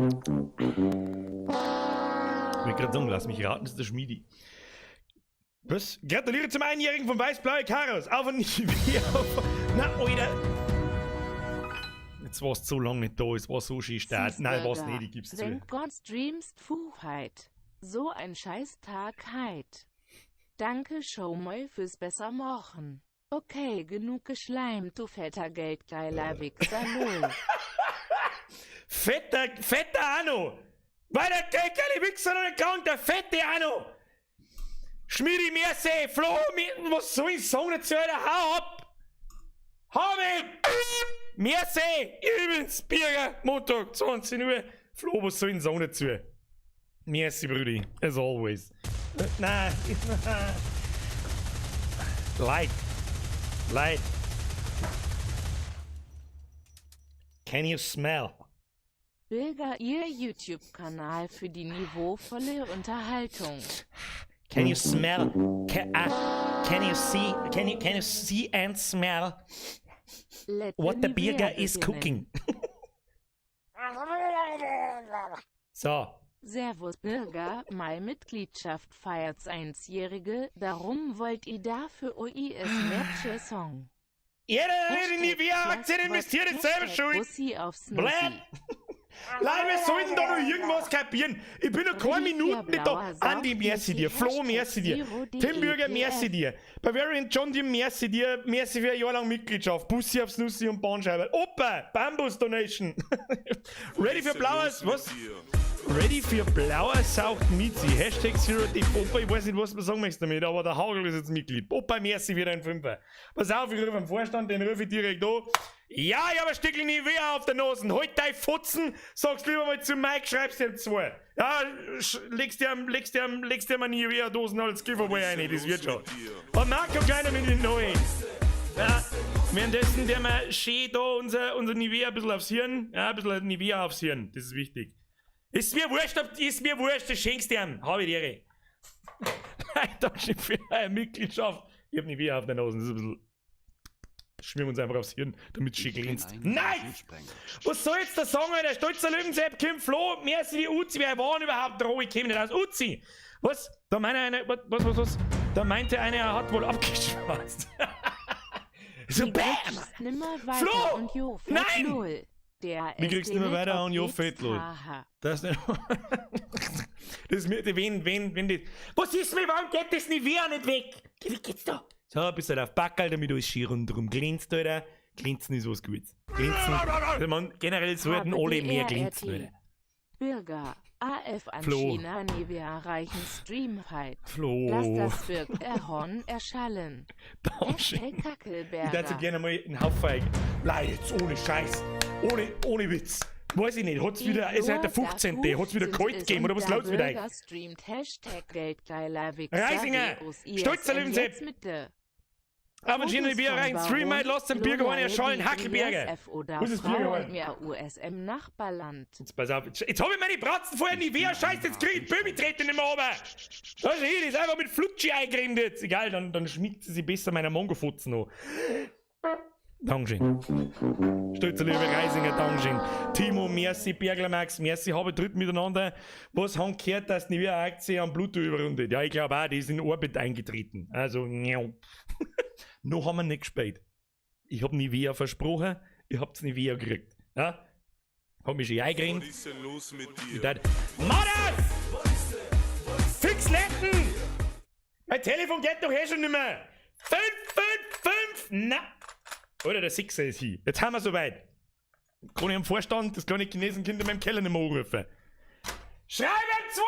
Ich wollte gerade sagen, lass mich raten, das ist der Schmiedi. Was? Gratuliere zum Einjährigen von Weiß-Blaue Karos. Auf und nicht wie auf. Na, Alter. Jetzt warst du so lange nicht da, es war so schön stark. Nein, war's nicht, ich gib's zu. Thank God streamst Fuchheit. So ein Scheißtag heit. Danke Showmoy fürs besser machen. Okay, genug geschleimt, du fetter geldgeiler Wichser lol. Fetter, fetter Anno! Weil der geldgeile Wichser noch nicht krank, der fette Anno! Schmiedi, merci, Flo, was soll ich sagen dazu, Alter? Hau ab! Hau weg! Merci! Übrigens, Birger, Montag, 20 Uhr. Flo, was soll ich sagen dazu? Merci, Brudi, as always. Nein. Leid. Leid. Can you smell? Birger, Ihr YouTube-Kanal für die niveauvolle Unterhaltung. Can you smell? Can you see? Can you see and smell Let what the Nivea Birger is beginnen. cooking? So. Servus Birger, meine Mitgliedschaft feiert's Einsjährige, darum wollt ihr dafür OIS Matche Song. Jeder, der in die Hashtag Nivea-Aktien investiert, ist selber Hashtag schuld. Bussi aufs Blöd. Nussi. Leute, wir sollten da noch irgendwas kapieren. Ich bin noch keine Riecher Minute nicht da. blauer Andi, merci dir. Flo, Hashtag merci dir. Zero Tim Bürger, DEPF. merci dir. Bavarian John Deere, merci dir. Merci für ein Jahr lang Mitgliedschaft. Bussi aufs Nussi und Bahnscheibe. Opa, Bambus Donation. Ready für blaues, was? Ready für blauer Saucht Mizi. Hashtag Zero D. Opa, ich weiß nicht, was du sagen möchtest damit, aber der Hagel ist jetzt Mitglied. Opa, merci für deinen Fünfer. Pass auf, ich rufe am Vorstand, den rufe ich direkt an. Ja, ich hab ein Stückchen Nivea auf der Nase. Halt dein Fotzen, sagst lieber mal zu Mike, schreibst ihm zwei. Ja, legst dir mal Nivea-Dosen als Giveaway rein, das wird schon. Und Marco kleiner mit den neuen. Ja, währenddessen der mal schön da unser Nivea ein bisschen aufs Hirn. Ja, ein bisschen Nivea aufs Hirn, das ist wichtig. Ist mir wurscht, ob, ist mir wurscht, das schenkst du ihm. Hab ich die Ehre. Nein, danke für eure Mitgliedschaft. Ich hab Nivea auf der Nase, das ist ein bisschen. Schmieren wir uns einfach aufs Hirn, damit es schön glänzt. Nein! Was soll jetzt der sagen, Alter? Stolzer Löwensepp, Kim, Flo, merci die Uzi, wer waren überhaupt da? Ich käme nicht aus. Uzi! Was? Da meinte einer, was, was, was, was? Da meinte einer, er hat wohl abgeschwatzt. So, Du bam! kriegst nimmer weiter Flo! und jo, fett Nein! null. Der Wie kriegst du nimmer SD weiter und jo, nicht fett null? haha. Das ist nicht. Das ist mir, wenn die. Was ist mir, warum geht das Nivea nicht weg? Wie geht's da? So, ein bisschen auf Backerl, damit alles schön rundherum glänzt, Alter. Glänzen ist was Gutes. Glänzen. Also man, generell sollten alle mehr glänzen, Alter. Bürger, AF an Flo. China Nivea reichen Streamfight. Flo. Lass das Birkerhorn erschallen. Dankeschön. Hashtag Ich Kackelberger. würde so gerne mal einen Haufen. Leute, jetzt ohne Scheiß. Ohne Witz. Weiß ich nicht, hat's wieder, ist heute der 15. Hat's wieder kalt gegeben oder was läuft's mit euch? Bürger streamt Hashtag Geldgeiler Wichser Reisinger, W U S I S stolzer N Löwensepp. jetzt mit de. Aber China Fotos Bier von rein, Stream Baron, lasst den Biergehorn Lola, erschallen, Lady, Hackelberger. F oder Wo ist das Frau Biergehorn? und mir USM Nachbarland. Jetzt pass auf, jetzt hab ich meine Bratzen vorher nie wer scheiße, jetzt krieg ich Böbi treten nicht mehr runter. Das ist hier, das ist einfach mit Flutschi eingecremt jetzt. Egal, dann schmeckt sie sich besser meiner Mongofotzen noch. Dankeschön. Stolzer liebe Reisinger, Dankeschön. Timo, merci, Bergler Max, merci, habe dritt miteinander. Was haben gehört, dass die Nivea-Aktie am Pluto überrundet? Ja, ich glaube auch, die ist in Orbit eingetreten. Also, njau. Noch haben wir nicht gespielt. Ich hab Nivea versprochen, ich hab's Nivea gekriegt. Ja? Hab mich schon eingecremt. Was ist denn los mit Ich dir? dachte, Madas! Fix Letten! Mein Telefon geht doch eh schon nicht mehr. 5, 5, 5! Na! Oder der Sechser ist hier. Jetzt haben wir soweit. Kann ich am Vorstand das kleine Chinesenkind in meinem Keller nicht mehr anrufen. Schreiben 2!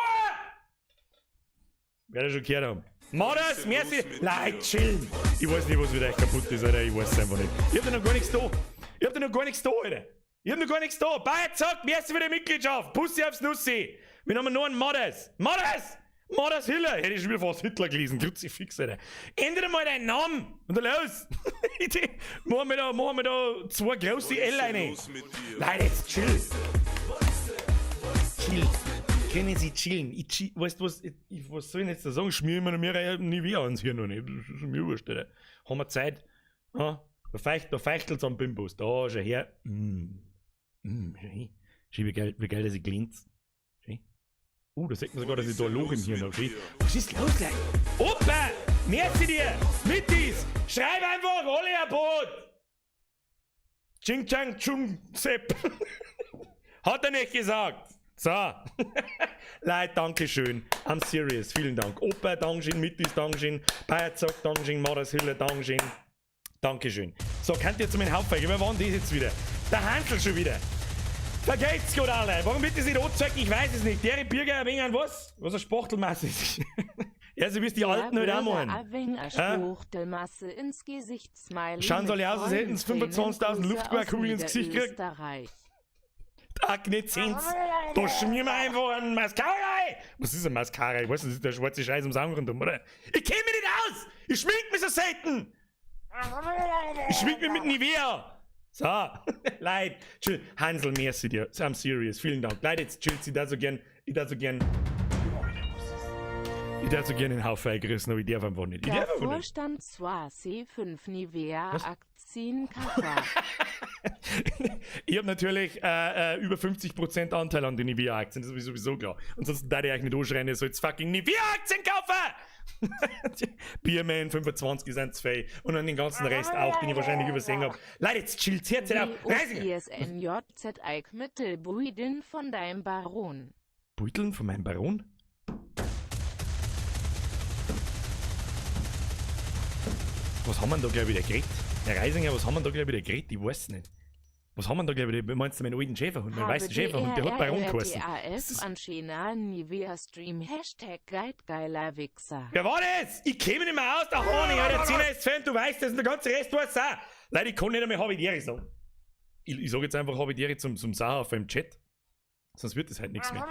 Werde schon gehört haben. Madas, merci! Leute, chillen! Ich weiß nicht, was mit euch kaputt ist, Alter. Ich weiß es einfach nicht. Ich hab da noch gar nichts da. Ich hab da noch gar nichts da, Alter. Ich hab noch gar nichts da. Bayer sagt, merci für die Mitgliedschaft. Bussi aufs Nussi. Wir haben noch einen Madas. Madas! Madas Hiller. Hätte ich schon wieder fast Hitler gelesen. Kruzifix, Alter. Ändere mal deinen Namen. Und dann los. Machen wir da zwei große Was ist L denn rein. los mit dir? Leute, jetzt chill. Chill. Können Sie chillen? Ich chill, weißt du was, was soll ich denn jetzt da sagen? Schmier ich mir noch mehr Nivea ans Hirn noch nicht. Das ist mir wurscht, Alter. Haben wir Zeit? Ja? Da feichtelt's am Bimbus. Da, schau her. Schau her. Schön, wie geil dass ich glänzt. Schön. Da sieht man sogar, dass ich da ein Loch im Hirn habe. Schön. Was ist los, Leute? Opa! Merci dir! Mittis! Schreib einfach alle ein Boot! Ching Chang Chung Sepp! Hat er nicht gesagt! So. Leute, danke schön. I'm serious. Vielen Dank. Opa, Dankeschön. Mittis, Dankeschön. Bayerzock, Dankeschön. Maras Hille, Dankeschön. Dankeschön. So, könnt ihr zu meinen Hauptfeigen. Wer war denn das jetzt wieder? Der Hansel schon wieder. Vergeht's gut alle. Warum wird das nicht angezeigt? Ich weiß es nicht. Der Bürger ein wenig an was? Was eine Spachtelmasse ist. Ja, so wie es die Alten halt auch machen. Ein wenig eine Spachtelmasse ins Gesicht, Smiley. Schauen soll mit ich aus, als hätten sie vollen Tränen, 25.000 Grüße aus Luftgewehrkugeln ins Gesicht gekriegt. Niederösterreich. Tag nicht sind's. Da schmieren wir einfach einen Mascara rein. Was ist ein Mascara? Ich weiß nicht, das ist der schwarze Scheiß ums Auge rundum, oder? Ich kenn mich nicht aus! Ich schmink mich so selten! Ich schmink mich mit Nivea! So, Leute, chill. Hansel, merci dir. I'm serious. Vielen Dank. Leute, jetzt chillt sie da so gern. Ich da so gern. Ich darf so gern den Haufen eingerissen, aber ich darf einfach nicht. Ich darf einfach Davor nicht. stand zwar C5 Nivea Was? Aktien Kaffer. Ich habe natürlich über 50% Anteil an den Nivea-Aktien, das ist sowieso klar. Ansonsten da ich euch nicht anschreien, ihr sollt fucking Nivea-Aktien kaufen! Bierman 25 sind zwei und dann den ganzen Rest auch, den ich wahrscheinlich übersehen hab. Leute, jetzt chillt, hört auf. Reisinger! ISNJZ Eik Mittelbuiden von deinem Baron. Beuteln von meinem Baron? Was haben wir denn da gleich wieder gekriegt? Herr Reisinger, was haben wir denn da gleich wieder gekriegt? Ich weiß es nicht. Was haben wir denn da gleich wieder? Meinst du meinen alten Schäferhund, meinen weißen Schäferhund, der hat Baron geheißen. HBDRRTAF an China Nivea Stream Hashtag Geiler Wichser. Wer war das? Ich käme nicht mehr aus, der Honig, Alter, 10 ist Fan, du weißt das und der ganze Rest weiß auch. Leute, ich kann nicht einmal Habitäre sagen. Ich sag jetzt einfach Habitäre zum Sauhaufen im Chat. Sonst wird das halt nichts mehr.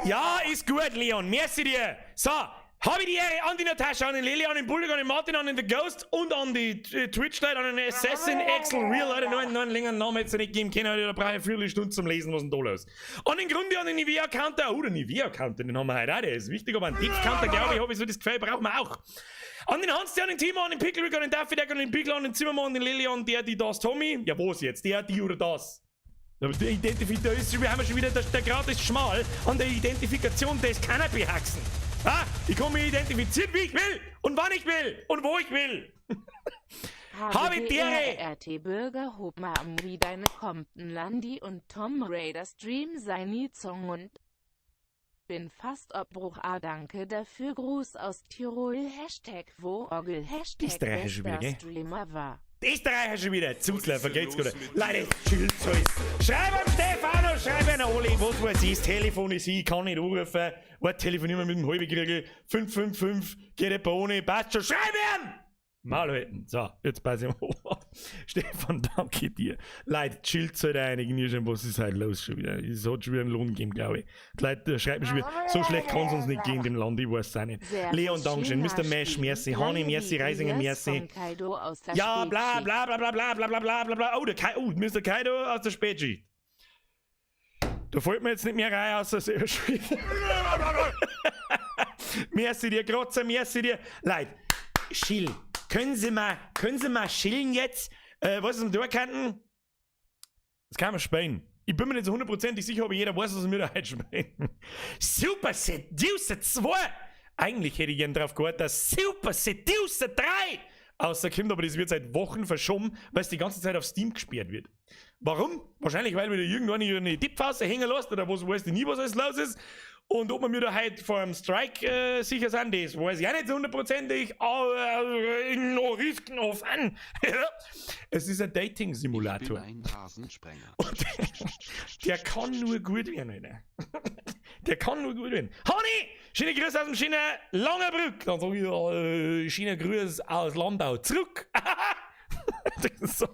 Ja, ist gut, Leon. Merci dir. So, habe die Ehre an die Natascha, an den Lili, an den Bulldog, an den Martin, an den The Ghost und an die Twitch-Leute, an den Assassin, Axel, Real, Leute, noch einen längeren Namen jetzt nicht geben können, Alter, da brauche ich eine Viertelstunde zum Lesen, was denn da los. An den Grunde, an den Nivea-Counter, oh, der Nivea-Counter, den haben wir heute auch, der ist wichtig, aber einen Tipp-Counter, glaube ich, habe ich so das Gefühl, brauchen wir auch. An den Hans, an den Timo, an den Picklewick, an den Daffy, an den Pickler, an den Zimmermann, an den Lili, an der, die, das, Tommy. Ja, wo ist jetzt? Der, die oder das? Aber der Identifikation ist, wir haben schon wieder, der Grad ist schmal an der Identifikation des Cannabis-Haxen. Ah, ich kann mich identifizieren, wie ich will und wann ich will und wo ich will. Habe die Ehre! RT Bürger Hobma am wie deine Compton Landi und Tom Raider Stream seine Song und bin fast Abbruch. Ah, danke dafür. Gruß aus Tirol. Hashtag Worogel. Hashtag Österreicher schon wieder, bester gell? Streamer war. Die Österreicher schon wieder. Zuzler, vergeht's los gut. mit Leute, chillt euch. Schreib am Stefano, schreib an Oli, was weiß ich, das Telefon ist ich kann nicht anrufen. Warte, telefonieren wir mit dem Halbekriegel. 555, geht etwa ohne, passt schon. Schreib ihm! Mal halten. So, jetzt pass ich mal auf. Stefan, danke dir. Leute, chillt halt ein, ich was ist heute los schon wieder? Es hat schon wieder einen Lohn gegeben, glaube ich. Die Leute schreiben schon wieder, so schlecht kann es uns nicht gehen in dem Land, ich weiß es auch nicht. Servus, Leon, Dankeschön, Mr. Mesh, China merci, Hani, merci, Lange Reisinger, Elias merci. von Kaido aus der Ja, bla Spätschicht. bla bla bla bla bla bla bla bla bla. Oh, der Kai, oh, Mr. Kaido aus der Spätschicht. Da fällt mir jetzt nicht mehr rein, außer sehr schön. Merci dir, Grotzer, merci dir. Leute, chill. Können Sie mal chillen jetzt? Was ist denn da könnten? Das kann man spielen. Ich bin mir nicht so hundertprozentig sicher, aber jeder weiß, was wir da heute spielen. Super Seducer 2! Eigentlich hätte ich gern drauf gewartet, dass Super Seducer 3 außer kommt, aber das wird seit Wochen verschoben, weil es die ganze Zeit auf Steam gesperrt wird. Warum? Wahrscheinlich, weil wieder irgendwann eine Tippphase hängen lässt oder was weiß ich nie, was alles los ist. Und ob wir mir da heute vor einem Strike sicher sind, das weiß ich auch nicht so hundertprozentig, aber no risk, no fun. Es ist ein Dating-Simulator. Ich bin ein Rasensprenger. Und der kann nur gut werden, Alter. Der kann nur gut werden. Honey! Schöne Grüße aus dem schönen Langerbrück. Dann sag ich, schöne Grüße aus Landau. Zurück! So,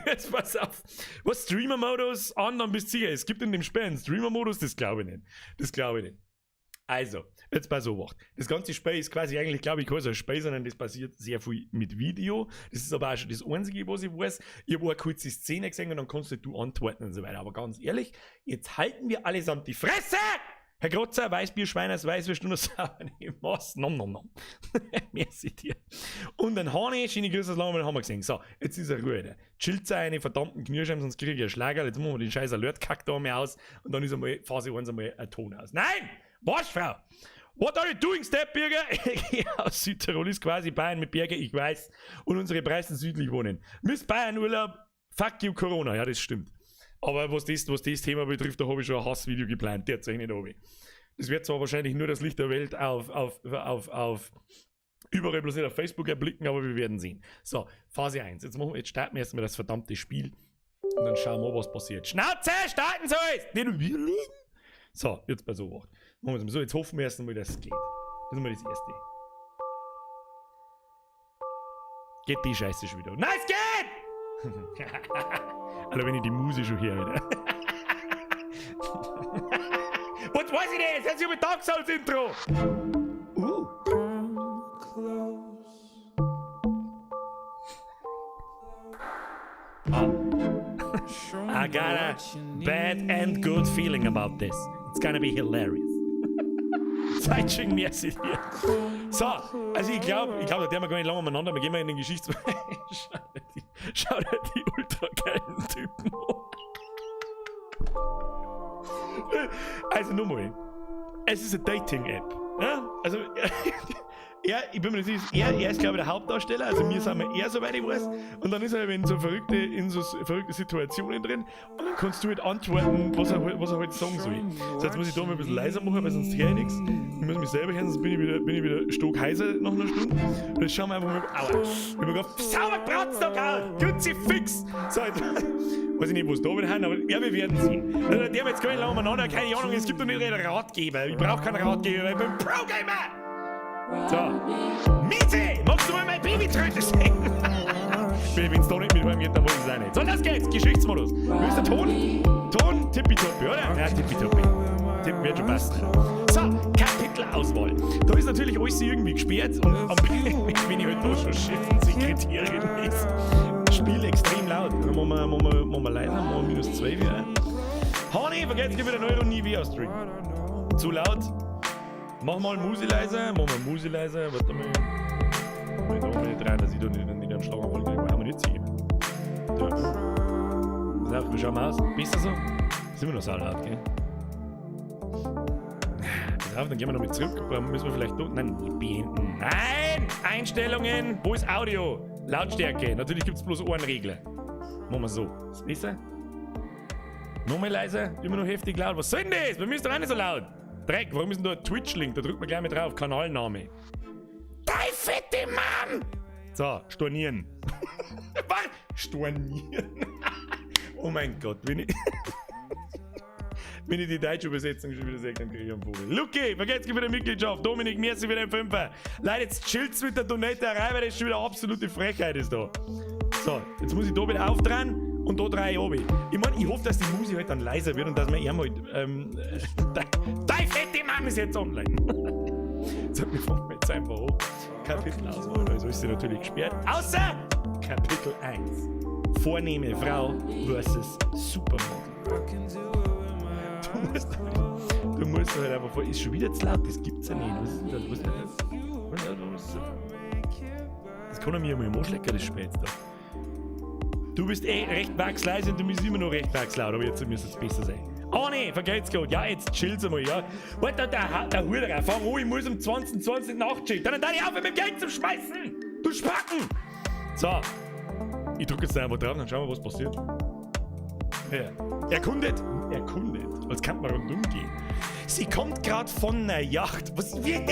jetzt pass auf. Was, Streamer-Modus an, dann bist du sicher. Es gibt in dem Spiel einen Streamer-Modus, das glaube ich nicht. Das glaube ich nicht. Also, jetzt pass auf. Das ganze Spiel ist quasi eigentlich, glaube ich, kein so ein Spiel, sondern das passiert sehr viel mit Video. Das ist aber auch schon das Einzige, was ich weiß. Ich habe auch eine kurze Szene gesehen und dann kannst du antworten und so weiter. Aber ganz ehrlich, jetzt halten wir allesamt die Fresse! Herr Grotzer, Weißbier, Schweiners, Weißwürst und Sauer, was? Nom, nom, nom. Merci dir. Und dann Hani, schöne Grüße aus Langweil, haben wir gesehen. So, jetzt ist er Ruhe. Alter. Chillt eine verdammten Knirschheim, sonst kriege ich einen Schlager. Jetzt machen wir den scheiß Alert-Kack da mal aus. Und dann ist einmal Phase 1 einmal ein Ton aus. Nein! Was, Frau? What are you doing, Stepbürger? Aus Südtirol ist quasi Bayern mit Berge, ich weiß. Und unsere Preisen südlich wohnen. Miss Bayern Urlaub, fuck you Corona. Ja, das stimmt. Aber was das, was das Thema betrifft, da habe ich schon ein Hassvideo geplant. Der zeige ich nicht runter. Das wird zwar wahrscheinlich nur das Licht der Welt auf überall bloß nicht auf Facebook erblicken, aber wir werden sehen. So, Phase 1. Jetzt, machen wir, jetzt starten wir erstmal das verdammte Spiel. Und dann schauen wir, was passiert. Schnauze, starten soll! So, jetzt bei so Machen wir es mal so. Jetzt hoffen wir erst einmal, dass es geht. Das ist mal das Erste. Geht die Scheiße schon wieder. Nein, es geht! Alter, wenn ich die Muse schon höre, wieder. Was weiß ich denn? Jetzt hat sich mit Dark Souls Intro! I got a bad and good feeling about this. It's gonna be hilarious. Zeitsching merci dir. So, also ich glaube, ich glaub, da werden wir gar nicht lange umeinander. Wir gehen mal in den Geschichts... schau dir die ultra geilen Typen an. Also nochmal. Es ist eine Dating-App. Ja? Also, er, ich bin mir nicht sicher, er ist, glaube ich, der Hauptdarsteller, also mir sind wir er, soweit ich weiß. Und dann ist er in so verrückte, in so verrückte Situationen drin und dann kannst du halt antworten, was er halt sagen soll. So, jetzt muss ich da mal ein bisschen leiser machen, weil sonst höre ich nichts. Ich muss mich selber hören, sonst bin ich wieder stockheiser nach einer Stunde. Und jetzt schauen wir einfach mal. Aua! Ich hab mir grad sauber gebratzt, da gehauen! Fix! So, jetzt weiß ich nicht, wo es da wieder hin, aber ja, wir werden sehen. Also, der hat jetzt gar nicht lange umeinander, keine Ahnung, es gibt doch nicht einen Ratgeber. Ich brauche keinen Ratgeber, weil ich bin Pro-Gamer! So. Miete! Magst du mal mein Babytröte sehen? Wenn es da nicht mit meinem geht, dann muss ich es auch nicht. So, los geht's! Geschichtsmodus. Wie ist der Ton? Ton tippitoppi, oder? Ja, tippitoppi. Tipp wird schon passen. So, Kapitelauswahl. Da ist natürlich alles irgendwie gesperrt und am wenn ich halt da schon Chefsekretärin ist. Spiel extrem laut. Dann machen wir leiser, machen wir minus 2 wieder. Honey, vergesst wieder Euro nie wieder Stream. Zu laut. Mach mal Musi leiser, mach mal Musi leiser, warte mal. Ich da mal nicht rein, dass ich da nicht einen Schlaganfall kriege. Haben wir nicht sicher. Da. Pass auf, wie schauen wir aus? Besser so? Ist immer noch sau laut, gell? Pass auf, dann gehen wir noch mit zurück. Dann müssen wir vielleicht. Nein, nicht beenden. Nein! Einstellungen! Wo ist Audio? Lautstärke. Natürlich gibt es bloß einen Regler. Machen wir so. Ist besser? Nochmal leiser? Immer noch heftig laut. Was soll denn das? Bei mir ist doch auch nicht so laut. Dreck, warum ist denn da ein Twitch-Link? Da drückt man gleich mit drauf. Kanalname. Dei fette Mann! So, stornieren. Was? Stornieren? Oh mein Gott, wenn ich. Wenn ich die deutsche Übersetzung schon wieder sehe, dann kriege ich einen Vogel. Lucky, vergesst wieder Mitgliedschaft. Dominik, merci für den Fünfer. Leute, jetzt chillt's mit der Donaterei, weil das schon wieder absolute Frechheit ist da. So, jetzt muss ich da wieder aufdrehen und da drei oben. Ich meine, ich hoffe, dass die Musik halt dann leiser wird und dass man eher mal. Dein fette Mann ist jetzt online. So, wir fangen jetzt einfach an. Kapitelauswahl, also ist sie natürlich gesperrt. Außer Kapitel 1. Vornehme Frau versus Supermodel. Du musst halt einfach vor. Ist schon wieder zu laut, das gibt's ja nicht. Was ist denn das? Was ist denn das? Was ist das? Das kann er mir mal im Arsch lecken, das Spiel jetzt da. Du bist eh recht wachsleise und du bist immer noch recht wachslaut, aber jetzt müsste es besser sein. Oh ne, vergeht's gut. Ja, jetzt chill's einmal, ja. Warte, der Huderer, fang an, ich muss um 20:20 nachchillen. Dann darf ich aufhören, mit dem Geld zu schmeißen! Du Spacken! So. Ich drück jetzt einfach drauf, dann schauen wir, was passiert. Ja. Erkundet! Erkundet. Als kann man rundum gehen. Sie kommt grad von ner Yacht. Was, wie ist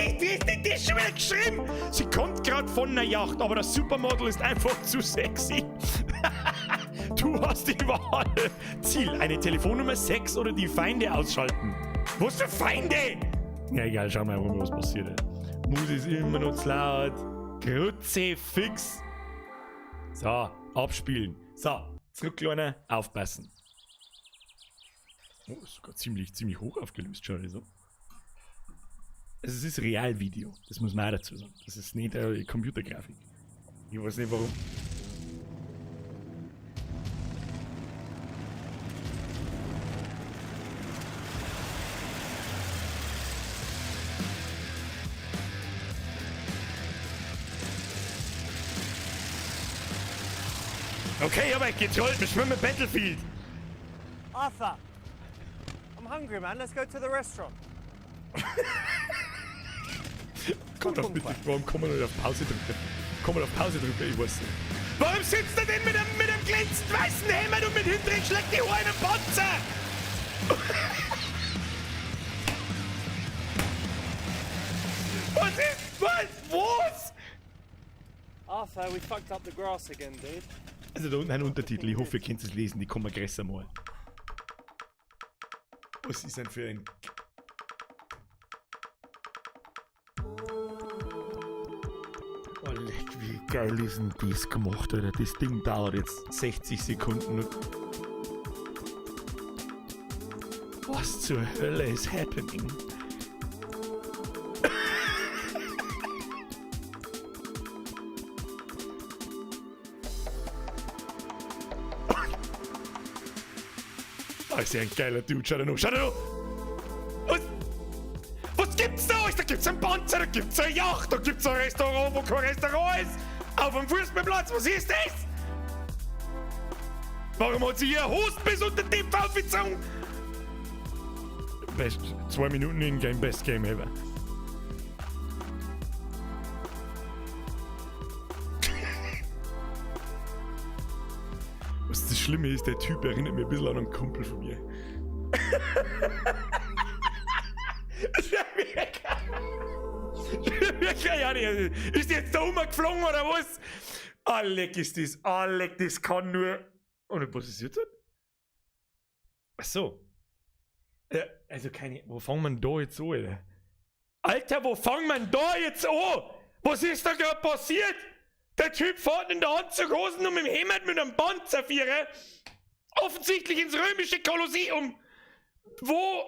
denn das schon wieder geschrieben? Sie kommt grad von ner Yacht, aber das Supermodel ist einfach zu sexy. Du hast die Wahl. Ziel, eine Telefonnummer, Sex oder die Feinde ausschalten. Was für Feinde? Ja, egal, schauen wir einfach mal, was passiert. Musik ist immer noch zu laut. Kruzifix. So, abspielen. So, zurück, Kleiner, aufpassen. Oh, ist sogar ziemlich, ziemlich hoch aufgelöst, schon. Also. Es ist Realvideo, das muss man auch dazu sagen. Das ist nicht eine Computergrafik. Ich weiß nicht warum. Okay, aber ich getrollt, wir schwimmen Battlefield. Arthur, I'm hungry, man. Let's go to the restaurant. Komm doch bitte, warum kann man nicht auf Pause drücken? Kann man auf Pause drücken? Ich weiß nicht. Warum sitzt er denn mit einem glänzend weißen Hemd und mit hinteren schlägt die Haare in den Panzer? Was ist? Was? Was? Arthur, we fucked up the grass again, dude. Also da unten ein Untertitel, ich hoffe, ihr könnt es lesen, die kommen größer mal. Was ist denn für ein... Oh, leck, wie geil ist denn das gemacht, Alter. Das Ding dauert jetzt 60 Sekunden. Was zur Hölle ist happening? Ah, ist ja ein geiler Dude. Schau dir noch, schau dir noch! Was? Was gibt's da alles? Da gibt's einen Panzer, da gibt's eine Yacht, da gibt's ein Restaurant, wo kein Restaurant ist! Auf dem Fußballplatz, was ist das? Warum hat sie ihr Host bis unter den aufgezogen? Best, 2 Minuten in Game, best Game ever. Was das Schlimme ist, der Typ erinnert mich ein bisschen an einen Kumpel von mir. Ist der jetzt da rumgeflogen oder was? Ah, leck ist das. Ah, leck, das kann nur. Und was ist jetzt? Ach so. Ja, also keine. Wo fangen wir denn da jetzt an, Alter? Alter, wo fangen wir denn da jetzt an? Was ist da gerade passiert? Der Typ fährt in der Anzughosen und mit dem Hemd mit einem Panzervierer offensichtlich ins römische Kolosseum, wo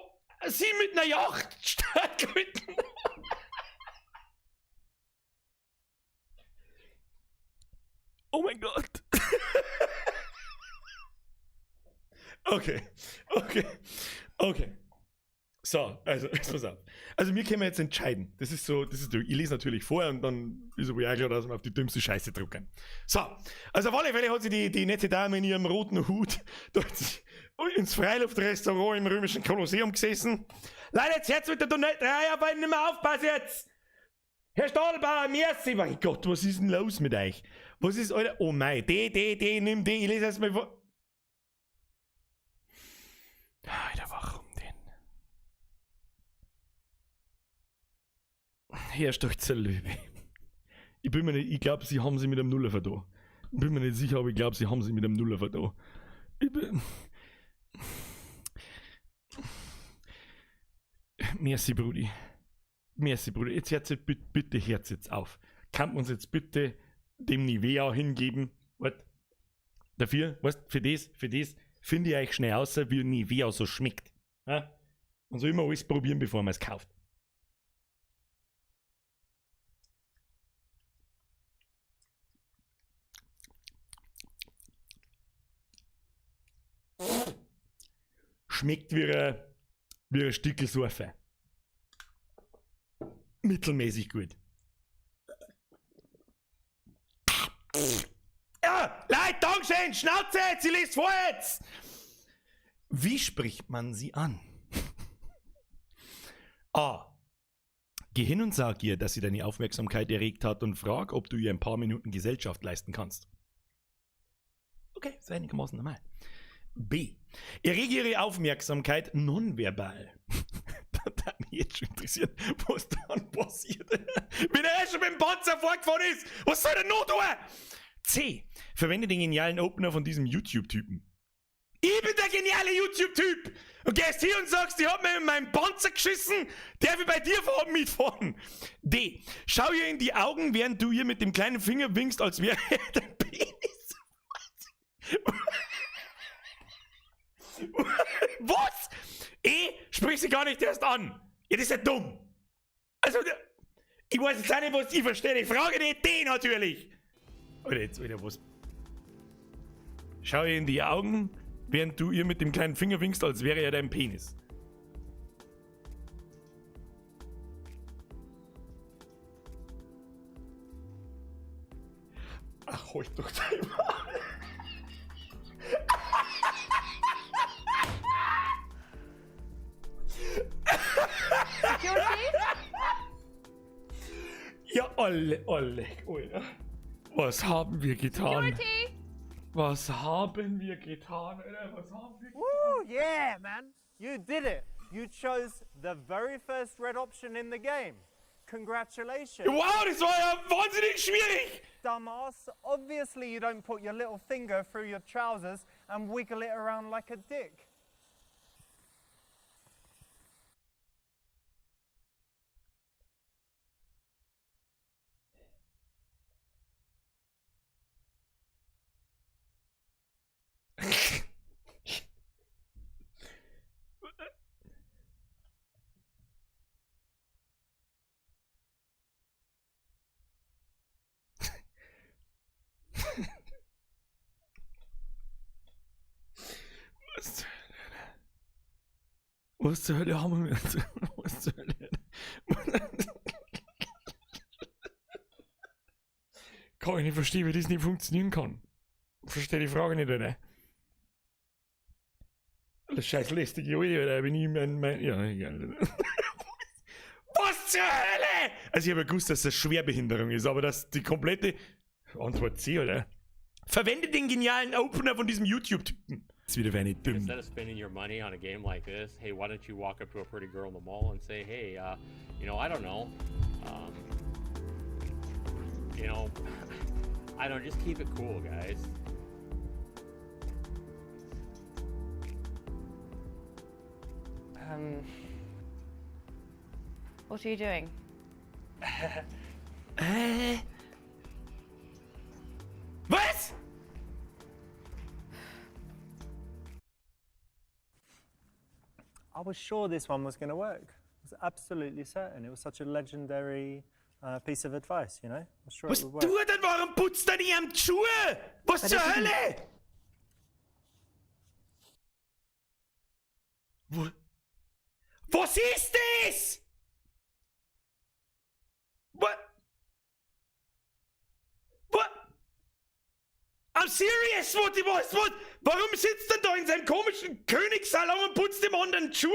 sie mit einer Yacht stattfinden. Oh mein Gott. Okay, okay, okay. So, also, jetzt pass auf. Also, wir können jetzt entscheiden. Das ist so, das ist, ich lese natürlich vor und dann ist aber ja klar, dass wir auf die dümmste Scheiße drücken. So, also auf alle Fälle hat sie die nette Dame in ihrem roten Hut dort ins Freiluftrestaurant im römischen Kolosseum gesessen. Leute, jetzt hört's mit der Donate-Reihe, aber nicht mehr aufpassen jetzt! Herr Stadelbauer, merci! Mein Gott, was ist denn los mit euch? Was ist, Alter? Oh mei, D, nimm D, ich lese erst mal vor. Alter, warum denn? Herr Stolzer Löwe. Ich bin mir nicht, ich glaub, sie haben sie mit einem Nuller vertan. Ich bin mir nicht sicher, aber ich glaub, sie haben sie mit einem Nuller vertan. Ich bin. Merci, Brudi. Merci, Brudi. Jetzt hört's jetzt bitte, bitte hört's jetzt auf. Kann uns jetzt bitte dem Nivea hingeben? Wart. Dafür, weißt, für das finde ich euch schnell aus, wie Nivea so schmeckt. Ja? Man soll immer alles probieren, bevor man es kauft. Schmeckt wie ein Stückel Seife. Mittelmäßig gut. Ja, Leute, Dankeschön, Schnauze jetzt, sie liest vor jetzt! Wie spricht man sie an? A. Geh hin und sag ihr, dass sie deine Aufmerksamkeit erregt hat und frag, ob du ihr ein paar Minuten Gesellschaft leisten kannst. Okay, ist einigermaßen normal. B. Errege ihre Aufmerksamkeit nonverbal. Da hat mich jetzt schon interessiert, was dann passiert. Wenn er schon mit dem Panzer vorgefahren ist, was soll denn noch tun? C. Verwende den genialen Opener von diesem YouTube-Typen. Ich bin der geniale YouTube-Typ! Und gehst hier und sagst, ich hab mir in meinen Panzer geschissen, darf ich bei dir fahren mitfahren? D. Schau ihr in die Augen, während du ihr mit dem kleinen Finger winkst, als wäre er dein Penis. Was? E. Sprich sie gar nicht erst an. Ja, das ist ja dumm. Also, ich weiß jetzt auch nicht, was ich verstehe. Ich frage nicht D natürlich. Oder jetzt, oder was? Schau ihr in die Augen, während du ihr mit dem kleinen Finger winkst, als wäre er dein Penis. Ach, halt doch dein Maul. Olle, olle, Alter. Was haben wir getan? Security! Was haben wir getan, Alter? Was haben wir getan? Woo, yeah, man. You did it. You chose the very first red option in the game. Congratulations. Wow, das war ja wahnsinnig schwierig! Dumbass. Obviously, you don't put your little finger through your trousers and wiggle it around like a dick. Was zur Hölle? Was zur Hölle haben wir jetzt? Was zur Hölle? Kann ich nicht verstehen, wie das nicht funktionieren kann. Verstehe die Frage nicht, Alter. Das scheiß lästige Alte, Alter. Bin ich mein, ja, egal. Was zur Hölle? Also ich habe ja gewusst, dass das Schwerbehinderung ist, aber dass die komplette Antwort C, oder? Verwende den genialen Opener von diesem YouTube-Typen. Das ist wieder wer nicht dumm. Instead of spending your money on a game like this, hey, why don't you walk up to a pretty girl in the mall and say, hey, I don't know, I don't know, just keep it cool, guys. What are you doing? Was? I was sure this one was going to work. I was absolutely certain. It was such a legendary piece of advice, you know? I was sure Was it would work. tut denn? Warum putzt er die am Schuhe? Was zur Hölle? Wo, was ist das? What? What? I'm serious, what, was, what? Warum sitzt er da in seinem komischen Königssalon und putzt dem anderen Schuhe?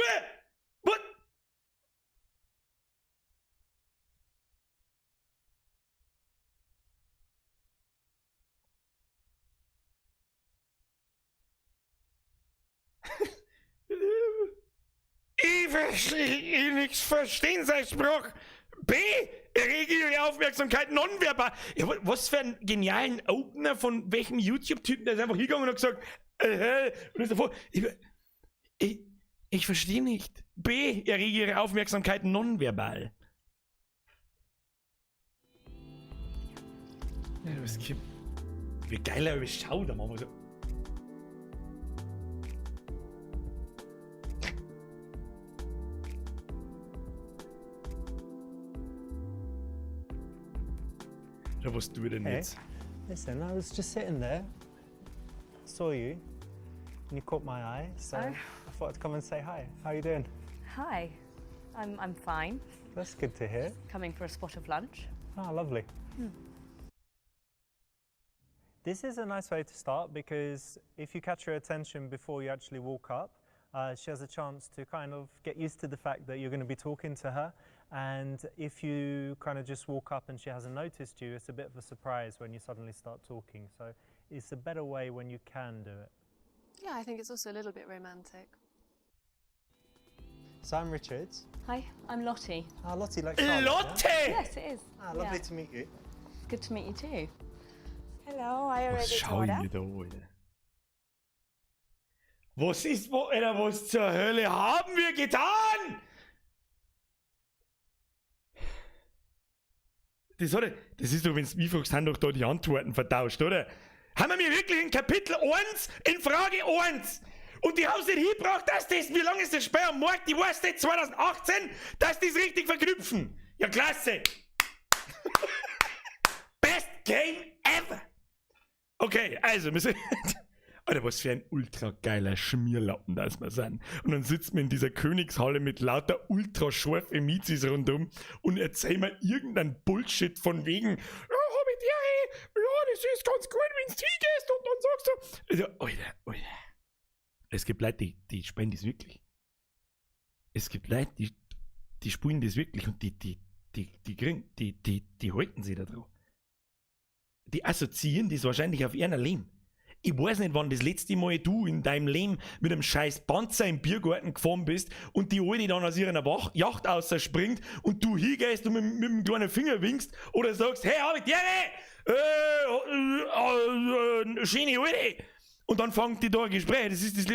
What? Ich verstehe nichts verstehen, sei Spruch. B. Errege ihre Aufmerksamkeit nonverbal. Ja, was für einen genialen Opener von welchem YouTube-Typen, der ist einfach hingegangen und hat gesagt, und ist davor. Ich verstehe nicht. B. Errege ihre Aufmerksamkeit nonverbal. Ja, was gibt. Wie geil er schaut am Anfang so. Ja, was tut denn Hey. jetzt? Listen, I was just sitting there, saw you, and you caught my eye, so Oh. I thought I'd come and say hi. How are you doing? Hi. I'm fine. That's good to hear. Coming for a spot of lunch. Ah, lovely. This is a nice way to start because if you catch her attention before you actually walk up, she has a chance to kind of get used to the fact that you're going to be talking to her. And if you kind of just walk up and she hasn't noticed you, it's a bit of a surprise when you suddenly start talking. So it's a better way when you can do it. Yeah, I think it's also a little bit romantic. So I'm Richard. Hi, I'm Lottie. Ah, Lottie, like Charlotte, yeah? Lotte! Yes, it is. Ah, lovely Yeah. to meet you. It's good to meet you too. Hello, are you Was ready to schau ich order? mir da an, Alter? Was ist, wo, Alter, was zur Hölle haben wir getan? Das, hat, das ist doch, wenn du mich fragst, haben doch da die Antworten vertauscht, oder? Haben wir mir wirklich in Kapitel 1, in Frage 1 und die haben es nicht hingebracht, dass das, wie lange ist das Spiel am Markt, ich weiß nicht, 2018, dass die es richtig verknüpfen. Ja, klasse. Best Game ever. Okay, also, wir sind. Alter, was für ein ultra geiler Schmierlappen das wir sind. Und dann sitzt man in dieser Königshalle mit lauter ultra scharfe Mizis rundum und erzählen mir irgendeinen Bullshit von wegen, ja, hab ich dir, ja, das ist ganz gut, wenn du hingehst und dann sagst du. Also, Alter, Alter. Es gibt Leute, die spielen das wirklich. Es gibt Leute, die spielen das wirklich und die Die, die kriegen, die, die, die halten sich da drauf. Die assoziieren das wahrscheinlich auf ihren Leben. Ich weiß nicht, wann das letzte Mal du in deinem Leben mit einem scheiß Panzer im Biergarten gefahren bist und die Alte dann aus ihrer Yacht rausspringt und du hingehst und mit dem kleinen Finger winkst oder sagst, hey, hab ich die schöne Alte. Und dann fangt die da ein Gespräch. Das ist das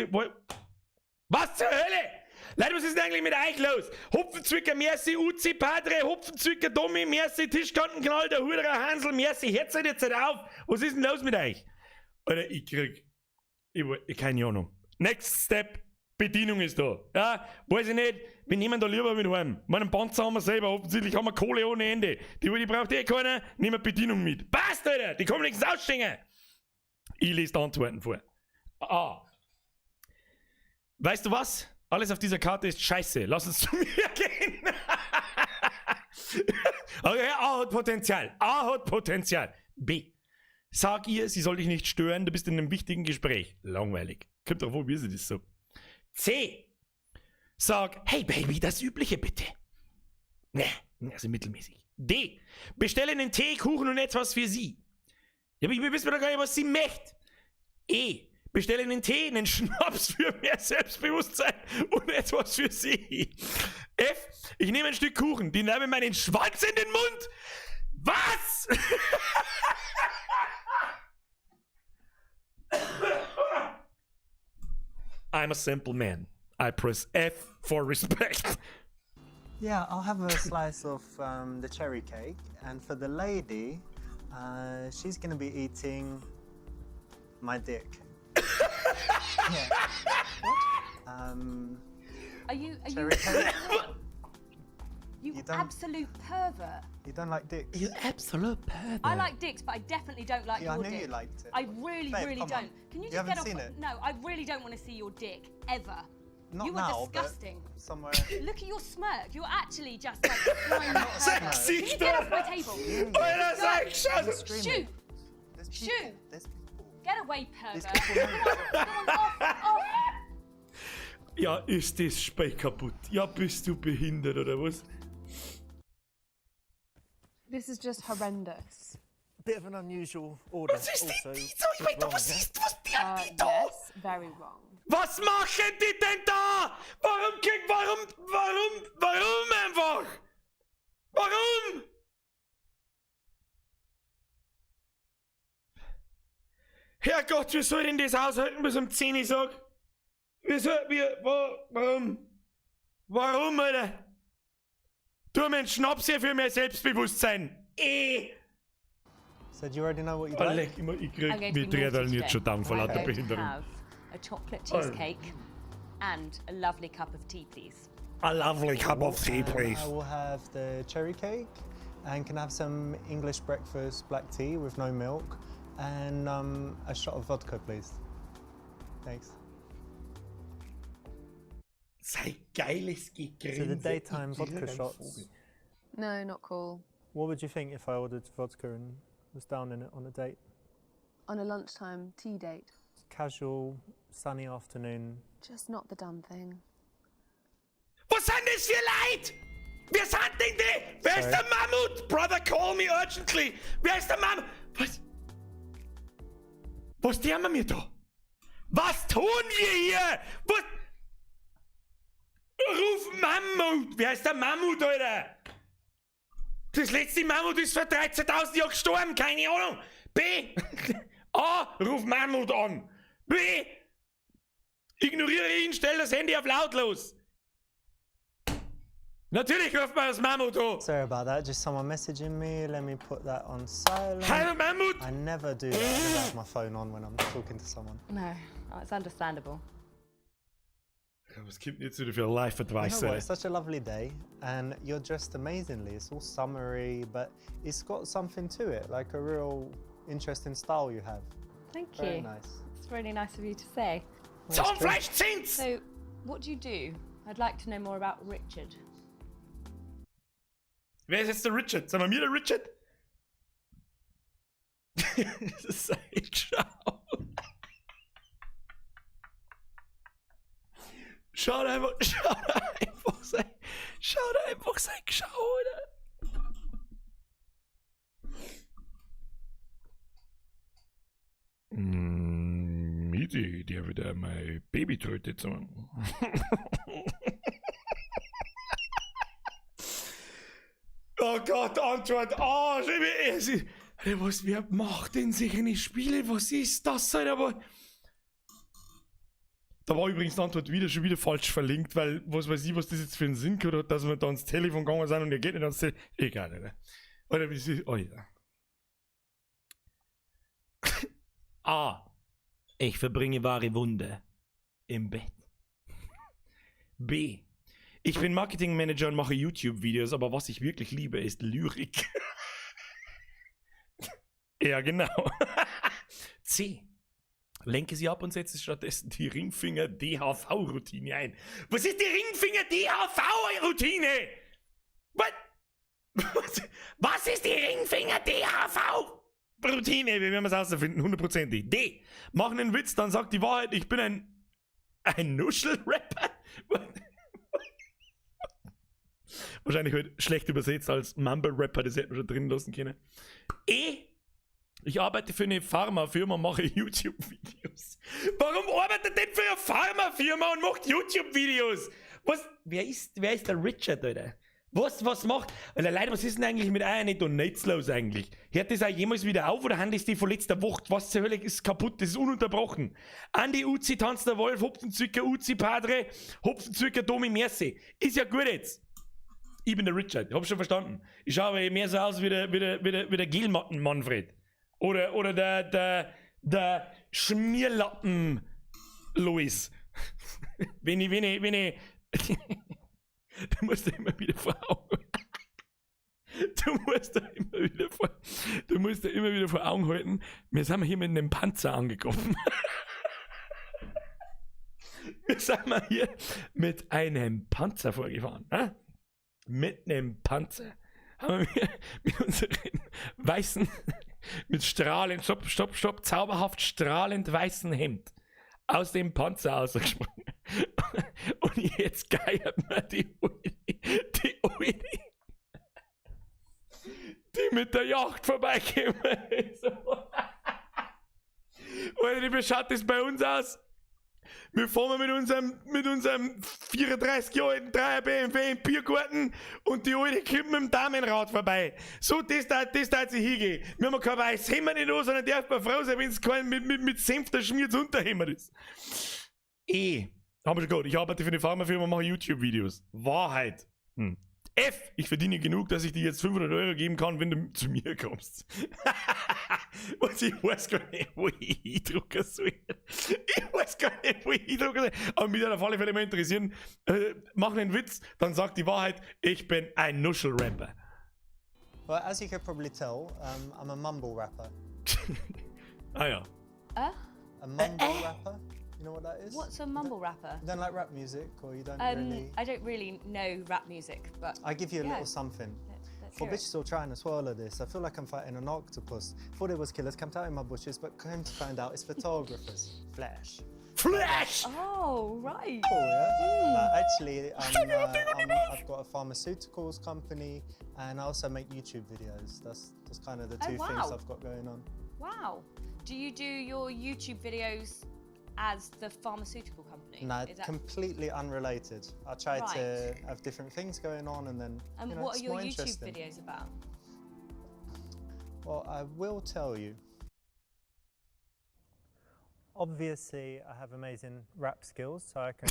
Was zur Hölle? Leute, was ist denn eigentlich mit euch los? Hopfenzwicker, merci, Uzi, Padre, Hopfenzwicker, Domi, merci, Tischkantenknall, der Huderer Hansel, merci, hört euch jetzt auf. Was ist denn los mit euch? Alter, ich krieg. Ich, keine Ahnung. Next Step, Bedienung ist da. Ja, weiß ich nicht, wir nehmen da lieber mit heim. Meinen Panzer haben wir selber, offensichtlich haben wir Kohle ohne Ende. Die braucht eh keiner, nehmen wir Bedienung mit. Passt, Alter, die kommen nichts ausstehen. Ich lese die Antworten vor. A. Weißt du was? Alles auf dieser Karte ist scheiße. Lass uns zu mir gehen. Okay, A hat Potenzial. A hat Potenzial. B. Sag ihr, sie soll dich nicht stören, du bist in einem wichtigen Gespräch. Langweilig. Kommt drauf an, wie sie das sagt. C. Sag, hey Baby, das Übliche bitte. Ne, also mittelmäßig. D. Bestelle einen Tee, Kuchen und etwas für sie. Ja, aber ich wissen doch gar nicht, was sie möchte. E. Bestelle einen Tee, einen Schnaps für mehr Selbstbewusstsein und etwas für sie. F. Ich nehme ein Stück Kuchen, die nehme meinen Schwanz in den Mund. Was? I'm a simple man. I press F for respect. Yeah, I'll have a slice of the cherry cake. And for the lady, she's going to be eating my dick. Yeah. What? Are you Cherry cake? You You don't- absolute pervert. You don't like dicks? You absolute pervert. I like dicks, but I definitely don't like Yeah, I your knew dick. you liked it. I really, Babe, really come on. don't. Can you You just haven't get off? seen it? No, I really don't want to see your dick ever. Not you now, are disgusting. but somewhere. Look at your smirk. You're actually just like a slimy pervert. Sexy Can you get off my table? Alter, sag Scheiße. Shoot! There's people. Shoot! There's people. Get away, There's pervert. people. Go on, off, off. Ja, ist das Speck kaputt? Ja, bist du behindert oder was? This is just horrendous. Bit of an unusual order. Was ist also, denn die so? Ich meine, wrong, was yeah? ist, was die an die da? Yes, very wrong. Was machen die denn da? Warum krieg, warum, warum, warum einfach? Warum? Herrgott, wie soll denn das aushalten bis um 10 ich sag? Wie soll, wie, wo, warum? Warum, Alter? Tu mir einen Schnaps her für mehr Selbstbewusstsein. Eh! So do you already know what you'd Oh, like? leck, immer, ich krieg I'm going to mir be dreht naughty dann today. jetzt schon down vor I'm lauter going to Behinderung. have a chocolate cheesecake and a lovely cup of tea, please. A lovely cup of tea, please. I will have the cherry cake and can I have some English breakfast black tea with no milk and a shot of vodka, please. Thanks. Sei geiles Gegrinse. So the daytime Ich krieg vodka einen shots. Vogel. No, not cool. What would you think if I ordered vodka and was down in it on a date? On a lunchtime tea date. Casual, sunny afternoon. Just not the done thing. Was sind das für Leute? Wer sind denn die? Wer ist Sorry. der Mammut? Brother, call me urgently. Wer ist der Mammut? Was? Was tun wir da? Was tun wir hier? Was? Ruf Mammut! Wer ist der Mammut, Alter? Das letzte Mammut ist vor 13.000 Jahren gestorben, keine Ahnung. B. A. Ruf Mammut an. B. Ignoriere ihn, stell das Handy auf lautlos. Natürlich ruft man das Mammut an. Sorry about that, just someone messaging me. Let me put that on silent. Hallo Mammut! I never do that. I never have my phone on when I'm talking to someone. No, oh, it's understandable. Ja, was kommt denn jetzt wieder für Life You Advice? know what? Alter? It's such a lovely day, and you're dressed amazingly. It's all summery, but it's got something to it, like a real interesting style you have. Thank Very you. nice. It's really nice of you to say. Zahnfleischzins! So, what do you do? I'd like to know more about Richard. Wer ist jetzt der Richard? Sind wir mir der Richard? Das ist ein Schau. Schaut einfach, schaut einfach sein, schaut einfach sein Geschau, oder? Bitte, ich darf wieder meine Babytröte zeigen. Oh Gott, Antwort A. Was, wer macht denn sich eine Spiele? Was ist das, Alter? Aber da war übrigens die Antwort wieder schon wieder falsch verlinkt, weil was weiß ich, was das jetzt für einen Sinn gehabt hat, dass wir da ans Telefon gegangen sind und er geht nicht ans Telefon. Egal, Alter. Alter, wie ist, Alter. A. Ich verbringe wahre Wunder im Bett. B. Ich bin Marketingmanager und mache YouTube-Videos, aber was ich wirklich liebe, ist Lyrik. Ja, genau. C. Lenke sie ab und setze stattdessen die Ringfinger-DHV-Routine ein. Was ist die Ringfinger-DHV-Routine? What? Was ist die Ringfinger-DHV-Routine? Wir werden es herausfinden, hundertprozentig. D. Mach einen Witz, dann sag die Wahrheit, ich bin ein Nuschel-Rapper. Wahrscheinlich halt schlecht übersetzt als Mumble-Rapper, das hätte man schon drin lassen können. E. Ich arbeite für eine Pharmafirma und mache YouTube-Videos. Warum arbeitet denn für eine Pharmafirma und macht YouTube-Videos? Was? Wer ist der Richard, Alter? Was macht? Alter, Leute, was ist denn eigentlich mit euren Donates los eigentlich? Hört das auch jemals wieder auf oder haben das die von letzter Woche? Was zur Hölle ist kaputt? Das ist ununterbrochen. Andi Uzi, tanzt der Wolf, Hopfenzwicker, Uzi Padre, Hopfenzwicker, Domi Merci. Ist ja gut jetzt. Ich bin der Richard, ich hab schon verstanden. Ich schaue mehr so aus wie der Gelmatten Manfred. Oder der Schmierlappen Louis. Wenn ich. Du musst da immer wieder vor Augen. Du musst da immer wieder vor Augen halten. Wir sind hier mit einem Panzer angekommen. Wir sind mal hier mit einem Panzer vorgefahren. Ne? Mit einem Panzer. Haben wir mit unseren weißen, mit strahlend, stopp, stopp, stopp, zauberhaft strahlend weißen Hemd aus dem Panzer ausgesprungen. Und jetzt geiert man die Uli, die mit der Yacht vorbeigekommen ist. Alter, wie schaut das bei uns aus? Wir fahren mit unserem 34 Jahre alten 3er BMW im Biergarten und die Alte kommt mit dem Damenrad vorbei. So, das da sich hingehen. Wir haben kein weißes Hemd nicht an, sondern darf man froh sein, wenn es kein mit Senf der schmiertes Unterhemd ist. Haben wir schon gehört. Ich arbeite für eine Pharmafirma und mache YouTube-Videos. Wahrheit. Hm. F. Ich verdiene genug, dass ich dir jetzt 500 Euro geben kann, wenn du zu mir kommst. Und ich weiß gar nicht, wo ich hindrucken soll. Ich weiß gar nicht, wo ich hindrucken soll. Aber mich auf alle Fälle mal interessieren. Mach einen Witz, dann sag die Wahrheit, ich bin ein Nuschel-Rapper. Well, as you could probably tell, I'm a mumble rapper. Ah ja. A mumble rapper? You know what that is? What's a mumble rapper? You don't like rap music, or you don't really? I don't really know rap music, but I give you a little something. For bitches all trying to swallow this, I feel like I'm fighting an octopus. Thought it was killers camped out in my bushes, but came to find out it's photographers. Flash. Flash! Oh, right. Cool, yeah? Mm. Actually, I've got a pharmaceuticals company, and I also make YouTube videos. That's kind of the two things I've got going on. Wow. Do you do your YouTube videos as the pharmaceutical company? No, completely unrelated. I try to have different things going on, and then And what are your YouTube videos about? Well, I will tell you. Obviously, I have amazing rap skills, so I can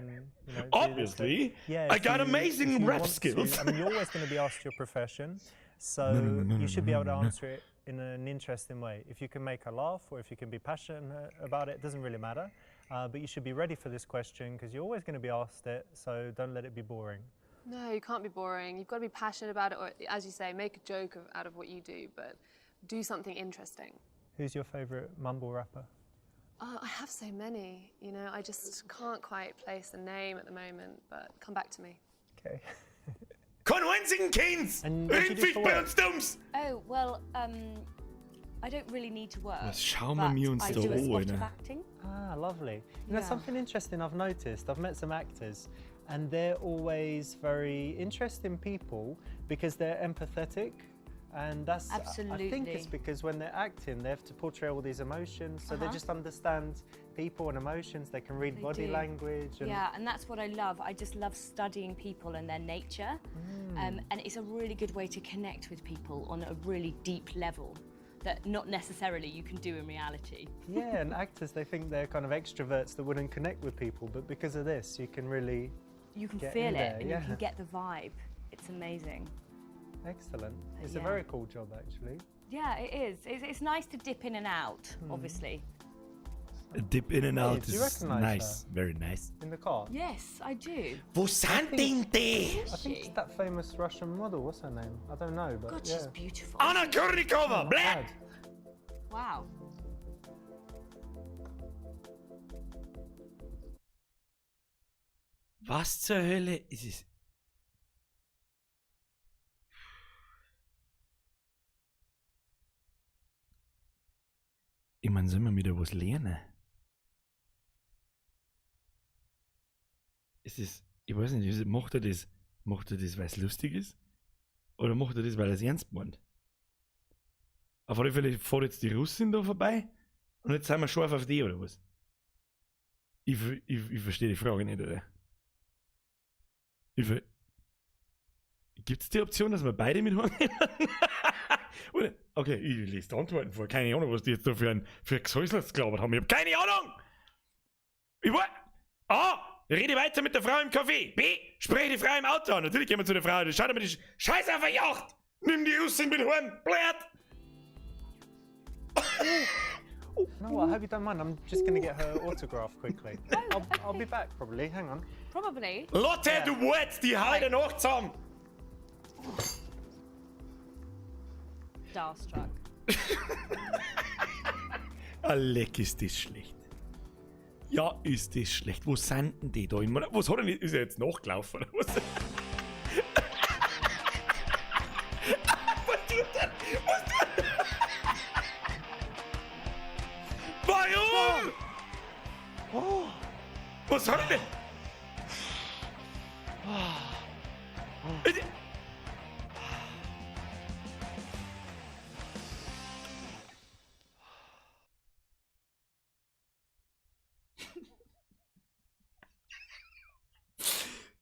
you know. Obviously, yeah, I got amazing rap skills. I mean, you're always going to be asked your profession, so you should be able to answer it in an interesting way. If you can make a laugh or if you can be passionate about it, it doesn't really matter. But you should be ready for this question because you're always going to be asked it, so don't let it be boring. No, you can't be boring. You've got to be passionate about it, or as you say, make a joke out of what you do, but do something interesting. Who's your favourite mumble rapper? Oh, I have so many, you know, I just can't quite place a name at the moment, but come back to me. Okay. Keinen einzigen kennt's! Rindviech bei uns Dumms! Oh, well, I don't really need to work. Was schauen wir mir uns da an, Alter? Ah, lovely. You know, something interesting I've noticed, I've met some actors, and they're always very interesting people because they're empathetic. And that's, absolutely. I think it's because when they're acting, they have to portray all these emotions, so they just understand people and emotions. They can read They body do. language. And Yeah, and that's what I love. I just love studying people and their nature. And it's a really good way to connect with people on a really deep level that not necessarily you can do in reality. Yeah, and actors, they think they're kind of extroverts that wouldn't connect with people, but because of this, you can really You can get feel in it there, and yeah. you can get the vibe. It's amazing. Excellent. But It's yeah. a very cool job, actually. Yeah, it is. It's nice to dip in and out, obviously. Dip in and Hey, out do you is recognise nice. her? Very nice. In the car? Yes, I do. Wo sind denn die? I think it's that famous Russian model. What's her name? I don't know, but God, yeah. she's beautiful. Anna Kournikova! Black! Bad. Wow. Was zur Hölle ist es? Ich meine, sollen wir wieder was lernen? Es ist, ich weiß nicht, macht er das, weil es lustig ist? Oder macht er das, weil er es ernst meint? Auf alle Fälle fährt jetzt die Russin da vorbei und jetzt sind wir scharf auf die, oder was? Ich verstehe die Frage nicht, oder? Gibt es die Option, dass wir beide mit heimnehmen? Oder? Okay, ich lese die Antworten vor. Keine Ahnung, was die jetzt da für ein Gesäusel gelabert haben. Ich hab keine Ahnung! Ich war. A. Rede weiter mit der Frau im Café. B. Spreche die Frau im Auto an. Natürlich gehen wir zu der Frau. Schau dir mal die Scheiße auf der Yacht! Nimm die Russin mit heim! Blöd! No, I hope you don't mind. I'm just going to get her autograph quickly. I'll be back probably. Hang on. Probably. Lotte, du Wurz, die hau ich dir noch zusammen! Starstruck. Ah, leck, ist das schlecht. Ja, ist das schlecht. Wo sind denn die da immer? Was hat er nicht? Ist er jetzt nachgelaufen oder was? Was tut er? Was tut er? Warum? Oh. Was hat er denn?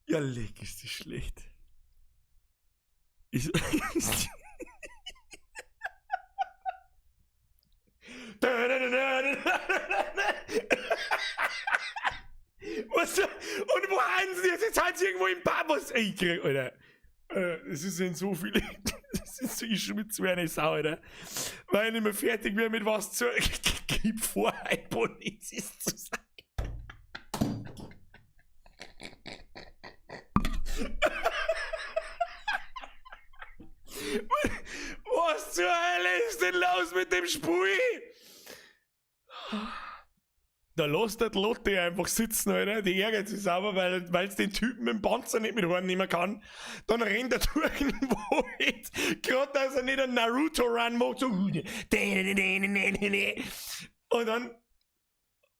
Ja, leck, ist das schlecht. Ist, ist Was? Und wo haben sie jetzt? Jetzt sind sie irgendwo im Pub. Was? Ich krieg, Alter. Es sind so viele. Das ist so, ich schwitze wie eine Sau, Alter. Weil ich nicht mehr fertig werde mit was zu. Gib vor, ein Polizist zu sein. Was zur Hölle ist denn los mit dem Spui? Da lässt der Lotte einfach sitzen, Alter. Die ärgert sich sauber, weil's den Typen mit dem Panzer nicht mit heimnehmen kann. Dann rennt er durch den Wald. Gerade, dass er nicht einen Naruto-Run macht. So. Und dann.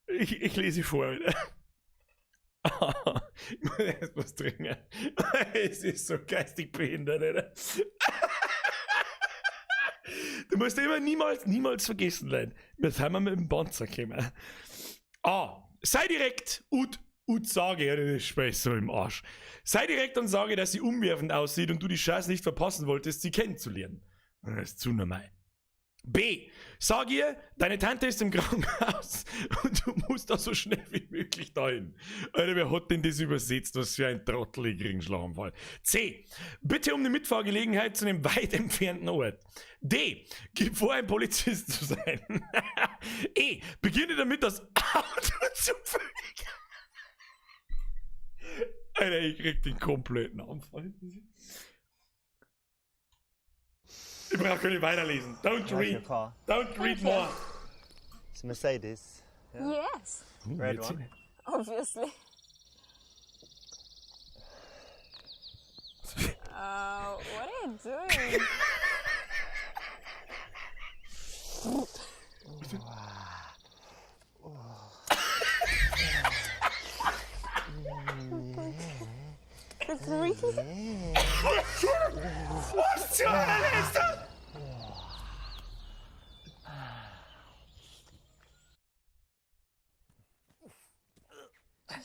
Ich lese vor, Alter. Ich muss erst was trinken. Es ist so geistig behindert, Alter. Du musst immer niemals, niemals vergessen, Leute. Wir sind mal mit dem Panzer gekommen. A. Sei direkt und sage, ja, das ist so im Arsch. Sei direkt und sage, dass sie umwerfend aussieht und du die Chance nicht verpassen wolltest, sie kennenzulernen. Das ist zu normal. B. Sag ihr, deine Tante ist im Krankenhaus und du musst da so schnell wie möglich dahin. Alter, wer hat denn das übersetzt? Was für ein Trottel, ich krieg einen Schlaganfall. C. Bitte um eine Mitfahrgelegenheit zu einem weit entfernten Ort. D. Gib vor, ein Polizist zu sein. E. Beginne damit, das Auto zu pflegen. Alter, ich krieg den kompletten Anfall. Ich brauche gar nicht weiterlesen. Don't Like your read. car. Don't read more. It's a Mercedes. Yeah. Yes, Red one. obviously. What are you doing? It's really Was zur Hölle ist das?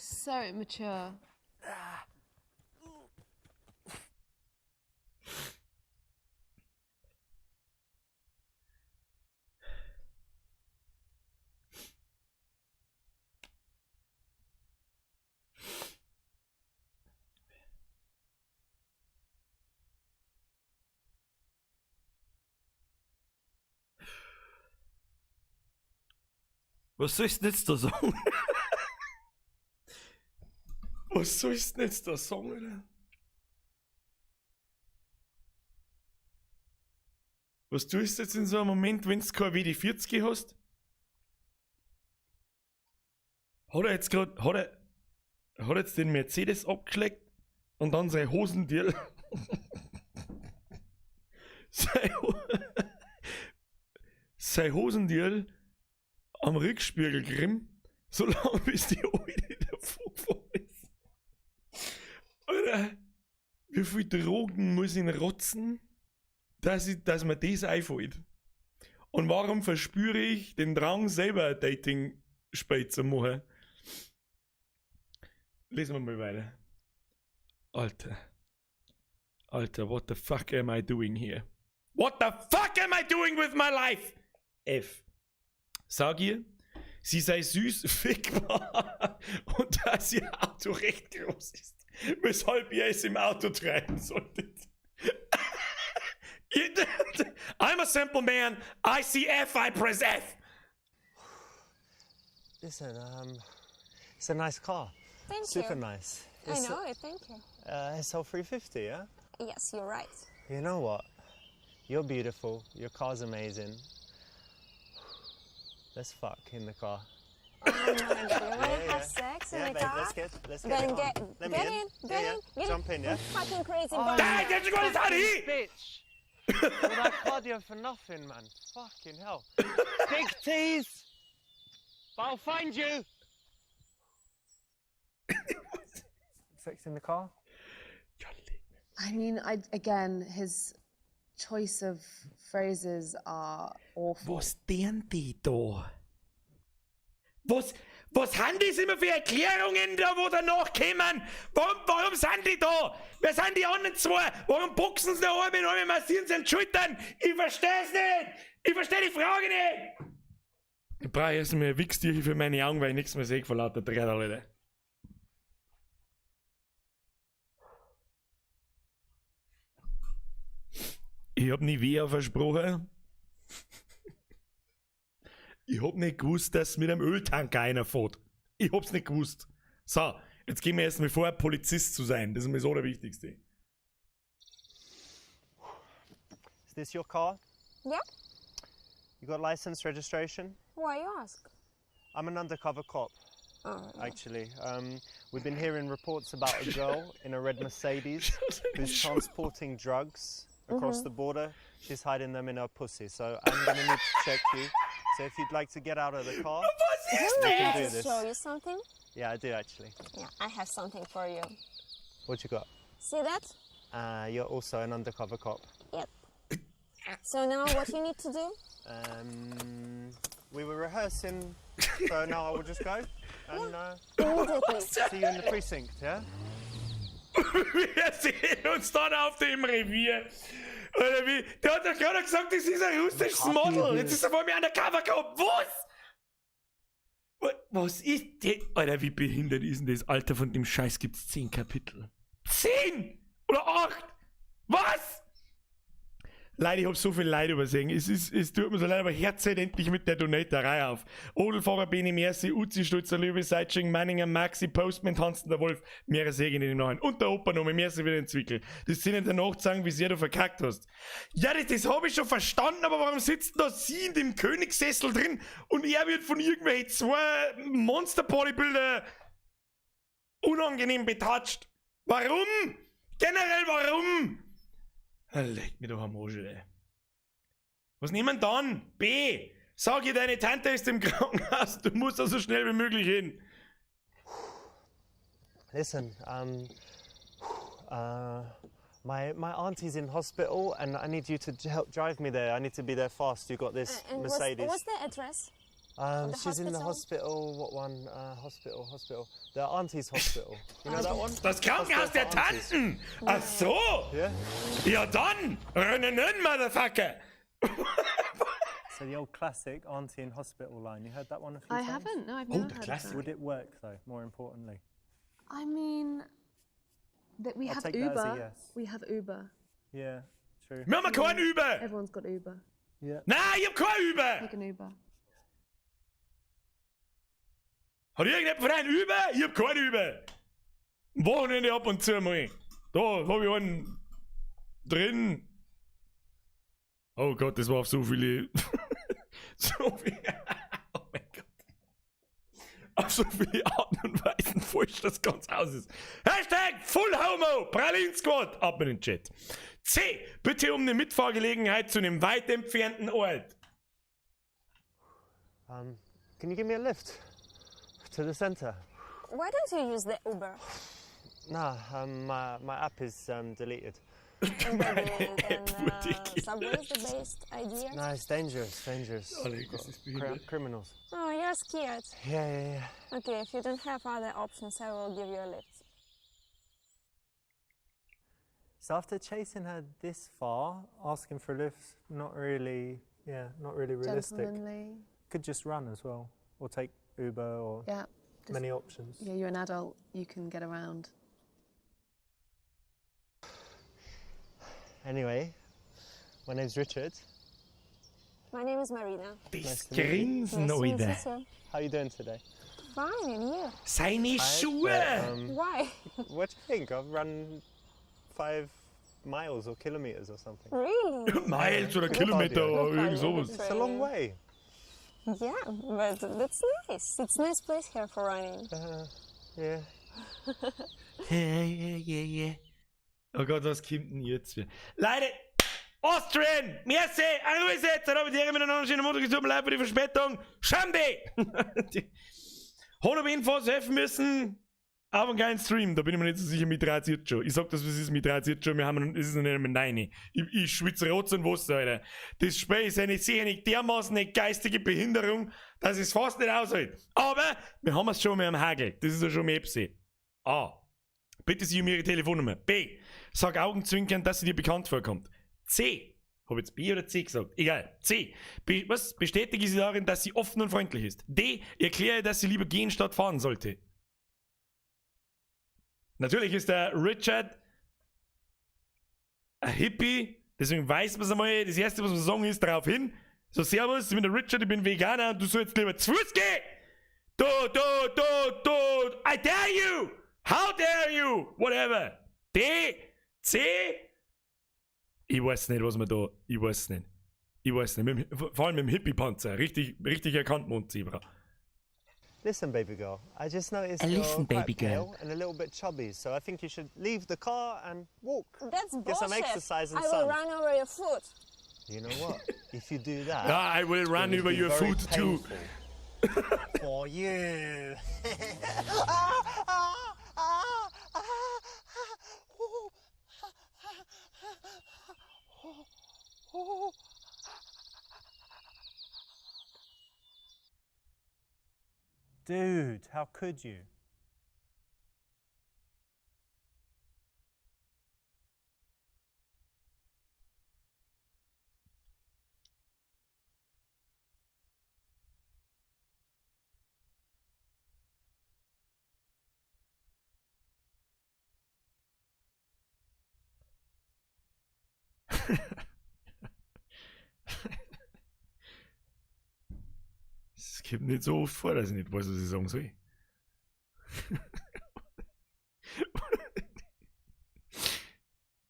So immature. Was sollst du denn jetzt da sagen? Was sollst du denn jetzt da sagen, Alter? Was tust du jetzt in so einem Moment, wenn du kein WD-40 hast? Hat er jetzt grad, hat er, hat jetzt den Mercedes abgeschleckt und dann sein Hosendirl. Sein, sein Hosendirl am Rückspiegel grimm, solange bis die Alte davon gefahren ist. Alter, wie viel Drogen muss ich rotzen, dass mir das einfällt? Und warum verspüre ich den Drang, selber ein Dating-Spiel zu machen? Lesen wir mal weiter. Alter. Alter, what the fuck am I doing here? What the fuck am I doing with my life? F. Sag ihr, sie sei süß, fickbar und dass ihr Auto recht groß ist, weshalb ihr es im Auto treiben solltet. I'm a simple man. I see F, I press F. Listen, it's a nice car. Thank Super you. nice. I It's, know it, thank you. SL350, yeah? Yes, you're right. You know what? You're beautiful. Your car's amazing. Let's fuck in the car. Oh my God, you wanna Yeah, yeah. have sex in Yeah, the babe, car? let's get Then it on. get, Let me get in. in, Yeah, get yeah. in, get Jump in, yeah? You fucking crazy Oh, bastard. Nein, jetzt kommt Harry! Bitch! All that cardio for nothing, man. Fucking hell. Big tease! But I'll find you! Sex in the car? I mean, I again, his choice of phrases are awful. Was deren die da? Was haben das immer für Erklärungen da, wo danach kommen? Warum sind die da? Wer sind die anderen zwei? Warum boxen sie da oben und massieren sie an die Schultern? Ich versteh's nicht! Ich versteh die Frage nicht! Ich brauche erst mal ein Wichstücher für meine Augen, weil ich nichts mehr sehe vor lauter Tränen, Alter. Ich hab Nivea versprochen. Ich hab nicht gewusst, dass mit einem Öltanker einer fährt. Ich hab's nicht gewusst. So, jetzt gehen wir erstmal vor, Polizist zu sein. Das ist mir so der Wichtigste. Is this your car? Yeah? You got license, registration? Why you ask? I'm an undercover cop, Oh, actually. We've been hearing reports about a girl in a red Mercedes who's transporting drugs across the border. She's hiding them in her pussy, so I'm gonna need to check you. So if you'd like to get out of the car, Was ist we I can das? do have to this. show you something? Yeah, I do actually. Yeah, I have something for you. What you got? See that? You're also an undercover cop. Yep. So now what you need to do? We were rehearsing, so now I will just go and Immediately. see you in the precinct, yeah? Wir sehen uns dann auf dem Revier. Oder wie? Der hat doch gerade gesagt, das ist ein russisches Model. Jetzt ist er vor mir undercover Cop. Was? Was ist denn? Alter, wie behindert ist denn das? Alter, von dem Scheiß gibt's 10 Kapitel. 10! Oder 8! Was? Leute, ich hab so viel Leid übersehen. Es tut mir so leid, aber hört halt endlich mit der Donaterei auf. Odelfahrer, Beni Merci, Uzi, Stutzer, Löwe, Seitsching, Manninger, Maxi, Postman, Tanzen der Wolf, mehrere Segen in den Neuen. Und der Opa nochmal, merci für den Zwickel. Das sind in der Nacht sagen, wie sehr du verkackt hast. Ja, das hab ich schon verstanden, aber warum sitzt denn da sie in dem Königssessel drin und er wird von irgendwelchen zwei Monster-Bodybuilder unangenehm betatscht? Warum? Generell warum? Ah, leck mir doch am Arsch, ey. Was nehmen dann? B. Sag ihr, deine Tante ist im Krankenhaus. Du musst da so schnell wie möglich hin. Listen, my auntie's in hospital and I need you to help drive me there. I need to be there fast. You got this And Mercedes. what's the address? The She's in the hospital? hospital. What one? Hospital, hospital. The auntie's hospital. You know that one? Das Krankenhaus der Hospital for aunties. Tanten! Ach so! Yeah. Ja dann! Rennen, Motherfucker! So the old classic auntie in hospital line. You heard that one a few I times? haven't. No, I've Oh, never the heard classic. of that. Would it work though? More importantly. I mean, that we I'll have take that as a Uber. yes. We have Uber. Yeah. True. Wir haben keinen Uber! Everyone's got Uber. Yeah. Nein, ich hab keinen Uber! Take an Uber. Hat irgendjemand von euch Uber? Ich hab keinen Uber! Am Wochenende ab und zu mal. Da hab ich einen drin. Oh Gott, das war auf so viele. So viel. Oh mein Gott. Auf so viele Arten und Weisen falsch das Ganze aus ist. Hashtag Full Homo Pralin Squad. Ab in den Chat. C. Bitte um eine Mitfahrgelegenheit zu einem weit entfernten Ort. Can you give me a lift to the centre? Why don't you use the Uber? Nah, my app is deleted. And maybe then wurde subway is the best idea. No, it's dangerous, dangerous. Alter, das ist behindert. Criminals. Oh, you're scared. Yeah. Okay, if you don't have other options, I will give you a lift. So after chasing her this far, asking for a lift, not really, yeah, not really realistic. Gentlemanly. Could just run as well, or take Uber, or Yeah. Just, many options. Yeah, you're an adult. You can get around. Anyway, my name's Richard. My name is Marina. Das to meet you. Grinsen, Nice to meet you Alter. too. How you doing today? Fine, and you? Seine Schuhe! But, Why? what do you think? I've run 5 miles or kilometers or something. Really? Miles oder Kilometer oder irgend sowas. It's a long way. Yeah, but that's nice. It's a nice place here for running. Yeah. Ja. Oh Gott, was kommt denn jetzt wieder? Leute, Austrian, merci, Grüße, jetzt habe ich die Ehre miteinander, schönen Montag, es tut mir leid für die Verspätung. Schande! Hat auf jeden Fall helfen müssen. Aber einen geilen Stream, da bin ich mir nicht so sicher, mit dreht's jetzt schon. Ich sag das, was ist, mit dreht's jetzt schon, wir haben, es ist noch nicht einmal 9. Ich schwitze Rotz und Wasser, Alter. Das Spiel ist eine sehr, eine dermaßen eine geistige Behinderung, dass es fast nicht aushält. Aber wir haben es schon mal am Hagel. Das ist ja schon mal etwas. A. Bitte sie um ihre Telefonnummer. B. Sag augenzwinkernd, dass sie dir bekannt vorkommt. C. Hab jetzt B oder C gesagt? Egal. C. B was? Bestätige sie darin, dass sie offen und freundlich ist. D. Erkläre, dass sie lieber gehen statt fahren sollte. Natürlich ist der Richard ein Hippie, deswegen weiß man es einmal. Das erste, was wir sagen, ist darauf hin. So, Servus, ich bin der Richard, ich bin Veganer und du sollst lieber zu Fuß gehen! Du, du, du, du, I dare you! How dare you? Whatever. D, C. Ich weiß nicht, was man da. Ich weiß nicht. Ich weiß nicht. Vor allem mit dem Hippie-Panzer. Richtig, richtig erkannt, Mondzebra. Listen, baby girl, I just noticed you're Listen, quite baby girl. pale and a little bit chubby, so I think you should leave the car and walk. That's bullshit. Get some exercise and I will sun. run over your foot. You know what? If you do that, Ah, I will run it will over be your very foot too. painful for you. Ah, ah, ah, ah, oh, oh, oh. Dude, how could you? Es kommt nicht so oft vor, dass ich nicht weiß, was ich sagen soll.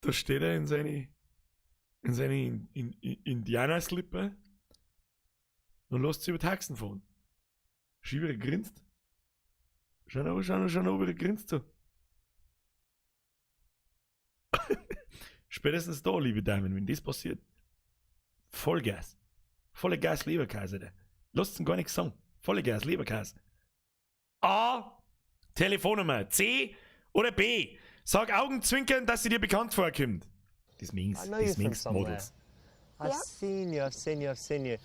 Da steht er in seine Indianer-Slipper und lässt sich über Taxen fahren. Schau, wie er grinst. Schau noch, schau noch, schau noch, wie er grinst so. Spätestens da, liebe Damen, wenn das passiert, Vollgas. Volle Gas Leberkäse, Alter. Lasst ihn gar nichts sagen. Volle Gas Leberkäse. A. Telefonnummer. C. Oder B. Sag augenzwinkernd, dass sie dir bekannt vorkommt. Das means, I know you das from means somewhere. Models. I've Yeah. seen you, I've seen you, I've seen you.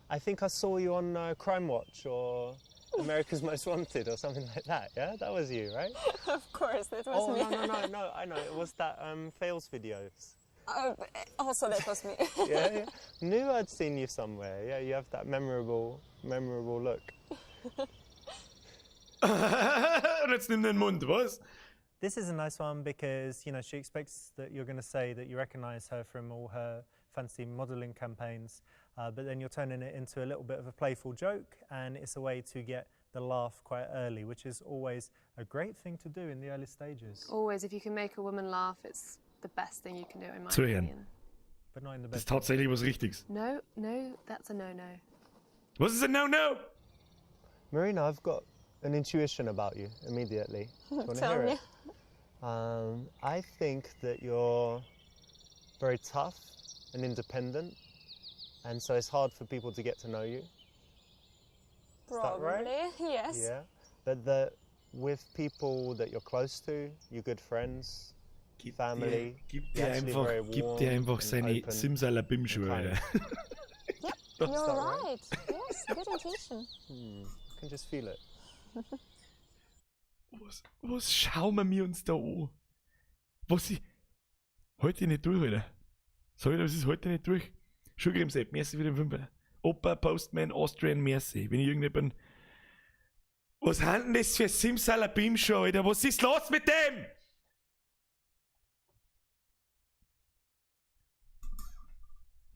I think I saw you on Crime Watch or America's Most Wanted or something like that. Yeah, that was you, right? Of course, that was Oh me. no! I know it was that fails videos. Also, that was me. Yeah. Knew I'd seen you somewhere. Yeah, you have that memorable look. Und jetzt nimm den Mund, was? This is a nice one because you know she expects that you're going to say that you recognise her from all her fancy modelling campaigns, but then you're turning it into a little bit of a playful joke, and it's a way to get the laugh quite early, which is always a great thing to do in the early stages. Always, if you can make a woman laugh, it's the best thing you can do, in my Zuhören. opinion. But not in the Das ist bedroom. tatsächlich was Richtiges. No, no, that's a no-no. Was ist ein No-No? Marina, I've got an intuition about you immediately. Do you want to Tell hear me. it? I think that you're very tough and independent, and so it's hard for people to get to know you. Is that right? Probably, yes. Yeah, but with people that you're close to, your good friends, family, Gib you're dir actually einfach, very gib warm dir einfach and seine open. Simsalabim-Schuhe, and Alter. You're that right? right. Yes, good intuition. I can just feel it. Was schauen wir uns da an? Was ich. Halt dich nicht durch, Alter. Sag ich dir, was ist heute nicht durch? Schuhcreme-Sepp, merci für den Fünfer. Opa, Postman, Austrian, merci. Wenn ich irgendjemand. Was haben denn das für Simsalabim-Show, Alter? Was ist los mit dem?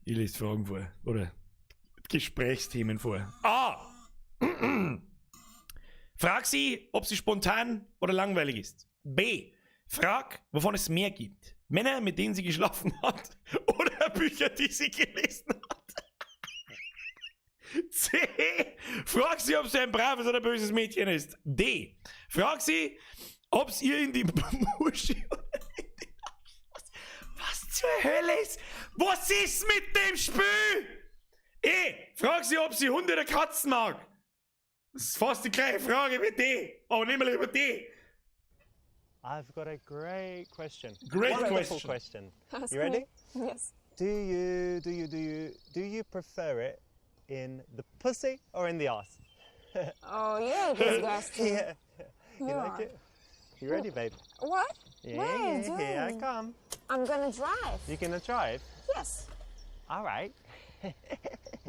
Ich lese Fragen vor. Oder Gesprächsthemen vor. A. Frag sie, ob sie spontan oder langweilig ist. B. Frag, wovon es mehr gibt. Männer, mit denen sie geschlafen hat oder Bücher, die sie gelesen hat. C. Frag sie, ob sie ein braves oder böses Mädchen ist. D. Frag sie, ob es ihr in die Muschi oder in den Arsch. Was zur Hölle ist? Was ist mit dem Spiel? E. Frag sie, ob sie Hunde oder Katzen mag. Das ist fast die gleiche Frage wie D. Aber nehmen wir lieber D. I've got a great question. Great Wonderful question. question. Ask You ready? me. Yes. Do you prefer it in the pussy or in the ass? Oh yeah, disgusting. Yeah. You You like are. it? You ready, babe? What? Yeah, Where are you yeah, here I doing? come. I'm gonna drive. You gonna drive? Yes. All right.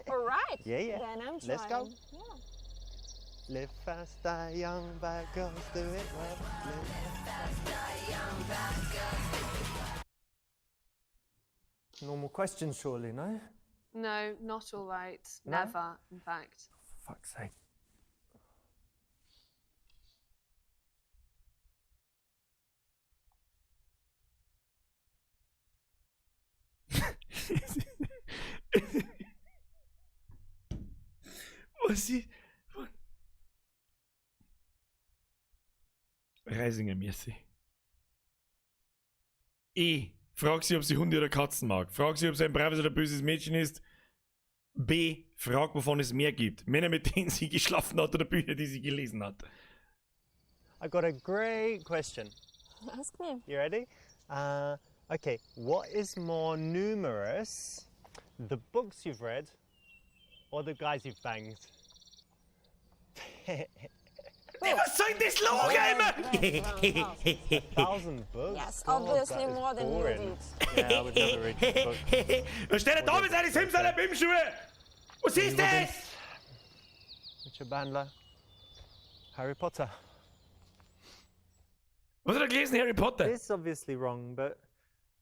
All right. Yeah, yeah. Then I'm driving. Let's go. Yeah. Live fast, die young, bad girls do it well. Live fast, die young, bad girls. Normal question, surely, no? No, not all right. No? Never, in fact. Fuck's sake. Was ist. Reisinger, merci. E. Frag sie, ob sie Hunde oder Katzen mag. Frag sie, ob sie ein braves oder böses Mädchen ist. B. Frag, wovon es mehr gibt. Männer, mit denen sie geschlafen hat oder Bücher, die sie gelesen hat. I got a great question. Ask me. You ready? Okay, what is more numerous, the books you've read or the guys you've banged? Was soll denn das Logo immer? 1,000 books? Yes, God, obviously that is more than you boring. did. Yeah, I would never read books. Da steht er da mit seinen Simsalabim-Schuhe! Was ist das? Richard Bandler, Harry Potter. Was hat er gelesen, Harry Potter? This is obviously wrong, but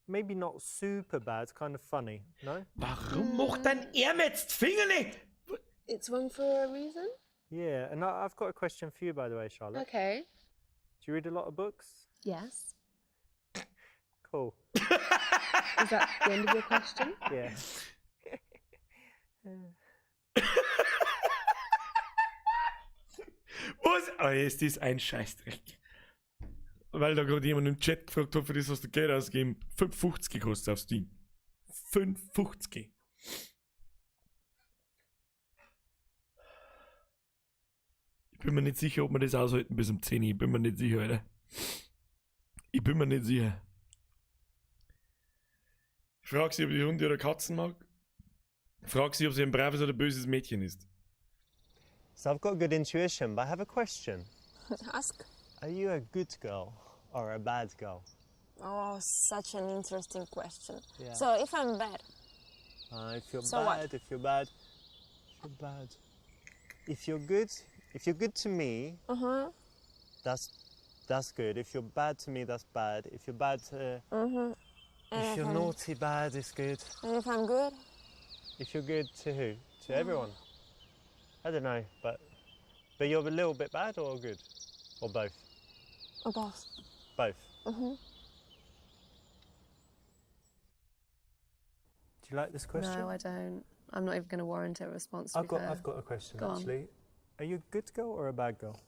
maybe not super bad. It's kind of funny, no? Warum macht denn er jetzt Finger nicht? It's wrong for a reason. Yeah, and I've got a question for you, by the way, Charlotte. Okay. Do you read a lot of books? Yes. Cool. Is that the end of your question? Yeah. Was? Oh, ist das ein Scheißdreck. Weil da gerade jemand im Chat gefragt hat, für das hast du Geld ausgegeben. 5,50 kostet auf Steam. 5,50. Ich bin mir nicht sicher, ob wir das aushalten bis um 10 Uhr. Ich bin mir nicht sicher, Alter. Ich bin mir nicht sicher. Ich frage sie, ob die Hunde oder Katzen mag. Frag sie, ob sie ein braves oder böses Mädchen ist. So I've got good intuition, but I have a question. Ask. Are you a good girl or a bad girl? Oh, such an interesting question. Yeah. So if I'm bad, If you're So bad, what? if you're bad, if you're bad. If you're good, if you're good to me, that's good. If you're bad to me, that's bad. If you're bad to, And if you're naughty, bad, it's good. And if I'm good, If you're good to who? To everyone. I don't know, but you're a little bit bad or good, or both. Or both. Both. Do you like this question? No, I don't. I'm not even going to warrant a response. To I've be got fair. I've got a question Go on. actually. Are you a good girl or a bad girl?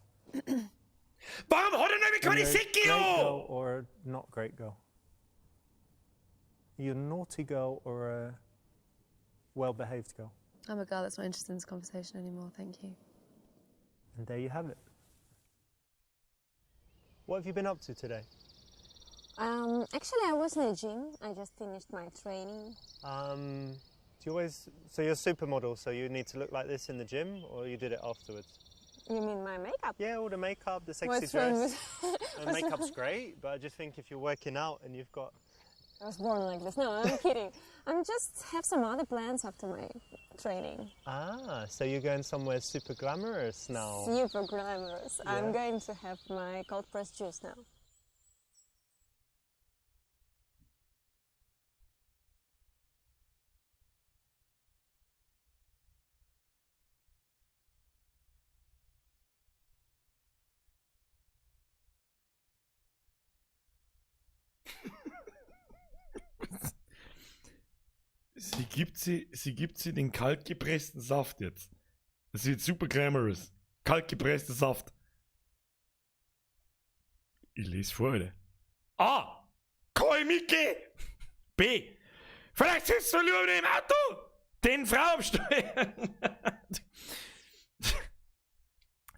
Warum hat nämlich Are keine you a Säcke great an? girl or a not great girl? Are you a naughty girl or a well-behaved girl? I'm a girl that's not interested in this conversation anymore. Thank you. And there you have it. What have you been up to today? Actually, I was in the gym. I just finished my training. Do you always? So you're a supermodel, so you need to look like this in the gym, or you did it afterwards? You mean my makeup? Yeah, all the makeup, the sexy What's wrong dress. with- And makeup's great, but I just think if you're working out and you've got I was born like this. No, I'm kidding. I'm just have some other plans after my training. Ah, so you're going somewhere super glamorous now. Super glamorous. I'm Yeah. going to have my cold pressed juice now. Sie gibt sie den kaltgepressten Saft jetzt. Das wird super glamorous. Kaltgepresster Saft. Ich lese vor, Alter. A. Kann ich mitgehen? B. Vielleicht sitzt du lieber im Auto. Den Frau absteuern.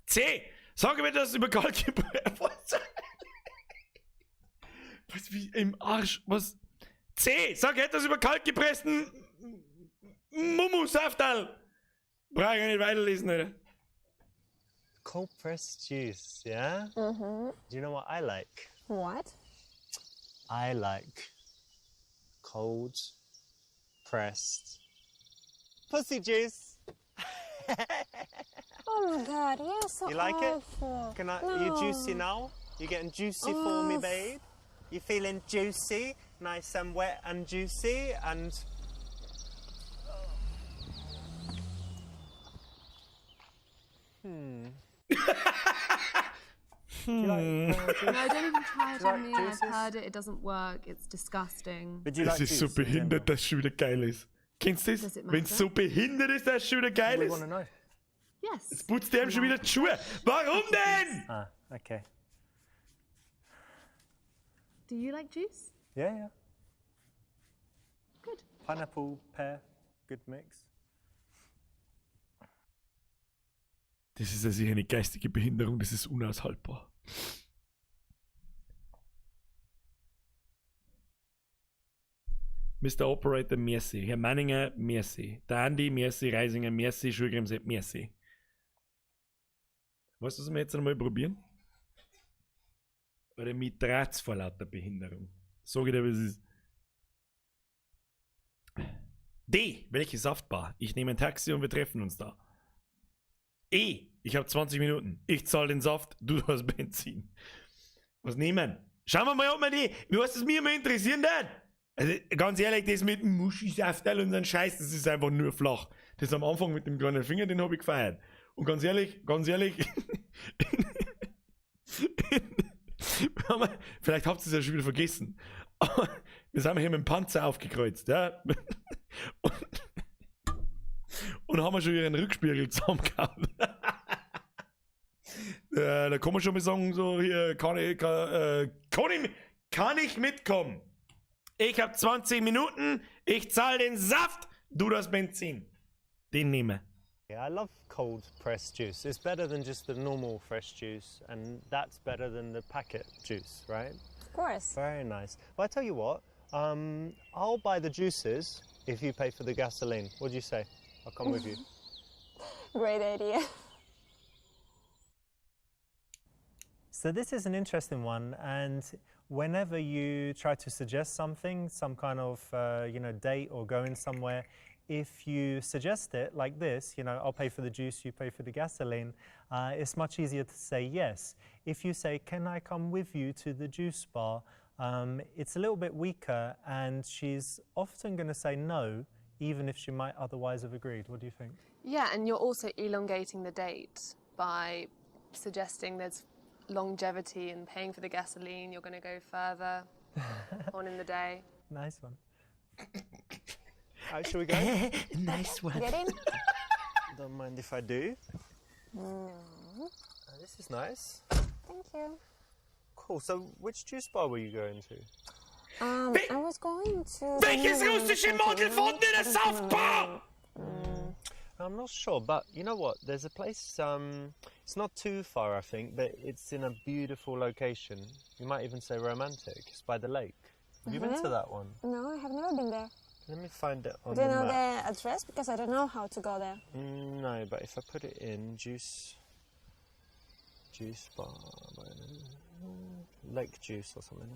C. Sag mir das über kaltgepresst. Was? Was wie im Arsch? Was? C. Sag etwas über kaltgepressten Mumu-Safterl. Brauch ich nicht weiterlesen, Alter. Cold pressed juice, yeah? Mm-hmm. Do you know what I like? What? I like cold pressed pussy juice. Oh my god, you're so You like it? awful. Can I? No. You juicy now? You getting juicy for me, Oof. babe? You feeling juicy? Nice and wet and juicy and. Do you like, No, don't even try it Do you on like me. I've juices? heard it. It doesn't work. It's disgusting. But do you Es like ist so juice in general? behindert, dass es schon wieder geil ist. Kennst du das? Does it Wenn es matter? so behindert ist, dass es schon wieder geil We ist. want to know. Yes. Jetzt putzt der ihm schon wieder die Schuhe. Warum denn? Ah, okay. Do you like juice? Yeah, yeah. Good. Pineapple, pear, good mix. Das ist ja sicher eine geistige Behinderung, das ist unaushaltbar. Mr. Operator, merci. Herr Manninger, merci. Der Andi, merci. Reisinger, merci. Schulgrimse, merci. Weißt du, was wir jetzt einmal probieren? Oder mich draht's vor lauter Behinderung. Sag ich dir, was es ist. D. Welche Saftbar? Ich nehme ein Taxi und wir treffen uns da. E. Ich habe 20 Minuten. Ich zahle den Saft, du hast Benzin. Was nehmen? Schauen wir mal, ob wir die. Weißt du, was mich immer interessieren wird? Also, ganz ehrlich, das mit dem Muschi-Safterl und so ein Scheiß, das ist einfach nur flach. Das am Anfang mit dem kleinen Finger, den habe ich gefeiert. Und ganz ehrlich, vielleicht habt ihr es ja schon wieder vergessen. Aber wir sind hier mit dem Panzer aufgekreuzt, ja. Und haben wir schon wieder einen Rückspiegel zusammengehauen. Da kann man schon mal sagen, so hier, kann ich mitkommen? Ich hab 20 Minuten, ich zahl den Saft, du das Benzin. Den nehme. Yeah, I love cold pressed juice. It's better than just the normal fresh juice, and that's better than the packet juice, right? Of course. Very nice. Well, I tell you what, I'll buy the juices. If you pay for the gasoline. What do you say? I'll come with you. Great idea. So this is an interesting one, and whenever you try to suggest something, some kind of date or going somewhere, if you suggest it like this, I'll pay for the juice, you pay for the gasoline, it's much easier to say yes. If you say, can I come with you to the juice bar? It's a little bit weaker, and she's often going to say no, even if she might otherwise have agreed. What do you think? Yeah, and you're also elongating the date by suggesting there's longevity and paying for the gasoline, you're going to go further on in the day. Nice one. All right, shall we go? Nice one. Get in? Don't mind if I do. No. This is nice. Thank you. Cool. So, which juice bar were you going to? I was going to. Welches russische Model wohnt in der Saftbar? I'm not sure, but you know what? There's a place, it's not too far, I think, but it's in a beautiful location. You might even say romantic. It's by the lake. Have you been to that one? No, I have never been there. Let me find it on Do you the know map. the address? Because I don't know how to go there. No, but if I put it in, juice bar, lake juice or something.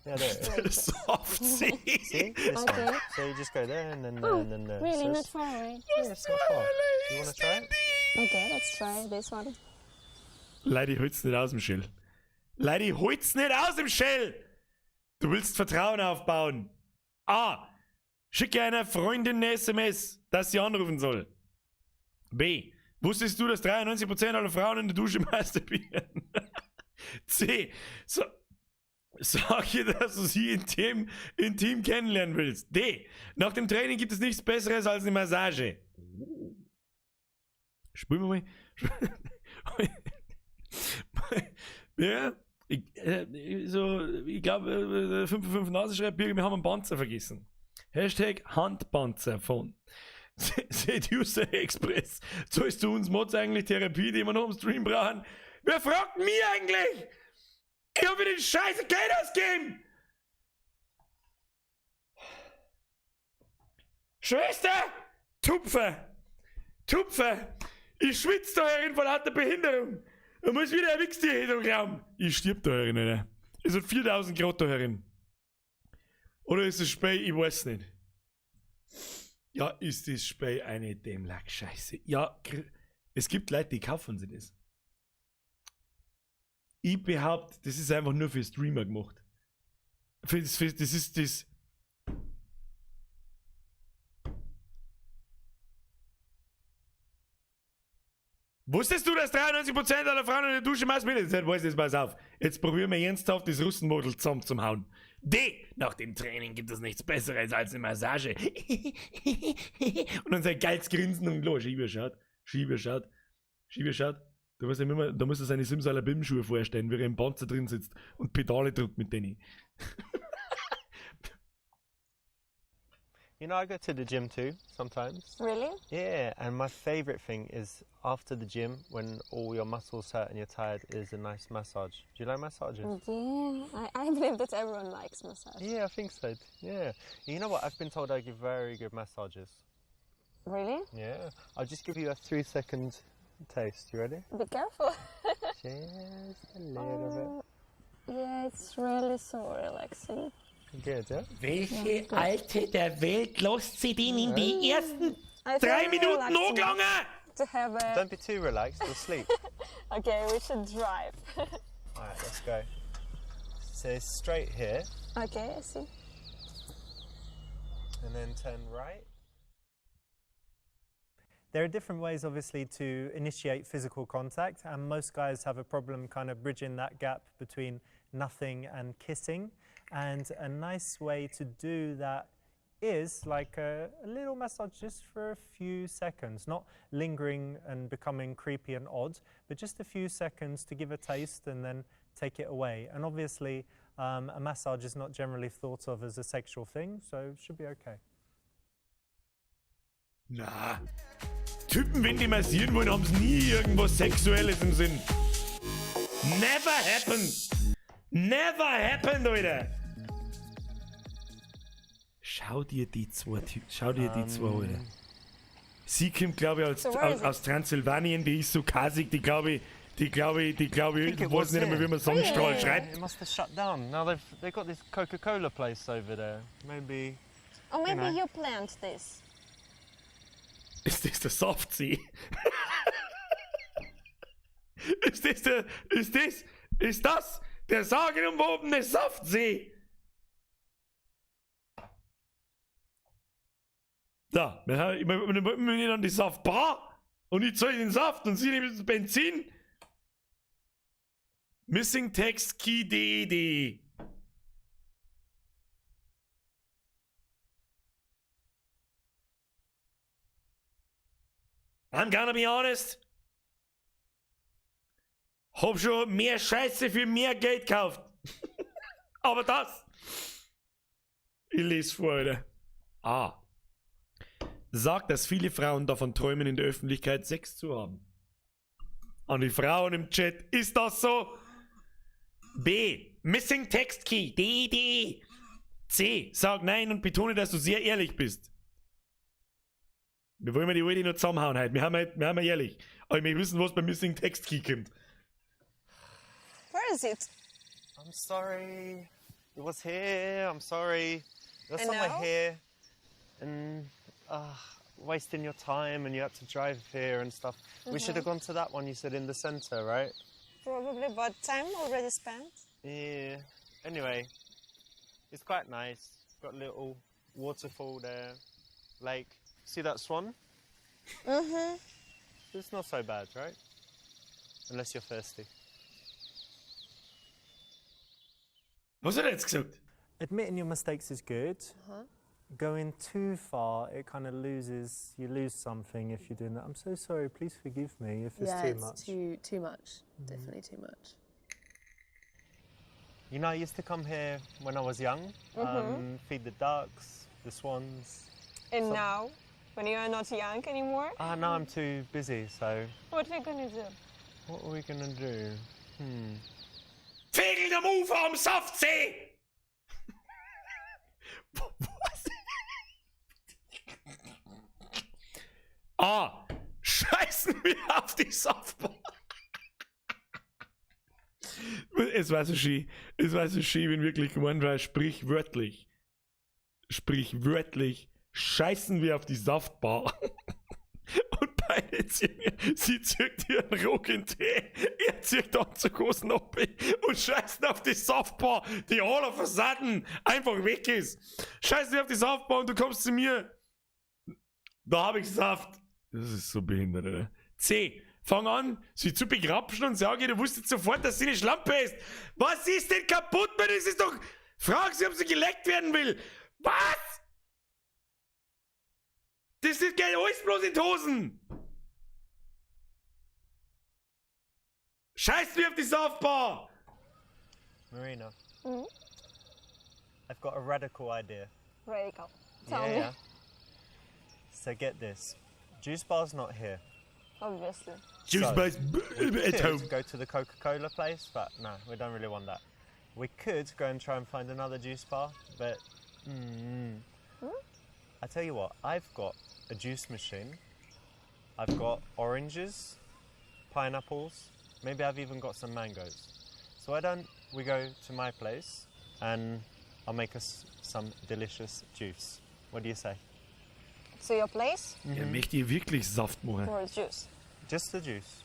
Yeah, there it is. Soft See? See? This Okay. one. So you just go there and then there Oh, and then there. really? So Not it's- far away. Yeah, it's not far. You want to try it? Okay, let's try this one. Leute, ich hol's nicht aus dem Shell. Leute, ich hol's nicht aus dem Shell! Du willst Vertrauen aufbauen. A. Schicke einer Freundin eine SMS, dass sie anrufen soll. B. Wusstest du, dass 93% aller Frauen in der Dusche masturbieren? C. So, sag ihr, dass du sie intim kennenlernen willst. D. Nach dem Training gibt es nichts Besseres als eine Massage. Spielen wir mal. Ja, ich glaube, 5 5 Nase schreibt, Birgit, wir haben einen Panzer vergessen. Hashtag Handpanzer von Seducer Express. Zahlst du uns Mods eigentlich Therapie, die wir noch im Stream brauchen? Wer fragt mich eigentlich? Ich hab mir den scheiß Geld ausgegeben! Schwester! Tupfer! Tupfer! Ich schwitze da herin vor lauter Behinderung! Da muss wieder ein Wichstier hin im Raum! Ich stirb da herin, Alter. Es hat 4000 Grad da herin. Oder ist es spät? Ich weiß nicht. Ja, ist das Spiel eine dämliche Scheiße. Ja, es gibt Leute, die kaufen sich das. Ich behaupte, das ist einfach nur für Streamer gemacht. Das ist das. Wusstest du, dass 93% aller Frauen in der Dusche masturbieren? Jetzt weiß ich, pass auf. Jetzt probieren wir ernsthaft das Russenmodel zusammen zum Hauen. D. Nach dem Training gibt es nichts Besseres als eine Massage. Und dann sein geiles Grinsen und klar, Schieber schaut, Schieber schaut, Schieber schaut. Da muss er immer, da muss er seine Simsalabim-Schuhe vorstellen, wie er im Panzer drin sitzt und Pedale drückt mit denen. You know, I go to the gym too sometimes. Really? Yeah, and my favorite thing is after the gym, when all your muscles hurt and you're tired, is a nice massage. Do you like massages? Yeah, I believe that everyone likes massage. Yeah, I think so. Yeah. You know what? I've been told I give very good massages. Really? Yeah. I'll just give you a 3-second taste. You ready? Be careful. Just a little bit. Yeah, it's really so relaxing. Good, yeah? Welche Alte der Welt lässt sie denn in die ersten I feel 3 really Minuten relaxed enough angelangen? to have a Don't be too relaxed, you'll sleep. Okay, we should drive. All right, let's go. So it's straight here. Okay, I see. And then turn right. There are different ways, obviously, to initiate physical contact, and most guys have a problem kind of bridging that gap between nothing and kissing. And a nice way to do that is like a little massage just for a few seconds, not lingering and becoming creepy and odd, but just a few seconds to give a taste and then take it away. And obviously, a massage is not generally thought of as a sexual thing, so it should be okay. Na, Typen, wenn die massieren wollen, haben's nie irgendwas Sexuelles im Sinn. Never happened. Never happened, Alter. Schau dir die zwei Typen, schau dir die zwei, Alter. Sie kommt, glaube ich, aus, So where aus, is it? aus Transsilvanien, die ist so kasig, die glaube ich, Think it weiß was nicht einmal, wie here. man Sonnenstrahl schreibt. It must have shut down. Now they've got this Coca-Cola place over there. Maybe. Or maybe know. you planned this. Ist das der Saftsee? Ist das der, ist das, ist das der sagenumwobene Saftsee? Da, wir haben, wir nehmen dann die Saftbar und ich zahle den Saft und sie nehmen das Benzin. Missing Text Key D D. I'm gonna be honest. Hab schon mehr Scheiße für mehr Geld gekauft. Aber das. Ich lese vor, Alter. A. Sagt, dass viele Frauen davon träumen, in der Öffentlichkeit Sex zu haben. An die Frauen im Chat, ist das so? B. Missing Text Key. D, D. C. Sag nein und betone, dass du sehr ehrlich bist. Wir wollen ja die Alte noch zusammenhauen heute. Wir haben ja ehrlich. Aber ich möchte wissen, was bei Missing Text Key kommt. Where is it? I'm sorry. It was here. I'm sorry. It was And somewhere now? here. And wasting your time, and you had to drive here and stuff. We should have gone to that one you said in the center, right? Probably, but time already spent. Yeah. Anyway, it's quite nice. Got a little waterfall there, lake. See that swan? Mm-hmm. It's not so bad, right? Unless you're thirsty. Was hat er jetzt gesagt? Admitting your mistakes is good. Going too far, it kind of loses, you lose something if you're doing that. I'm so sorry, please forgive me if it's Yeah, too it's much. too much. Definitely too much. You know, I used to come here when I was young, feed the ducks, the swans. And now, when you are not young anymore, Ah, now I'm too busy, so what are we gonna do? what are we gonna do? Vögel am Ufer am Saftsee! Was? A. Scheißen wir auf die Saftbar. Es war so schön. Es war so schön, wenn wirklich gemeint war, sprichwörtlich. Sprichwörtlich. Scheißen wir auf die Saftbar. Und beide ziehen, sie zieht ihren Rock in Tee, er zieht Anzughosen ab und scheißen auf die Saftbar, die all of a sudden einfach weg ist. Scheißen wir auf die Saftbar und du kommst zu mir. Da hab ich Saft. Das ist so behindert, oder? C. Fang an, sie zu begrapschen und sage, du wusstest sofort, dass sie eine Schlampe ist. Was ist denn kaputt, Mann? Das ist doch. Frag sie, ob sie geleckt werden will. Was? Das ist geht alles bloß in die Hosen. Scheiß mir auf die Saftbar. Marina, I've got a radical idea. Radical. Tell yeah, me. yeah. So get this. Juice bar's not here. Obviously. Juice So, bar's We at could home. go to the Coca-Cola place, but no, we don't really want that. We could go and try and find another juice bar, but I tell you what, I've got a juice machine. I've got oranges, pineapples, maybe I've even got some mangoes. So why don't we go to my place and I'll make us some delicious juice. What do you say? To your place Er möchte ihr wirklich Saft machen. or juice? Just the juice.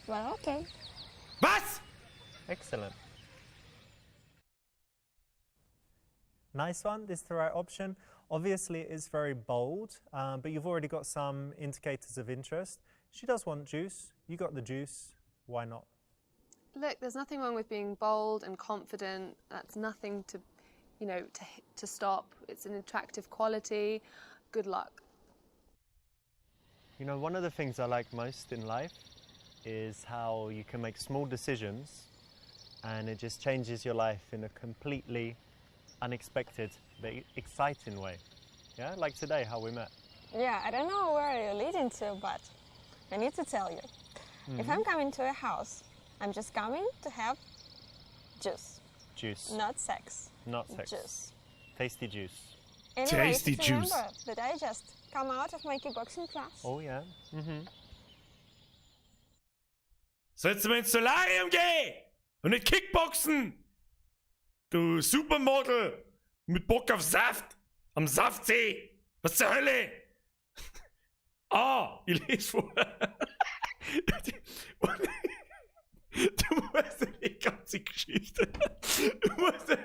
Well, okay. Was? Excellent. Nice one. This is the right option. Obviously, it's very bold, but you've already got some indicators of interest. She does want juice. You got the juice. Why not? Look, there's nothing wrong with being bold and confident. That's nothing to, you know, to stop. It's an attractive quality. Good luck. You know, one of the things I like most in life is how you can make small decisions and it just changes your life in a completely unexpected but exciting way. Yeah, like today, how we met. Yeah, I don't know where you're leading to, but I need to tell you. If I'm coming to a house, I'm just coming to have juice. Juice. Not sex. Not sex. Juice. Tasty juice. Anyway, Tasty you should juice. remember that I just come out of my kickboxing class. Oh yeah. Mm-hmm. Sollst du mal ins Solarium gehen und nicht Kickboxen? Du Supermodel mit Bock auf Saft am Saftsee. Was zur Hölle? Ah, ich lese vor. Du musst ja die ganze Geschichte. Du musst.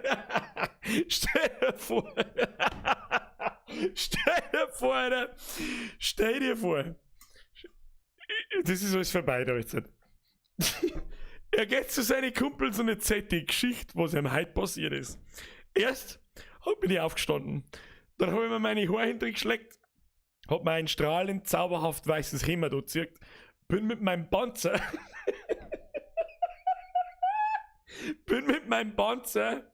Stell dir vor. Stell dir vor, Alter. Stell dir vor. Das ist alles vorbei da jetzt. Er geht zu seinen Kumpels und erzählt die Geschichte, was ihm heute passiert ist. Erst bin ich aufgestanden. Dann habe ich mir meine Haare hintergeschleckt, hab mir ein strahlend zauberhaft weißes Hemd angezogen, bin mit meinem Panzer bin mit meinem Panzer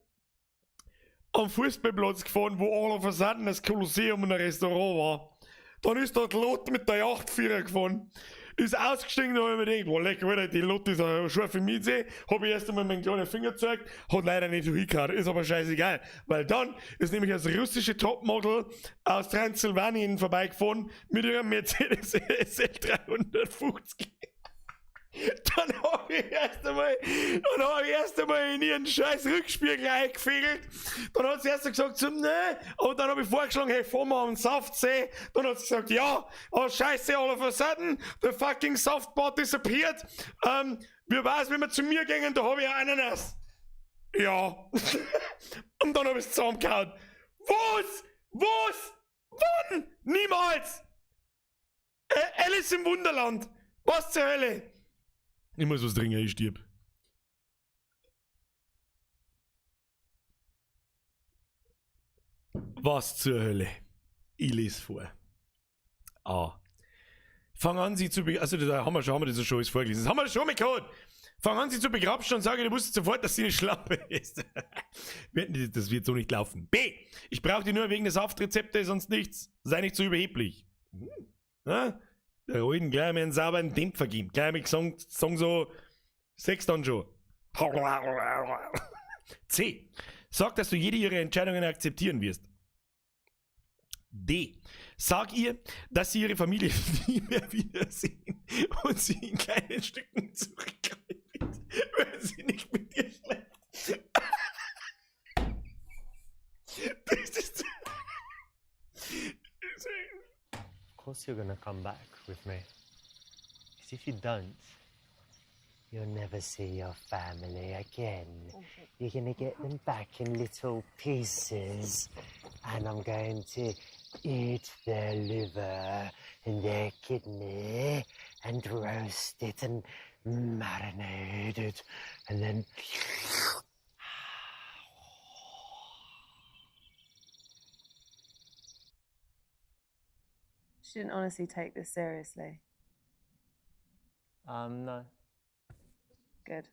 am Fußballplatz gefahren, wo all of a sudden das Kolosseum und ein Restaurant war. Dann ist dort Lotte mit der Yacht gefahren. Ist ausgestiegen, da hab ich mir gedacht, boah, leck, Alter, die Lotte ist ja scharf für mich. Hab ich erst einmal meinen kleinen Finger gezeigt, hat leider nicht so hingehauen, ist aber scheißegal. Weil dann ist nämlich das russische Topmodel aus Transsilvanien vorbeigefahren mit ihrem Mercedes SL 350. Dann hab ich erst einmal, dann hab ich erst einmal in ihren scheiß Rückspiegel eingefegelt. Dann hat sie erst gesagt, so, ne. Und dann hab ich vorgeschlagen, hey, fahren wir am Saftsee. Dann hat sie gesagt, ja, oh scheiße, all of a sudden, the fucking softboard disappeared. Wie war's, wenn wir zu mir gingen, da hab ich eine Ananas. Ja. Und dann hab ich's zusammengehauen. Was? Was? Wann? Niemals! Alice im Wunderland. Was zur Hölle? Ich muss was trinken, ich stirb. Was zur Hölle? Ich lese vor. A. Fang an, sie zu be-, also, da haben wir schon, haben wir das schon alles vorgelesen. Das haben wir schon mal gehabt. Fang an, sie zu begrapschen und sage, du wusstest sofort, dass sie eine Schlampe ist. Das wird so nicht laufen. B. Ich brauche die nur wegen der Saftrezepte, sonst nichts. Sei nicht so überheblich. Na? Der Alten gleich mal einen sauberen Dämpfer geben. Gleich mal gesagt, sagen so, sechs dann schon. C. Sag, dass du jede ihrer Entscheidungen akzeptieren wirst. D. Sag ihr, dass sie ihre Familie nie mehr wiedersehen und sie in kleinen Stücken zurückgreift, wenn sie nicht mit dir schläft. Das ist. Of course you're gonna come back with me. Because if you don't, you'll never see your family again. You're gonna get them back in little pieces. And I'm going to eat their liver and their kidney and roast it and marinate it and then... She didn't honestly take this seriously. No. Good.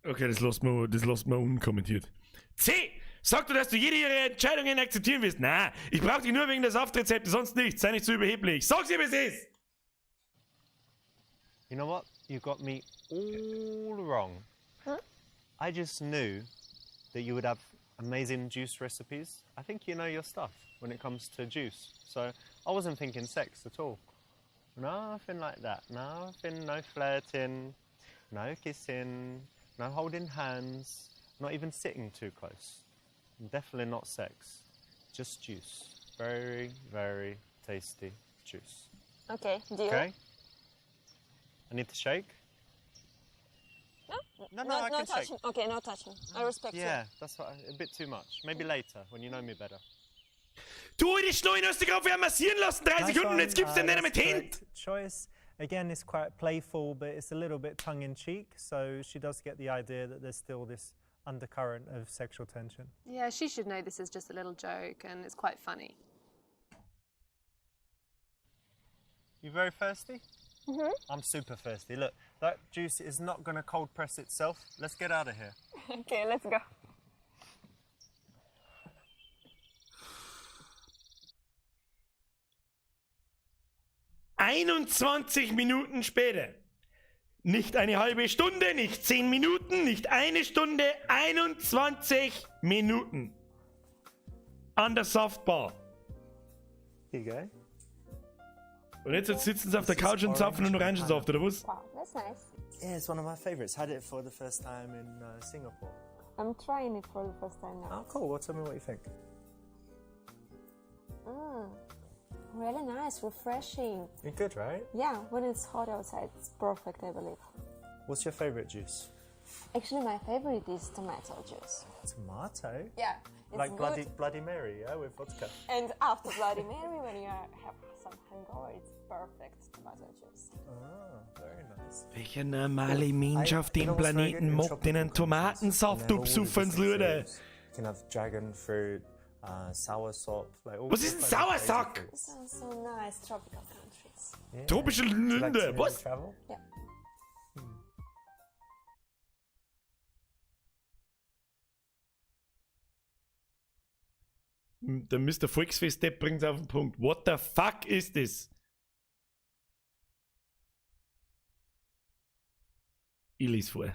Okay, das lässt man unkommentiert. C! Sag du, dass du jede ihrer Entscheidungen akzeptieren wirst? Na, ich brauch dich nur wegen der Saftrezepte, sonst nichts. Sei nicht zu überheblich. Sag's ihr, wie es ist! You know what? You got me all wrong. Huh? I just knew that you would have amazing juice recipes. I think you know your stuff when it comes to juice. So I wasn't thinking sex at all. Nothing like that. Nothing, no flirting, no kissing, no holding hands, not even sitting too close. Definitely not sex. Just juice. Very, very tasty juice. Okay, deal. Okay? I need to shake? No? No, no, I no can shake. touching. Okay, no touching. I respect you. Yeah, that's what I, a bit too much. Maybe later, when you know me better. Du, die Schnullen hast du gerade vorher massieren lassen, 3 Nice Sekunden, one. jetzt gibst du dir nicht That's mit Händen. correct choice. Again, it's quite playful, but it's a little bit tongue-in-cheek, so she does get the idea that there's still this undercurrent of sexual tension. Yeah, she should know this is just a little joke and it's quite funny. You very thirsty? I'm super thirsty. Look, that juice is not going to cold press itself. Let's get out of here. Okay, let's go. 21 Minuten später. Nicht eine halbe Stunde, nicht 10 Minuten, nicht eine Stunde, 21 Minuten. An der Saftbar. Here you go. Und jetzt sitzen sie auf der Couch und zapfen einen Orangensaft, oder was? Wow, that's nice. Yeah, it's one of my favorites. Had it for the first time in Singapore. I'm trying it for the first time now. Oh, cool. Well, tell me what you think. Really nice, refreshing. You're good, right? Yeah, when it's hot outside, it's perfect, I believe. What's your favorite juice? Actually, my favorite is tomato juice. Tomato? Yeah, it's Like good. Bloody Mary, yeah, with vodka. And after Bloody Mary, when you have some hangover, it's perfect tomato juice. Ah, very nice. Welcher normale Mensch auf You dem know what's very good? Planeten In mag tropical denn einen countries, Tomatensaft and they have all the absaufen, different Luder? fruits. You can have dragon fruit, soursop, like all Was ist ein kinds of crazy Sauersack? fruits. Sounds so nice, tropical countries. Yeah. Tropische Do you like Lünde, to was? travel? Yeah. Der Mr. Volksfest-Depp bringt's auf den Punkt. What the fuck ist das? Ich lese vor.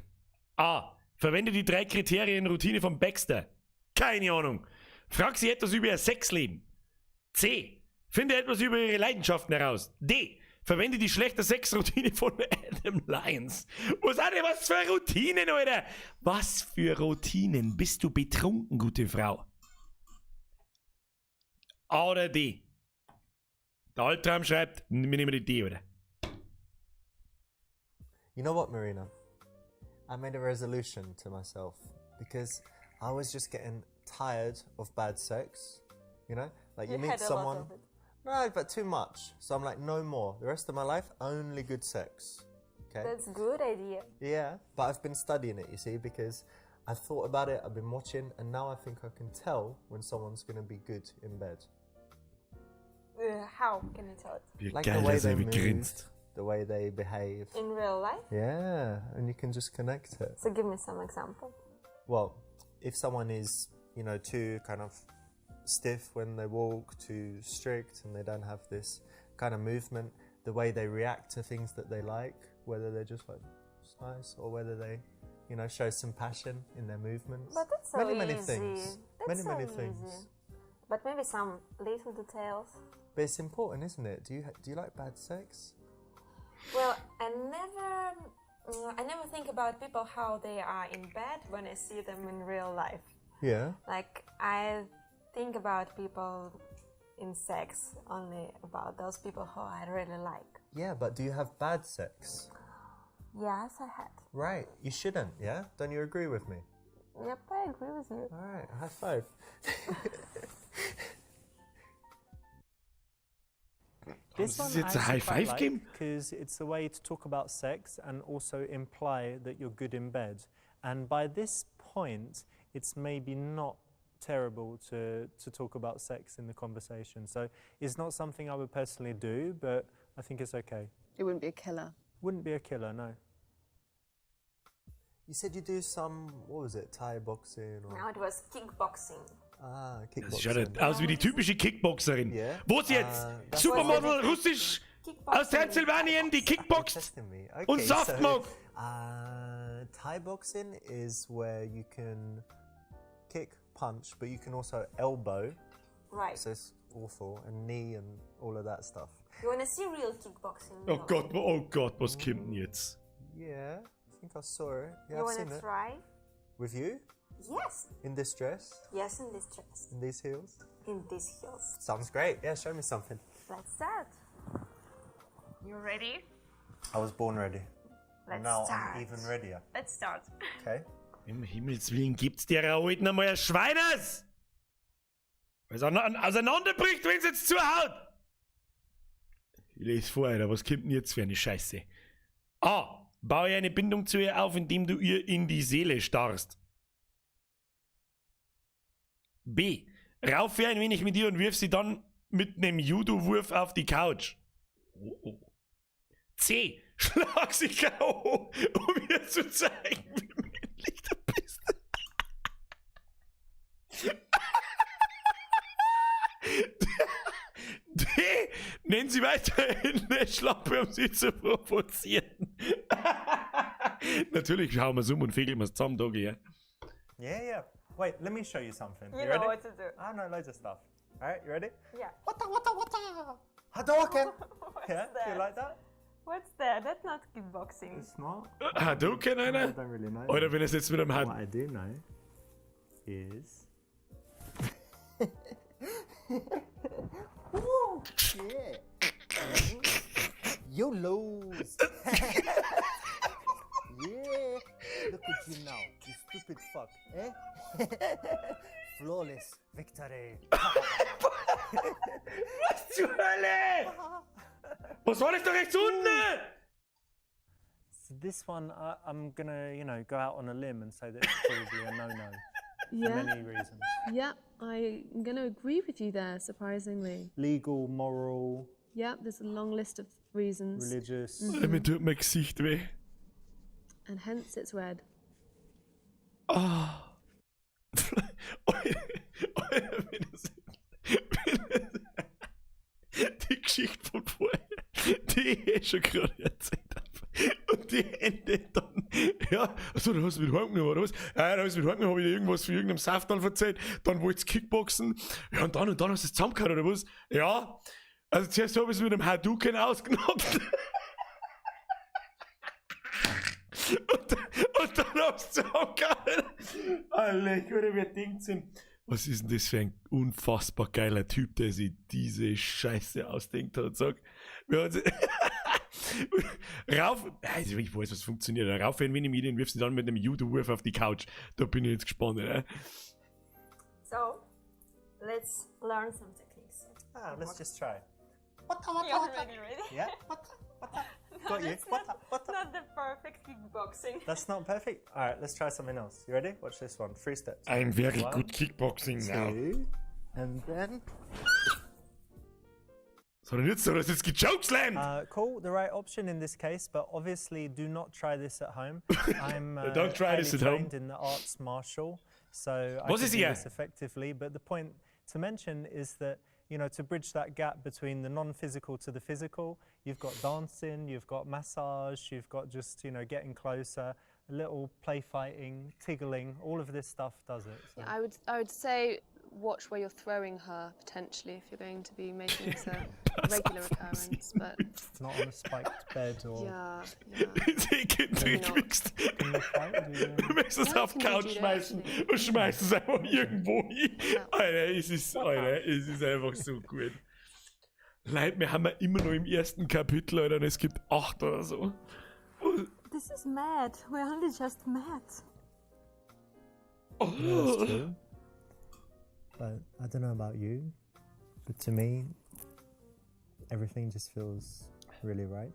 A. Verwende die drei Kriterien Routine von Baxter. Keine Ahnung. Frag sie etwas über ihr Sexleben. C. Finde etwas über ihre Leidenschaften heraus. D. Verwende die schlechte Sexroutine von Adam Lyons. Was hat er was für Routinen, Alter? Was für Routinen? Bist du betrunken, gute Frau? A oder D? Der Albtraum schreibt, wir nehmen die D, oder? You know what, Marina? I made a resolution to myself because I was just getting tired of bad sex. You know, like you, You meet had a lot someone. of it. No, but too much. So I'm like, no more. The rest of my life, only good sex. Okay. That's good idea. Yeah, but I've been studying it, you see, because I've thought about it, I've been watching, and now I think I can tell when someone's going to be good in bed. How can you tell it? Wie Like geil, the way dass er they wie move, grinst. the way they behave. In real life? Yeah, and you can just connect it. So give me some example. Well, if someone is, too kind of stiff when they walk, too strict, and they don't have this kind of movement, the way they react to things that they like, whether they're just like, it's nice, or whether they show some passion in their movements. But that's so many, many easy. things. That's many, so many easy. things. But maybe some little details. But it's important, isn't it? Do you like bad sex? Well, I never think about people how they are in bed when I see them in real life. Yeah. Like I think about people in sex only about those people who I really like. Yeah, but do you have bad sex? Yes, I had. Right. You shouldn't, yeah? Don't you agree with me? Yep, I agree with you. All right, high five. This ist jetzt ein High Five geben? Because it's a way to talk about sex and also imply that you're good in bed. And by this point, it's maybe not terrible to talk about sex in the conversation. So it's not something I would personally do, but I think it's okay. It wouldn't be a killer. Wouldn't be a killer, no. You said you do some, what was it, Thai boxing? Or... Now it was kickboxing. Ah, Das kickboxing. schaut halt aus wie die typische Kickboxerin. Yeah. Wo jetzt? Das- Supermodel, russisch, aus Transsilvanien, die kickboxt Testing me. Okay, und Saft so, mag. Thai boxing is where you can kick, punch, but you can also elbow. Right. So it's awful, and knee and all of that stuff. You wanna see real kickboxing? Oh Gott, oh Gott, was kommt denn jetzt? Yeah, I think I saw it. Yeah, You I've wanna seen it. try? With you? Yes. In this dress? Yes, in this dress. In these heels? In these heels. Sounds great. Yeah, show me something. Let's start. You ready? I was born ready. Let's Now start. I'm even readier. Let's start. Okay. Im Himmels Willen gibt's der Alten einmal ein Schweines! Weil's auseinanderbricht, wenn's jetzt zuhaut! Ich lese vor, Alter, was kommt denn jetzt für eine Scheiße? A. Baue eine Bindung zu ihr auf, indem du ihr in die Seele starrst. B. Raufe ein wenig mit ihr und wirf sie dann mit einem Judo-Wurf auf die Couch. Oh, oh. C. Schlag sie K.O., um ihr zu zeigen, wie männlich du bist. D. Nenn sie weiterhin eine Schlampe, um sie zu provozieren. Natürlich schauen wir es um und fegeln wir es zusammen, Doggy. Ja? Yeah. Wait, let me show you something. You You know ready? what to do. I know loads of stuff. All right, you ready? Yeah. Wata wata wata. Hadouken. What's Yeah, do you that? like that? What's that? That's not kickboxing. It's not. Hadouken, I einer? don't really know. Oder wenn es jetzt mit einem What Hand. I do know is. Woo! Yeah. You lose. Yeah. Look at you now, you stupid fuck, eh? Flawless victory. Was zur Hölle? Was war das da rechts unten? So this one, I'm gonna go out on a limb and say that it's probably a no-no for many reasons. Yeah, I'm gonna agree with you there, surprisingly. Legal, moral, Yeah, there's a long list of reasons. religious. Mir tut mein Gesicht weh. And hence it's red. Oh. Alter, wenn das, die Geschichte von vorher, die ich eh schon gerade erzählt habe. Und die endet dann, ja, also du hast mit heimgenommen, oder was? Ja, da hast du mit heimgenommen, hab ich dir irgendwas von irgendeinem Saft dann erzählt, dann wollt's Kickboxen, ja, und dann hast du es zusammengehauen, oder was? Ja, also zuerst habe ich es mit einem Hadouken ausgenockt. Und dann hab's zusammengehauen. Alter, oder wir denkt sind. Was ist denn das für ein unfassbar geiler Typ, der sich diese Scheiße ausdenkt hat? Sag, wir haben rauf, also ich weiß, was funktioniert. Rauf in die Medien, wirfst du dann mit einem Judo-Wurf auf die Couch. Da bin ich jetzt gespannt. Ne? So, let's learn some techniques. Ah, let's just try. You're already ready? Yeah. What? What? Got you. That's What? not, What? not the perfect kickboxing. That's not perfect. All right, let's try something else. You ready? Watch this one. Three steps. I'm very One, good kickboxing now. Two, and then. So, und jetzt so, das ist gechokeslammed. Cool, the right option in this case, but obviously do not try this at home. I'm Don't try this highly at home. trained in the arts martial, so I Was can ist do hier? this effectively. But the point to mention is that to bridge that gap between the non-physical to the physical, you've got dancing, you've got massage, you've got just getting closer, a little play fighting, tiggling, all of this stuff does it. So. I would say watch where you're throwing her potentially if you're going to be making this a regular occurrence. But Not on a spiked bed or. Yeah. Gewichst. Can you fight? Do you- Du möchtest es Ja, auf die can Couch do judo, schmeißen actually. und schmeißt es einfach irgendwo hin. Alter, es ist einfach so gut. Leute, wir haben ja immer noch im ersten Kapitel, Alter, und es gibt acht oder so. This is mad. We only just met. Oh. That's true. But I don't know about you, but to me, everything just feels really right.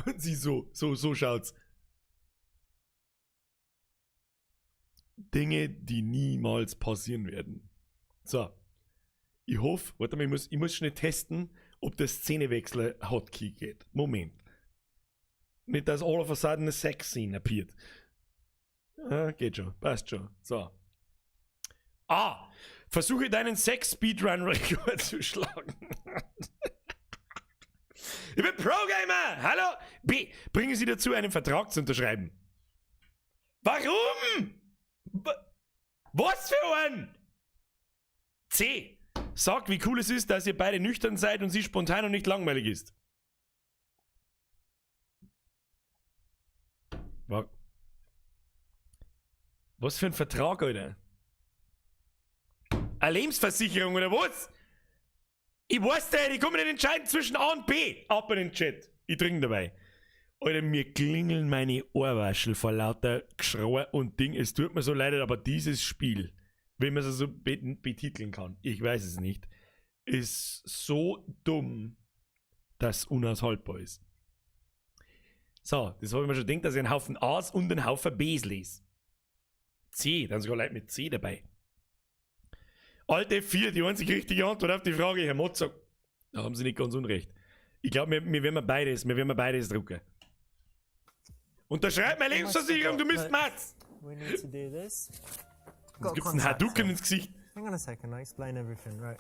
Und sie so schaut's. Dinge, die niemals passieren werden. So. Ich hoffe, warte mal, ich muss schnell testen, ob der Szenewechsel Hotkey geht. Moment. Nicht, dass all of a sudden a sex scene appeared. Ja, geht schon, passt schon. So. A. Versuche deinen Sex-Speedrun-Rekord zu schlagen. Ich bin Pro-Gamer! Hallo! B. Bringe sie dazu, einen Vertrag zu unterschreiben. Warum? Was für ein? C. Sag, wie cool es ist, dass ihr beide nüchtern seid und sie spontan und nicht langweilig ist. Was für ein Vertrag, Alter? Eine Lebensversicherung oder was? Ich weiß nicht, ich kann mich nicht entscheiden zwischen A und B. Ab in den Chat. Ich trinke dabei. Alter, mir klingeln meine Ohrwaschel vor lauter Geschrei und Ding. Es tut mir so leid, aber dieses Spiel, wenn man es so betiteln kann, ich weiß es nicht, ist so dumm, dass es unaushaltbar ist. So, das habe ich mir schon gedacht, dass ich einen Haufen A's und einen Haufen B's lese. C, dann sogar Leute mit C dabei. Alt F4, die einzig richtige Antwort auf die Frage, Herr Mozart. Da haben Sie nicht ganz unrecht. Ich glaube, wir werden beides drucken. Unterschreib meine Lebensversicherung, du Mistmatz! We need to do this. Jetzt gibt's einen Hadouken ins Gesicht. Hang on a second, I'll explain everything, right?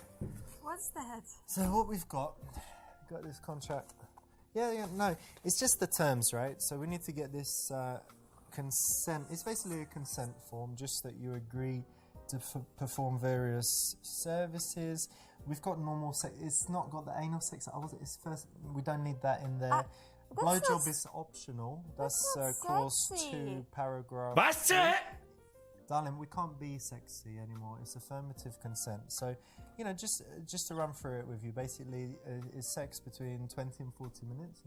What's that? So what we've got, we've got this contract. Yeah, no, it's just the terms, right? So we need to get this consent. It's basically a consent form, just that you agree to perform various services. We've got normal sex. It's not got the anal sex. I was. It's first. We don't need that in there. That's Blowjob not is optional. That's, not clause sexy. 2, paragraph. Was zur Hölle? Darling, we can't be sexy anymore. It's affirmative consent. So, just to run through it with you, basically, is sex between 20 and 40 minutes.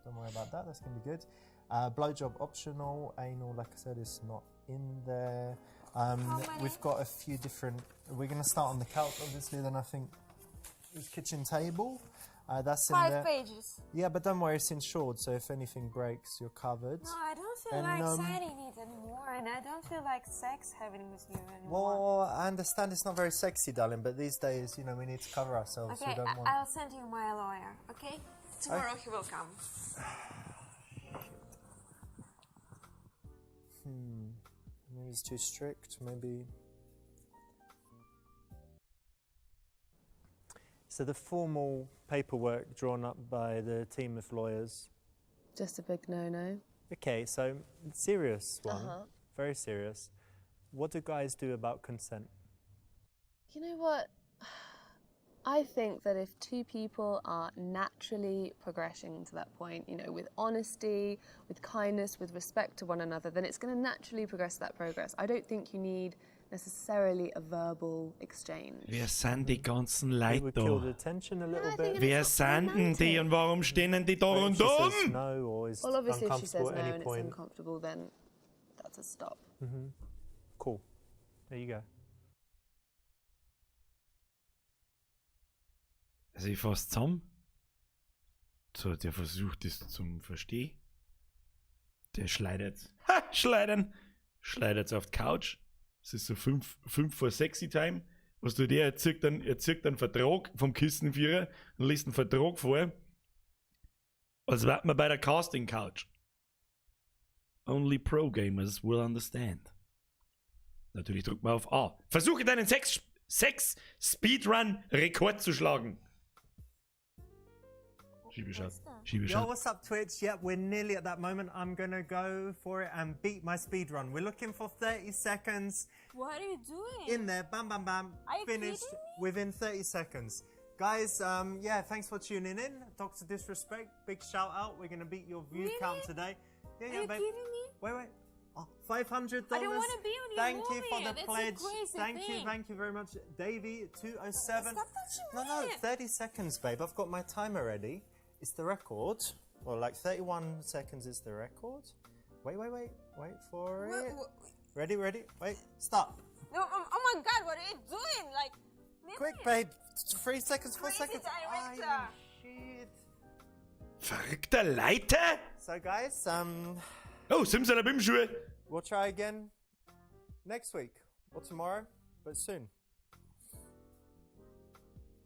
Don't worry about that. That's going to be good. Blowjob optional. Anal, like I said, is not in there. How many? We've got a few different. We're going to start on the couch, obviously. Then I think this kitchen table. That's in 5 there. pages. Yeah, but don't worry, it's insured, so if anything breaks, you're covered. No, I don't feel And, like signing it anymore, and I don't feel like sex having with you anymore. Well, I understand it's not very sexy, darling, but these days, we need to cover ourselves. Okay, we don't want... I'll send you my lawyer, okay? Tomorrow he will come. Maybe it's too strict, maybe... So the formal paperwork drawn up by the team of lawyers. Just a big no-no. Okay, so serious one, very serious. What do guys do about consent? You know what? I think that if two people are naturally progressing to that point, with honesty, with kindness, with respect to one another, then it's going to naturally progress to that progress. I don't think you need necessarily a verbal exchange. Wer sind die ganzen It Leute would kill da? the tension a little I bit. think Wer it's sind denn die romantic. und warum stehen denn die da But if she rundum? says no or is Well, obviously, if she says uncomfortable no at any and it's point. uncomfortable, then that's a stop. Cool. There you go. Also ich fass zusammen. So, der versucht es zum Verstehen. Der schleudert. Ha, schleudern. Schleudert auf die Couch. Es ist so 5:55 Time. Was du der, er zieht einen Vertrag vom Kissenführer und liest einen Vertrag vor. Als wären wir bei der Casting Couch. Only Pro Gamers will understand. Natürlich drückt man auf A. Versuche deinen 6 Speedrun Rekord zu schlagen. Schiebeschaut. Schiebeschaut. Yo, what's up, Twitch? Yep, we're nearly at that moment. I'm going to go for it and beat my speed run. We're looking for 30 seconds. What are you doing? In there, bam, bam, bam. Are you Finished kidding me? within 30 seconds. Guys, thanks for tuning in. Dr. Disrespect, big shout out. We're going to beat your view Really? count today. Yeah, Are yeah, you babe. kidding me? Wait, wait. Oh, $500. I don't want to be on your Thank you for movie. the That's a pledge. crazy Thank you, thing. thank you very much. Davey, 207. Stop touching No, no, me. 30 seconds, babe. I've got my timer ready. It's the record. Well, like 31 seconds is the record. Wait, wait, wait. Wait for it. Ready, ready. Wait, stop. No, oh my God, what are you doing? Like, leave Quick, me. babe. 3 seconds, 4 Crazy seconds. director. Shit. Verrückter Leiter? So, guys, Oh, Simsalabim Schuhe. we'll try again next week or tomorrow, but soon.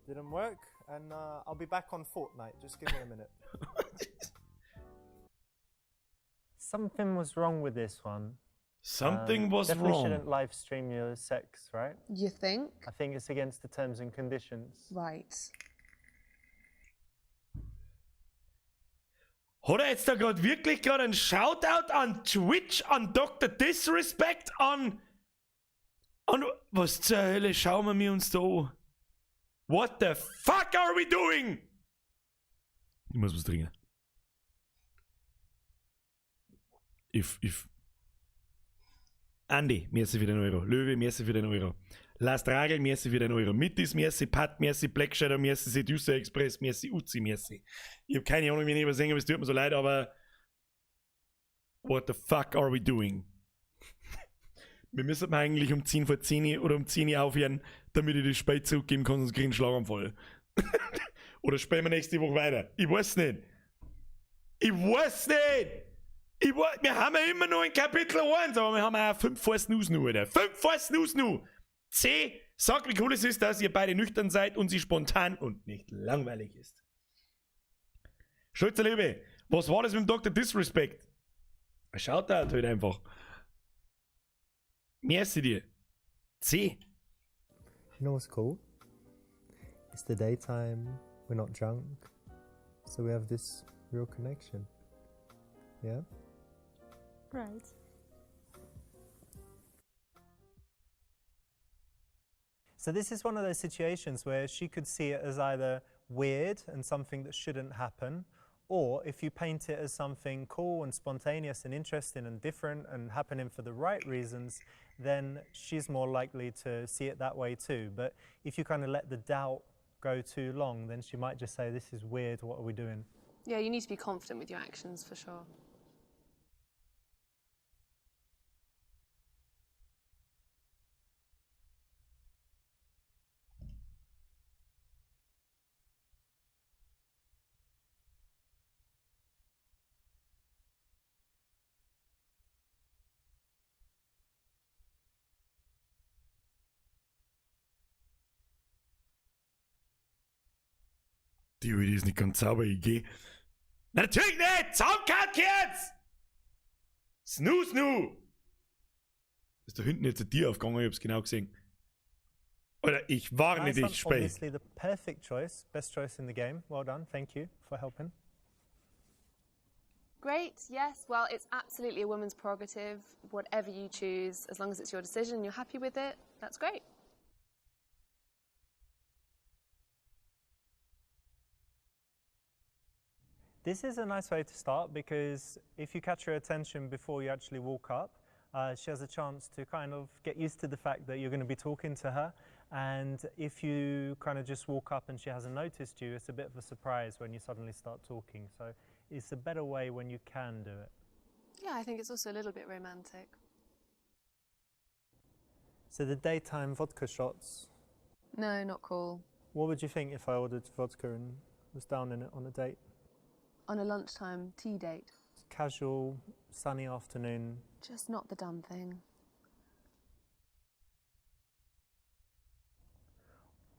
Didn't work, and I'll be back on Fortnite. Just give me a minute. Something was wrong with this one. Something was definitely wrong. shouldn't live stream your sex, right? You think? I think it's against the terms and conditions. Right. Hat er jetzt da grad wirklich grad einen Shoutout an Twitch, an Dr. Disrespect, an was zur Hölle schauen wir uns da an? What the fuck are we doing? Ich muss was trinken. If. Andi, merci für den Euro. Löwe, merci für den Euro. Lars Dragel, merci für den Euro. Mittis, merci. Pat, merci. Black Shadow, merci. Seducer Express, merci. Uzi, merci. Ich hab keine Ahnung, wie ich übersingen, aber es tut mir so leid, aber what the fuck are we doing? Wir müssen eigentlich um 10 vor 10 oder um 10 aufhören, damit ich das Spiel zurückgeben kann, sonst krieg ich einen Schlaganfall. Oder spielen wir nächste Woche weiter? Ich weiß nicht. Ich weiß nicht! Ich weiß, wir haben ja immer noch in Kapitel 1, aber wir haben auch 5 vor Snooze nu, Alter. 5 vor Snooze nu! 10, Sag, wie cool es ist, dass ihr beide nüchtern seid und sie spontan und nicht langweilig ist. Schulze Liebe, was war das mit dem Dr. Disrespect? Schaut da halt einfach. Merci dir. C. You know what's cool? It's the daytime, we're not drunk, so we have this real connection. Yeah? Right. So this is one of those situations where she could see it as either weird and something that shouldn't happen, or if you paint it as something cool and spontaneous and interesting and different and happening for the right reasons, then she's more likely to see it that way too. But if you kind of let the doubt go too long, then she might just say, this is weird, what are we doing? Yeah, you need to be confident with your actions for sure. Die Idee ist nicht ganz sauber, ich geh. Natürlich nicht! Zaunkartkerz! Snu, snu! Ist da hinten jetzt ein Tier aufgegangen, ich hab's genau gesehen. Alter, ich warne Nice dich, one. Spey. Obviously the perfect choice, best choice in the game. Well done, thank you for helping. Great, yes. Well, it's absolutely a woman's prerogative. Whatever you choose, as long as it's your decision, you're happy with it, that's great. This is a nice way to start because if you catch her attention before you actually walk up, she has a chance to kind of get used to the fact that you're going to be talking to her. And if you kind of just walk up and she hasn't noticed you, it's a bit of a surprise when you suddenly start talking. So it's a better way when you can do it. Yeah, I think it's also a little bit romantic. So the daytime vodka shots. No, not cool. What would you think if I ordered vodka and was down in it on a date? On a lunchtime tea date. It's casual, sunny afternoon. Just not the done thing.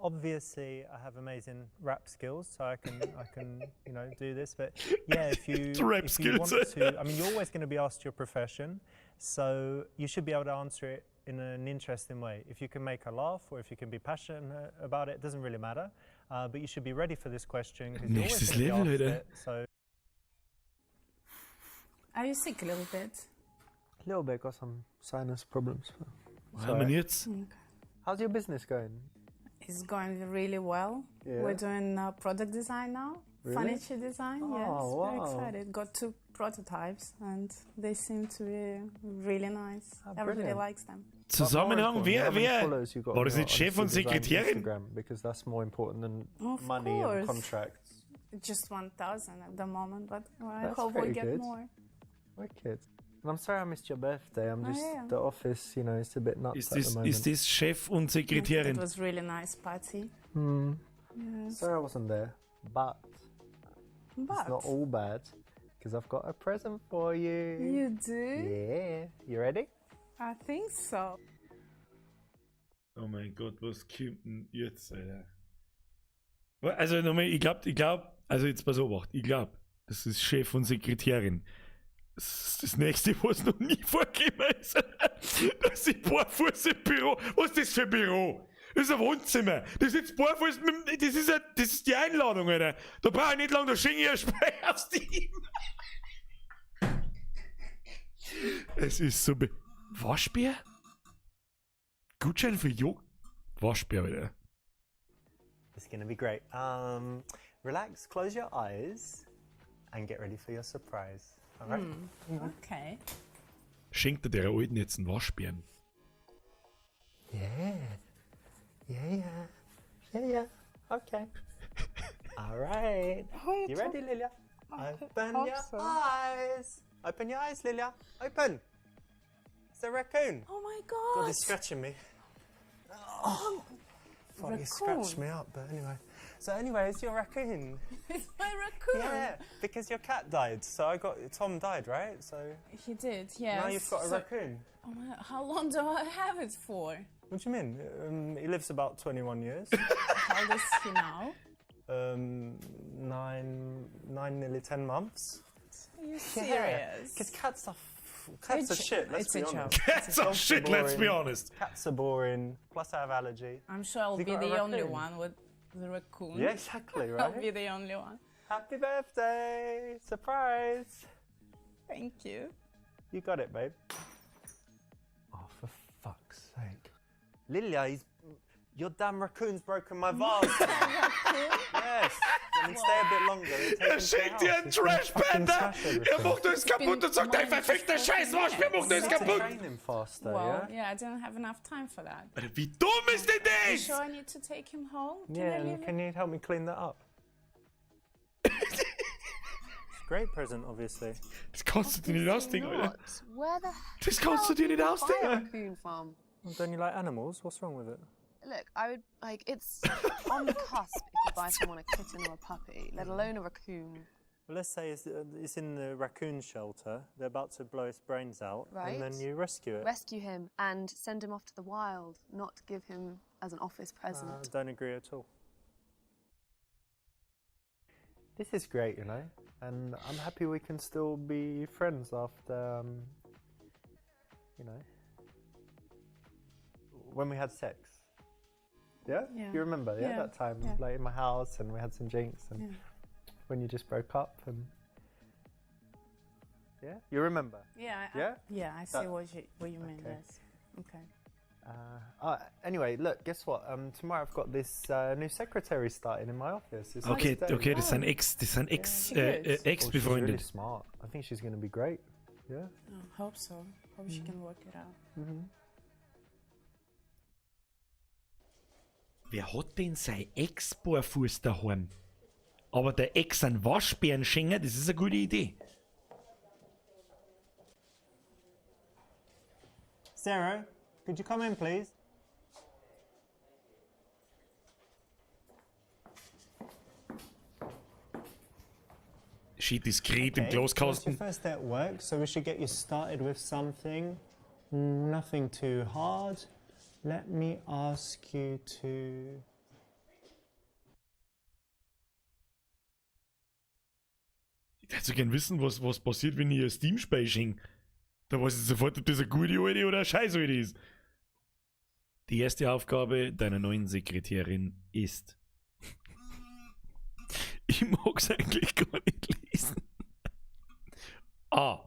Obviously, I have amazing rap skills, so I can do this. But yeah, if you, Rap if you want skills. to, I mean, you're always going to be asked your profession, so you should be able to answer it in an interesting way. If you can make her laugh, or if you can be passionate about it, it doesn't really matter. But you should be ready for this question because you're always Nächstes going to be Level, asked Alter. it. So Are you sick a little bit? a little bit, got some sinus problems. Was haben wir denn jetzt? How's your business going? It's going really well. Yeah. We're doing product design now. Really? Furniture design, Oh, yes. Very wow. excited. Got 2 prototypes and they seem to be really nice. Ah, Everybody brilliant. likes them. Zusammenhang, wer, war das nicht Chef und Sekretärin? Instagram, because that's more important than Of money and course. contracts. Just 1,000 at the moment, but I That's hope we pretty get good. more. Wicked. And I'm sorry I missed your birthday. I'm Oh, just yeah. the office, you know, it's a bit nuts Ist at the das, moment. ist das Chef und Sekretärin? It was really nice party. Hmm. Yes. Sorry I wasn't there, but, But it's not all bad because I've got a present for you. You do? Yeah. You ready? I think so. Oh mein Gott, was kommt denn jetzt, Alter? Also nochmal, ich glaub, also jetzt pass auf, ich glaub, das ist Chef und Sekretärin. Das ist das nächste, was noch nie vorgekommen ist. Dass ich barfuß im Büro. Was ist das für ein Büro? Das ist ein Wohnzimmer. Das ist jetzt barfuß mit, das ist, das ist die Einladung, Alter. Da brauche ich nicht lange, da schenke ich ein Spray aufs Team. Es ist so. Waschbär? Gutschein für Jo. Waschbär, Alter. It's gonna be great. Relax, close your eyes, and get ready for your surprise. All right? Okay. Schenkt er der Alten jetzt einen Waschbären? Yeah. Yeah, yeah. Yeah, yeah. Okay. All right. You ready, Lilia? Open hope your so. eyes. Open your eyes, Lilia. Open. It's a raccoon. Oh my God, God. he's scratching me. Oh, thought he scratched Raccoon. me up, but anyway. So anyway, it's your raccoon. It's my raccoon. Yeah, because your cat died. So I got Tom died, right? So He did, yes. now you've got a So- raccoon. Oh my, how long do I have it for? What do you mean? He lives about 21 years. How old is he now? 9, nearly 10 months. Are you serious? Because cats are cats are shit. Let's It's be a joke. honest. Cats are Dogs are shit, let's be boring. honest. Cats are boring. Plus, I have allergy. I'm sure I'll Has he be got a the only raccoon? one with the raccoon. Yeah, exactly, I'll right? be the only one. Happy birthday! Surprise! Thank you. You got it, babe. Oh, for fuck's sake. Lilia, your damn raccoon's broken my vase. Yes. I mean, stay a bit longer. Then take Er him to schickt the dir house. einen He's gonna Trash fucking Panda. smash everything. Er macht alles kaputt und sagt, dein verfickter Scheiß Waschbär macht alles You need to kaputt. train him faster, Well, yeah? yeah, I didn't have enough time for that. Alter, wie dumm ist denn You das? sure I need to take him home? Can Yeah, I and leave can you help me clean that up? It's a great present, obviously. Das kannst du dir nicht ausdenken, Alter. Not. Where the Das kannst du dir nicht hell ausdenken. did you buy a raccoon from? Don't you like animals? What's wrong with it? Look, I would like it's on the cusp if you buy someone a kitten or a puppy, let alone a raccoon. Well, let's say it's in the raccoon shelter. They're about to blow its brains out, Right. and then you rescue it. Rescue him and send him off to the wild, not give him as an office present. Don't agree at all. This is great, you know, and I'm happy we can still be friends after, you know, when we had sex. Yeah? Yeah. You remember, yeah, Yeah. that time, Yeah. like in my house, and we had some drinks, and Yeah. when you just broke up, and yeah, you remember? Yeah. Yeah? Yeah, I see That- what you mean. Okay. Yes. Okay. Anyway, look, guess what? Tomorrow I've got this new secretary starting in my office. It's Okay, nice day. okay, das sind Ex, das sind Ex, She good. Oh, she's really Ex befreundet. smart. I think she's going to be great. Yeah. Oh, hope so. Hope she can work it out. Wer hat denn sein Ex-Barfuß daheim? Aber der Ex einen Waschbären schenken, das ist eine gute Idee. Sarah, could you come in, please? Schön diskret im Okay, well, it's your Glaskasten. first day at work, so we should get you started with something. Nothing too hard. Let me ask you to. Ich würde so gern wissen, was passiert, wenn ich ein Steam-Spiel schenke. Da weiß ich sofort, ob das eine gute Idee oder eine scheiß Idee ist. Die erste Aufgabe deiner neuen Sekretärin ist. Ich mag's eigentlich gar nicht lesen. A.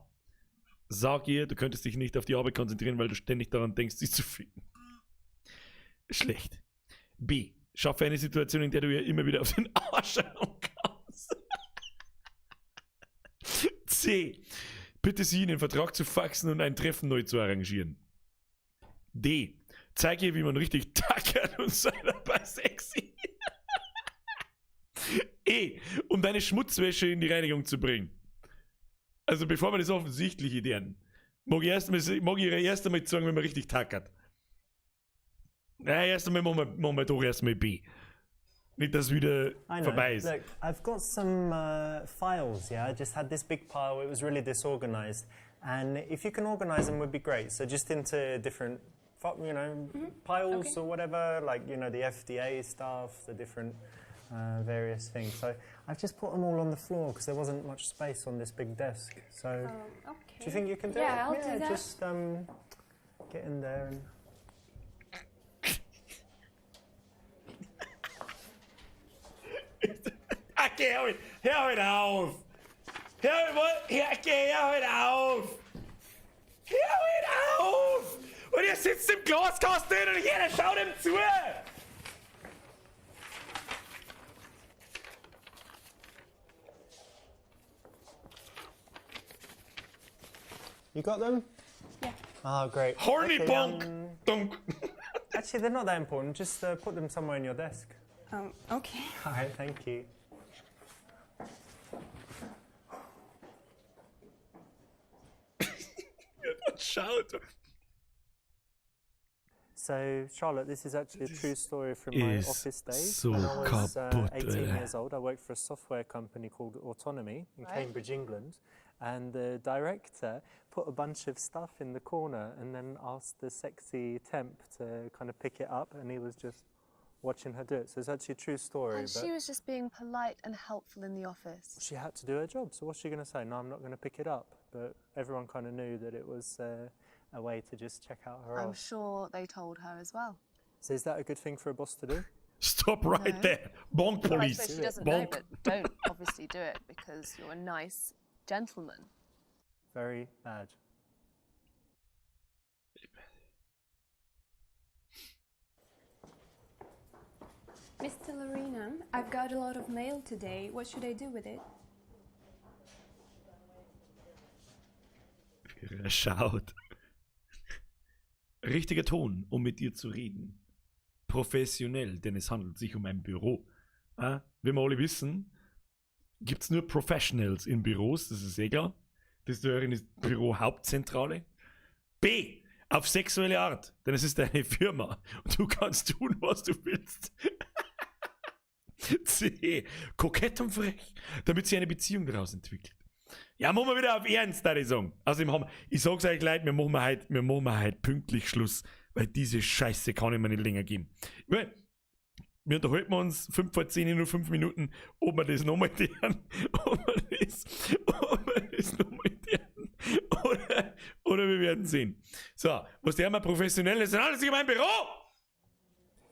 Sag ihr, du könntest dich nicht auf die Arbeit konzentrieren, weil du ständig daran denkst, sie zu ficken. Schlecht. B. Schaffe eine Situation, in der du ihr immer wieder auf den Arsch hauen kannst. C. Bitte sie, einen Vertrag zu faxen und ein Treffen neu zu arrangieren. D. Zeig ihr, wie man richtig tackert und sei dabei sexy. E. Um deine Schmutzwäsche in die Reinigung zu bringen. Also bevor wir das Offensichtliche lernen, mag ich ihr erst einmal zeigen, wenn man richtig tackert. Na, erst einmal machen wir doch erstmal B. Nicht, dass wieder I know. vorbei ist. Look, I've got some files, yeah? I just had this big pile, it was really disorganized. And if you can organize them, would be great. So just into different, piles or whatever, like, the FDA stuff, the different various things. So I've just put them all on the floor because there wasn't much space on this big desk. So Okay. do you think you can do Yeah, it? I'll yeah, do that. just get in there and... Okay, hör halt auf! Hör, geh, hör halt auf! Hör halt auf! Und er sitzt im Glaskasten und jeder schaut ihm zu! You got them? Yeah. Ah, great. Horny Okay, bonk! Donk! Actually, they're not that important. Just put them somewhere in your desk. Okay. All right, thank you. Schaut! So, Charlotte, this is actually a true story from my Is office days. so When I was kaputt, 18 Alter. years old, I worked for a software company called Autonomy in Right. Cambridge, England. And the director put a bunch of stuff in the corner and then asked the sexy temp to kind of pick it up, and he was just watching her do it. So it's actually a true story. And but she was just being polite and helpful in the office. she had to do her job. So what's she going to say? No, I'm not going to pick it up. But everyone kind of knew that it was a way to just check out her I'm ass. sure they told her as well. So is that a good thing for a boss to do? Stop right No. there. Bonk Well, I police. suppose she doesn't know, Bonk. but don't obviously do it because you're a nice gentleman. Very bad. Mr. Lorena, I've got a lot of mail today. What should I do with it? Wie er schaut. Richtiger Ton, um mit dir zu reden. Professionell, denn es handelt sich um ein Büro. Ah, wie wir alle wissen, gibt es nur Professionals in Büros, das ist eh klar. Das da ist Bürohauptzentrale. B. Auf sexuelle Art, denn es ist eine Firma und du kannst tun, was du willst. C. Kokett und frech, damit sie eine Beziehung daraus entwickelt. Ja, machen wir wieder auf Ernst, da ich sagen. Außerdem haben, ich sag's euch Leute, wir machen wir heute pünktlich Schluss, weil diese Scheiße kann ich mir nicht länger geben. Ich mein, wir unterhalten uns 5 vor 10 nur 5 Minuten, ob wir das nochmal tun, ob wir das nochmal tun, oder wir werden sehen. So, was der immer professionell ist, sind alles in meinem Büro!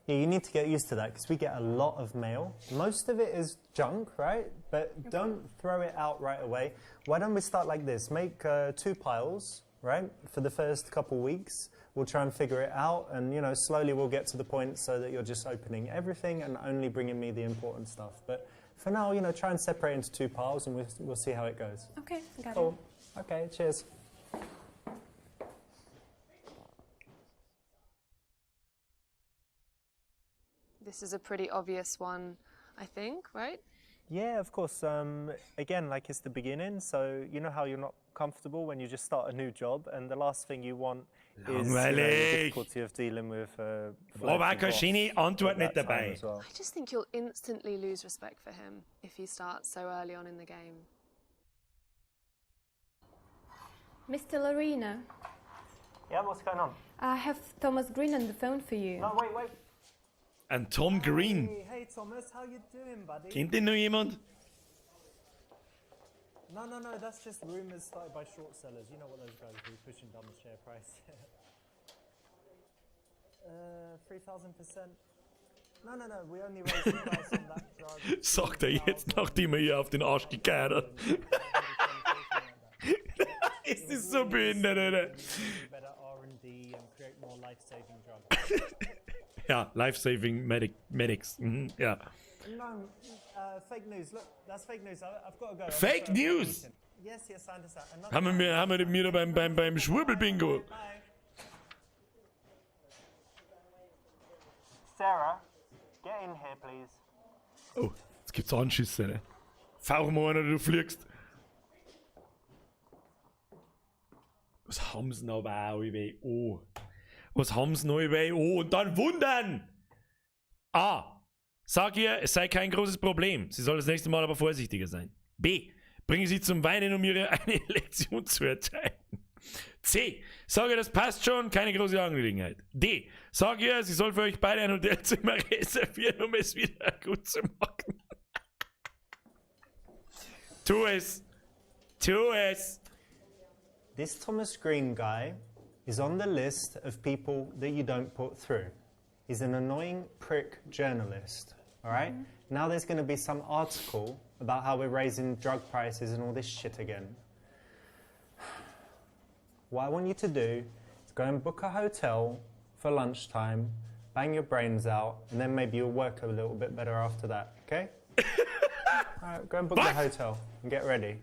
Yeah, you need to get used to that because we get a lot of mail. Most of it is junk, right? But don't throw it out right away. Why don't we start like this? Make two piles, right? For the first couple weeks, we'll try and figure it out, and slowly we'll get to the point so that you're just opening everything and only bringing me the important stuff. But for now, try and separate into two piles, and we'll see how it goes. Okay, got Cool. Okay, cheers. This is a pretty obvious one, I think, right? Yeah, of course. Again, like it's the beginning, so you know how you're not comfortable when you just start a new job, and the last thing you want is the Langweilig. difficulty of dealing with. War aber flirty keine boss schöne Antwort at nicht that time dabei. as well. I just think you'll instantly lose respect for him if he starts so early on in the game. it. Mr. Lorena, Yeah, what's going on? I have Thomas Green on the phone for you. No, wait, wait. Ein Tom Green. Hey, hey, Thomas, how you doing, buddy? Kennt den noch jemand? No, that's just rumors started by short sellers. You know what those guys do, pushing down the share price. 3,000%. No, we only raised the price on that drug. Sagt er jetzt, nachdem er ihr auf den Arsch gekehrt hat. Es ist so behindert, Alter. Better R&D and create more life-saving drugs. Ja, Life-Saving Medics. Ja. No, fake news. Look, that's fake news. I've got to go. Fake I've got a news? meeting. Yes, I understand. Another Haben wir da beim Schwurbel-Bingo. Sarah, get in here, please. Oh, jetzt gibt's Anschüsse, ne? Fauch mal einer, du fliegst. Was haben sie denn aber auch über O? Was haben sie noch über O? Und dann wundern! A. Sag ihr, es sei kein großes Problem. Sie soll das nächste Mal aber vorsichtiger sein. B. Bringe sie zum Weinen, um ihr eine Lektion zu erteilen. C. Sag ihr, das passt schon, keine große Angelegenheit. D. Sag ihr, sie soll für euch beide ein Hotelzimmer reservieren, um es wieder gut zu machen. Tu es! Tu es! This Thomas Green guy is on the list of people that you don't put through. He's an annoying prick journalist, all right? Now there's going to be some article about how we're raising drug prices and all this shit again. What I want you to do is go and book a hotel for lunchtime, bang your brains out, and then maybe you'll work a little bit better after that, okay? All right, go and book the hotel and get ready.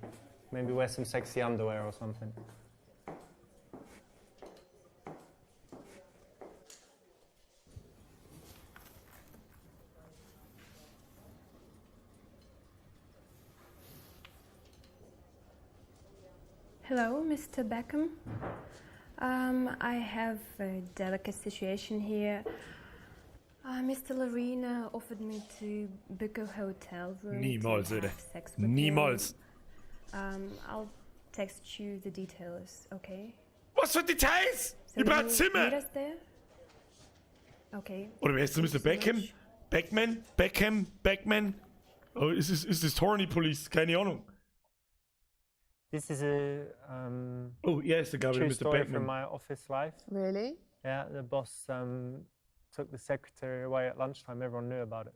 Maybe wear some sexy underwear or something. Hello, Mr. Beckham. I have a delicate situation here. Mr. Lorena offered me to book a hotel room Niemals, to Alter. have sex with him. Niemals. I'll text you the details, okay? Was für Details? So Ich brauch you Zimmer. Meet us there? Okay. Oder wer ist denn Mr. Beckham? Beckman? Beckham? Beckman? Oh, ist es Horny Police? Keine Ahnung. This is a Oh, er ist der, glaube true ich, Mr. story Beckman. from my office life. Really? Yeah, the boss took the secretary away at lunchtime. Everyone knew about it.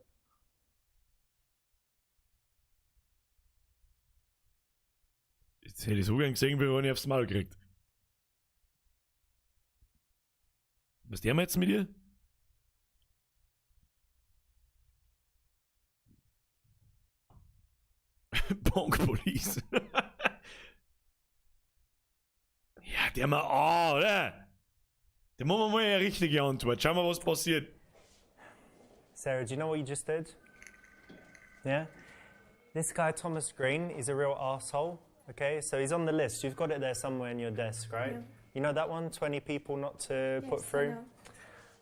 Jetzt hätte ich so gern gesehen, wie wenn ich aufs Maul kriegt. Was der jetzt mit ihr? Bonk Police. Ja, der mal A, oder? Da machen wir mal eine richtige Antwort. Schauen wir, was passiert. Sarah, do you know what you just did? Yeah? This guy, Thomas Green, is a real asshole. Okay, so he's on the list. You've got it there somewhere in your desk, right? Yeah. You know that one? 20 people not to put Yes, I through? know.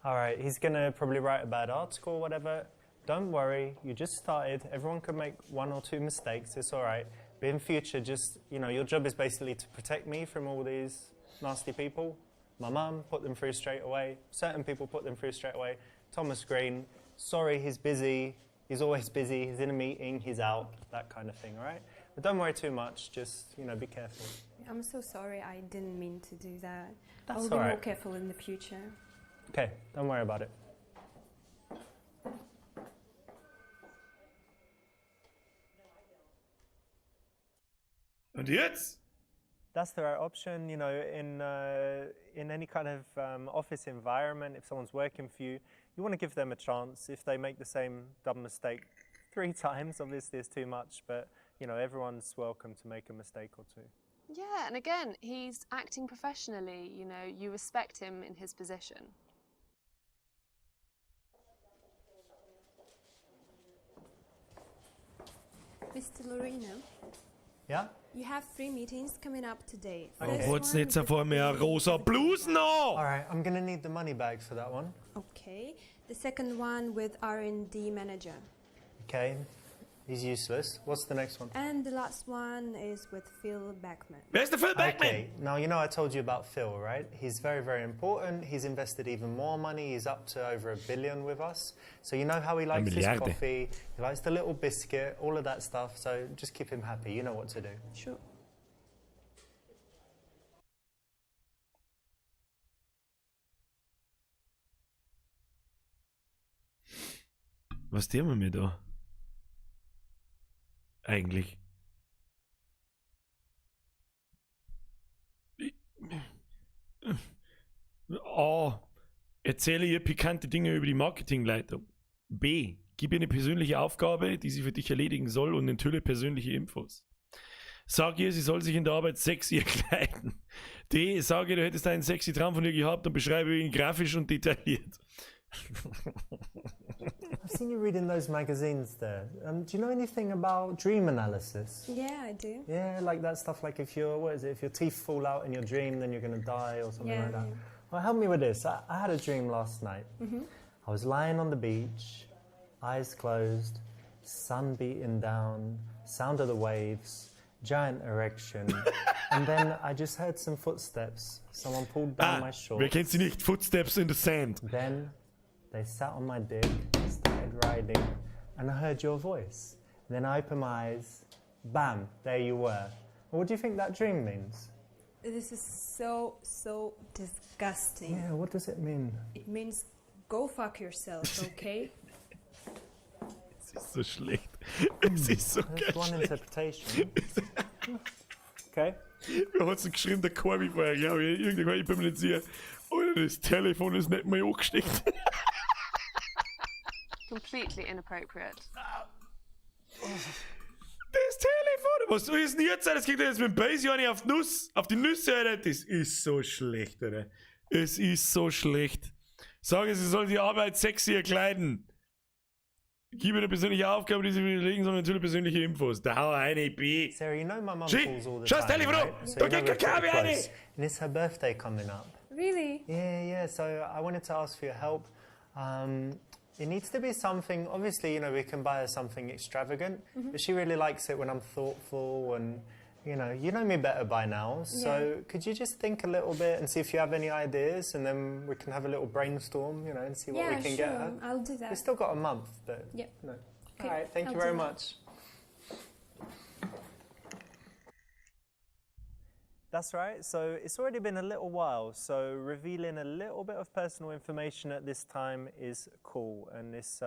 All right, he's going to probably write a bad article or whatever. Don't worry, you just started. Everyone can make one or two mistakes. It's all right. But in future, just, your job is basically to protect me from all these nasty people. My mum put them through straight away. Certain people put them through straight away. Thomas Green, sorry, he's busy. He's always busy. He's in a meeting. He's out. That kind of thing, all right? But don't worry too much. Just, be careful. I'm so sorry. I didn't mean to do that. That's I'll be all more right. careful in the future. Okay, don't worry about it. Und jetzt? That's the right option. In any kind of office environment, if someone's working for you, you want to give them a chance. If they make the same dumb mistake 3 times, obviously it's too much, but everyone's welcome to make a mistake or two. Yeah, and again, he's acting professionally. You respect him in his position. Mr. Lorena, Yeah? you have 3 meetings coming up today. Oh, First hat's one nicht so with vor mir eine rosa Blusen an? All right, I'm going to need the money bag for that one. Okay. The second one with R&D manager. Okay, he's useless. What's the next one? And the last one is with Phil Beckman. Wer ist der Phil Beckman? Okay, now you know I told you about Phil, right? He's very, very important. He's invested even more money. He's up to over a billion with us. So you know how he likes his Milliarde. coffee, he likes the little biscuit, all of that stuff. So just keep him happy. You know what to do. Sure. Was tun wir mir da? Eigentlich. A. Erzähle ihr pikante Dinge über die Marketingleitung. B. Gib ihr eine persönliche Aufgabe, die sie für dich erledigen soll, und enthülle persönliche Infos. Sag ihr, sie soll sich in der Arbeit sexy kleiden. D. Sag ihr, du hättest einen sexy Traum von ihr gehabt und beschreibe ihn grafisch und detailliert. I've seen you reading those magazines there. Do you know anything about dream analysis? Yeah, I do. Yeah, like that stuff, like if your, what is it, if your teeth fall out in your dream, then you're going to die or something Yeah, like that. yeah. Well, help me with this. I had a dream last night. I was lying on the beach, eyes closed, sun beating down, sound of the waves, giant erection, and then I just heard some footsteps. Someone pulled down Ah, my shorts. wer kennt sie nicht? Footsteps in the Sand. Then they sat on my dick, started riding, and I heard your voice. Then I opened my eyes, bam, there you were. What do you think that dream means? This is so, so disgusting. Yeah, what does it mean? It means go fuck yourself, okay? Es ist so schlecht. Es ist so That's geil one schlecht. interpretation. Okay. Wer hat's denn geschrieben? Der Corby vorher, glaube ich. Irgendwann, ich bin mir nicht sicher. Alter, das Telefon ist nicht mal angesteckt. Completely inappropriate. Das Telefon! Was ist denn jetzt? Das kriegt er jetzt mit dem Bass ja nicht auf die Nuss. Auf die Nüsse, Alter. Das ist so schlecht, Alter. Es ist so schlecht. Sag es, sie soll die Arbeit sexier kleiden. Gib eine persönliche Aufgabe, die sie überlegen sollen, natürlich persönliche Infos. Da hau eine B. Sarah, you know my mum Schau, calls all the schau das time, Telefon an. right? So Da you know geht we're kein pretty Kabel rein. close. And it's her birthday coming up. Really? Yeah. So I wanted to ask for your help. It needs to be something, obviously, we can buy her something extravagant, but she really likes it when I'm thoughtful and, you know me better by now. So Yeah. could you just think a little bit and see if you have any ideas, and then we can have a little brainstorm, and see what Yeah, we can sure. get her. I'll do that. We've still got a month, but Yep. no. Okay, All right, thank I'll you very do that. much. That's right. So it's already been a little while. So revealing a little bit of personal information at this time is cool, and it's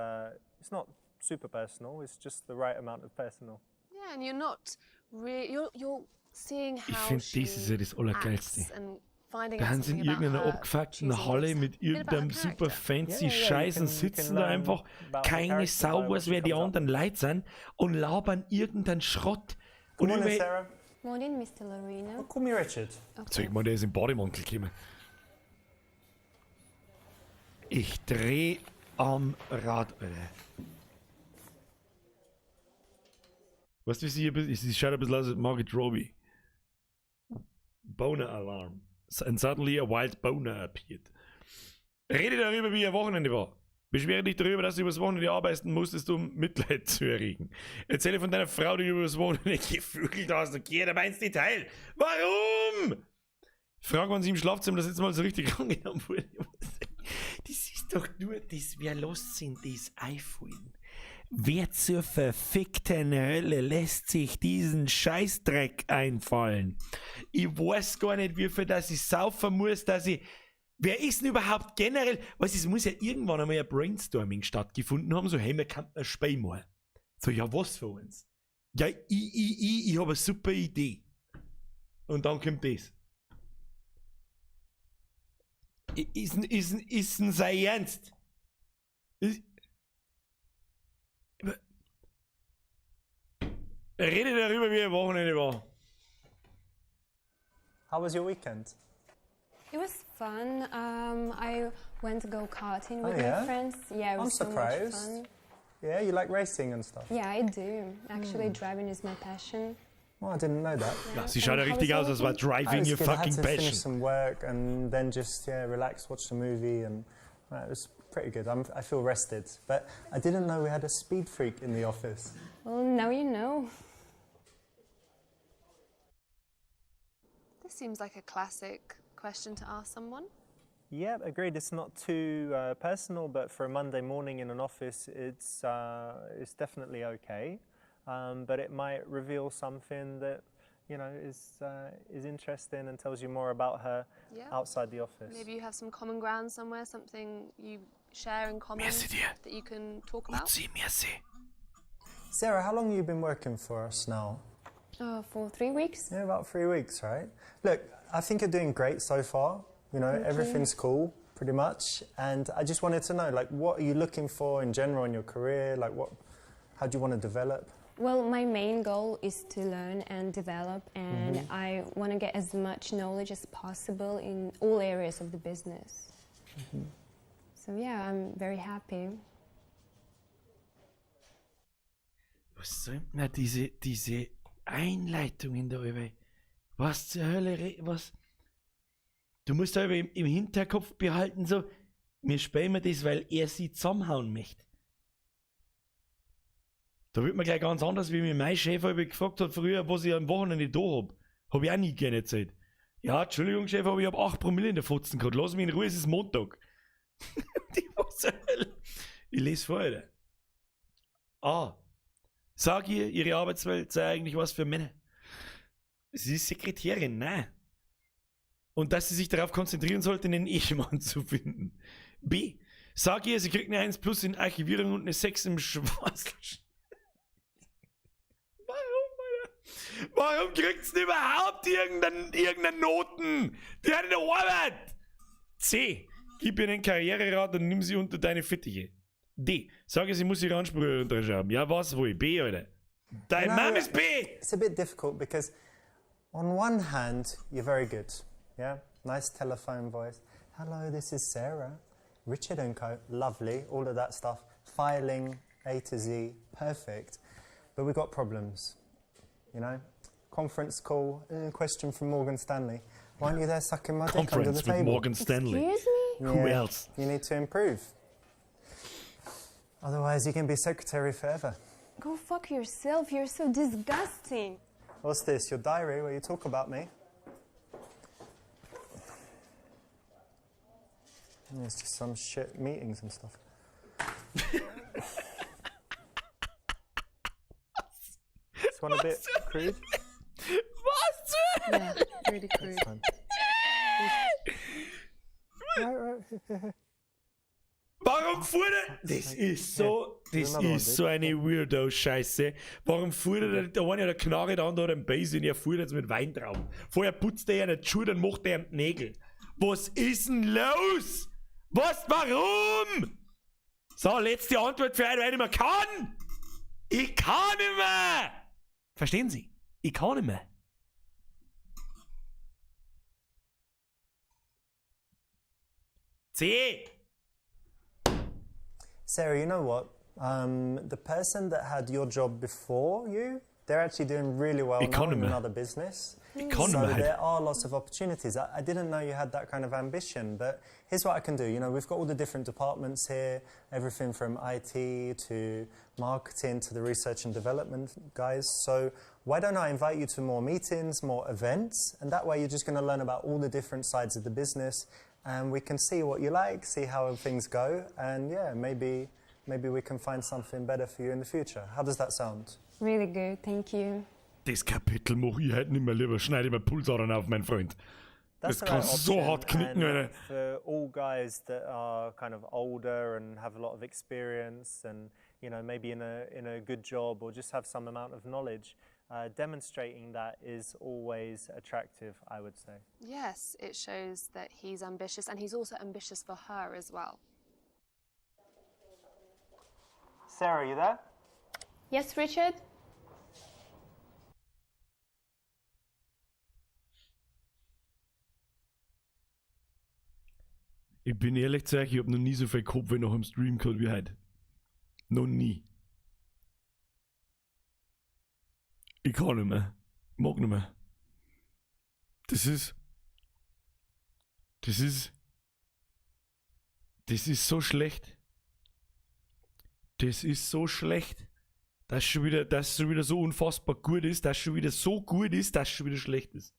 not super personal. It's just the right amount of personal. Yeah, and you're not really you're seeing Ich how finde, she das ist ja das Allergeilste. acts and finding Da out haben sie in something about irgendeiner her abgefuckten choosing Halle this. mit Bit about her irgendeinem super character. fancy Yeah, you Scheiß und can sitzen da learn einfach. about her Keine character Sau by what weiß, she wer die comes up. anderen Leute sind und labern irgendeinen Schrott. Good Und morning, über Sarah. Morning, Mr. Lorena. Call me Richard. Zeig mal, der ist im Bademantel gekommen. Ich dreh am Rad, Alter. Weißt du, wie sie hier sie schaut ein bisschen aus als Margot Robbie. Boner Alarm. And suddenly a wild boner appeared. Rede darüber, wie ihr Wochenende war. Beschwere dich darüber, dass du übers Wochenende arbeiten musstest, um Mitleid zu erregen. Erzähle von deiner Frau, die du übers Wochenende gevögelt hast, und geh dabei ins Detail. Warum? Frag, wann sie im Schlafzimmer das letzte Mal so richtig angenommen wurde. Das ist doch nur das, wer lässt sich das einfallen? Wer zur verfickten Hölle lässt sich diesen Scheißdreck einfallen? Ich weiß gar nicht, wie viel dass ich saufen muss, dass ich. Wer ist denn überhaupt generell? Was, es muss ja irgendwann einmal ein Brainstorming stattgefunden haben, so, hey, wir könnten ein Spiel machen. So, ja, was für uns? Ja, ich habe eine super Idee. Und dann kommt das. Ist denn sein Ernst? Rede darüber, wie ihr Wochenende war. How was your weekend? It was fun. I went to go karting Oh with yeah? my friends. Yeah, it I'm was so much surprised. fun. Yeah, you like racing and stuff. Yeah, I do. Actually, driving is my passion. Well, I didn't know that. Ja, sie schaut ja And how richtig was aus, your als war weekend? driving It was your good. I had fucking to finish passion. some work and then just relax, watch the movie, and it was pretty good. I feel rested, but I didn't know we had a speed freak in the office. Well, now you know. This seems like a classic question to ask someone. Yeah, agreed. It's not too personal, but for a Monday morning in an office, it's definitely okay. But it might reveal something that is interesting and tells you more about her outside the office. Maybe you have some common ground somewhere, something you share in common Merci dir. that you can talk about. Uzi, merci. Sarah, how long have you been working for us now? For 3 weeks. Yeah, about 3 weeks, right? Look, I think you're doing great so far. Thank you. Everything's cool, pretty much. And I just wanted to know, like, what are you looking for in general in your career? Like, how do you want to develop? Well, my main goal is to learn and develop, and I want to get as much knowledge as possible in all areas of the business. So, yeah, I'm very happy. Was soll denn diese Einleitungen da über? Was zur Hölle, was? Du musst da im Hinterkopf behalten, so, wir spielen mir das, weil er sie zusammenhauen möchte. Da wird man gleich ganz anders, wie mich mein Chef über gefragt hat früher, was ich am Wochenende da hab. Hab ich auch nie gerne erzählt. Ja, Entschuldigung, Chef, aber ich hab 8 Promille in der Fotzen gehabt. Lass mich in Ruhe, es ist Montag. Die, was zur Hölle? Ich lese vor, Alter. A. Sag ihr, ihre Arbeitswelt sei eigentlich was für Männer. Sie ist Sekretärin, nein. Und dass sie sich darauf konzentrieren sollte, einen Ehemann zu finden. B. Sag ihr, sie kriegt eine 1 plus in Archivierung und eine 6 im Schwarz. Warum, Alter? Warum kriegt's denn überhaupt irgendeine Noten? Die hat eine Arbeit! C. Gib ihr einen Karriererat und nimm sie unter deine Fittiche. D. Sag ihr, sie muss ihre Ansprüche unterschreiben. Ja, was wohl? B, Alter. Dein No, Mom ist B! It's a bit difficult because on one hand, you're very good. Yeah? Nice telephone voice. Hello, this is Sarah. Richard and Co. Lovely. All of that stuff. Filing, A to Z, perfect. But we've got problems, you know? Conference call, question from Morgan Stanley. Why aren't you there sucking my dick under the Conference with table? Morgan Stanley. Excuse me? Who Yeah, else? You need to improve. Otherwise, you can be secretary forever. Go fuck yourself. You're so disgusting. What's this, your diary where you talk about me? It's just some shit meetings and stuff. This one a bit crude? Was? Yeah, really crude. Next time. Right, right. Warum fuhr der? Das ist so, das Another one, ist so eine Weirdo-Scheiße. Warum fuhr der, da war ja der Knarre da und da den Bass und er fuhr jetzt mit Weintrauben. Vorher putzt er ja nicht Schuhe, dann macht er ihm die Nägel. Was ist denn los? Was, warum? So, letzte Antwort für einen, weil ich nicht mehr kann. Ich kann nicht mehr. Verstehen Sie? Ich kann nicht mehr. C. Sarah, you know what? The person that had your job before you, they're actually doing really well now in Economy. another business. Economy. So there are lots of opportunities. I didn't know you had that kind of ambition, but here's what I can do. You know, we've got all the different departments here, everything from IT to marketing to the research and development guys. So why don't I invite you to more meetings, more events, and that way you're just going to learn about all the different sides of the business, and we can see what you like, see how things go, and yeah, maybe we can find something better for you in the future. How does that sound? Really good, thank you. Das Kapitel mach ich heute nicht mehr lieber. Schneide ich mir Pulsadern auf, mein Freund. Das the kannst right du so option, hart knicken, and Alter. For all guys that are kind of older and have a lot of experience and, you know, maybe in a good job or just have some amount of knowledge, demonstrating that is always attractive, I would say. Yes, it shows that he's ambitious and he's also ambitious for her as well. Sarah, are you there? Yes, Richard? Ich bin ehrlich zu euch, ich hab noch nie so viel Kopfweh nach dem Stream gehabt wie heute. Noch nie. Ich kann nicht mehr. Ich mag nicht mehr. Das ist so schlecht. Das ist so schlecht. Dass schon wieder so unfassbar gut ist, dass schon wieder so gut ist, dass schon wieder schlecht ist.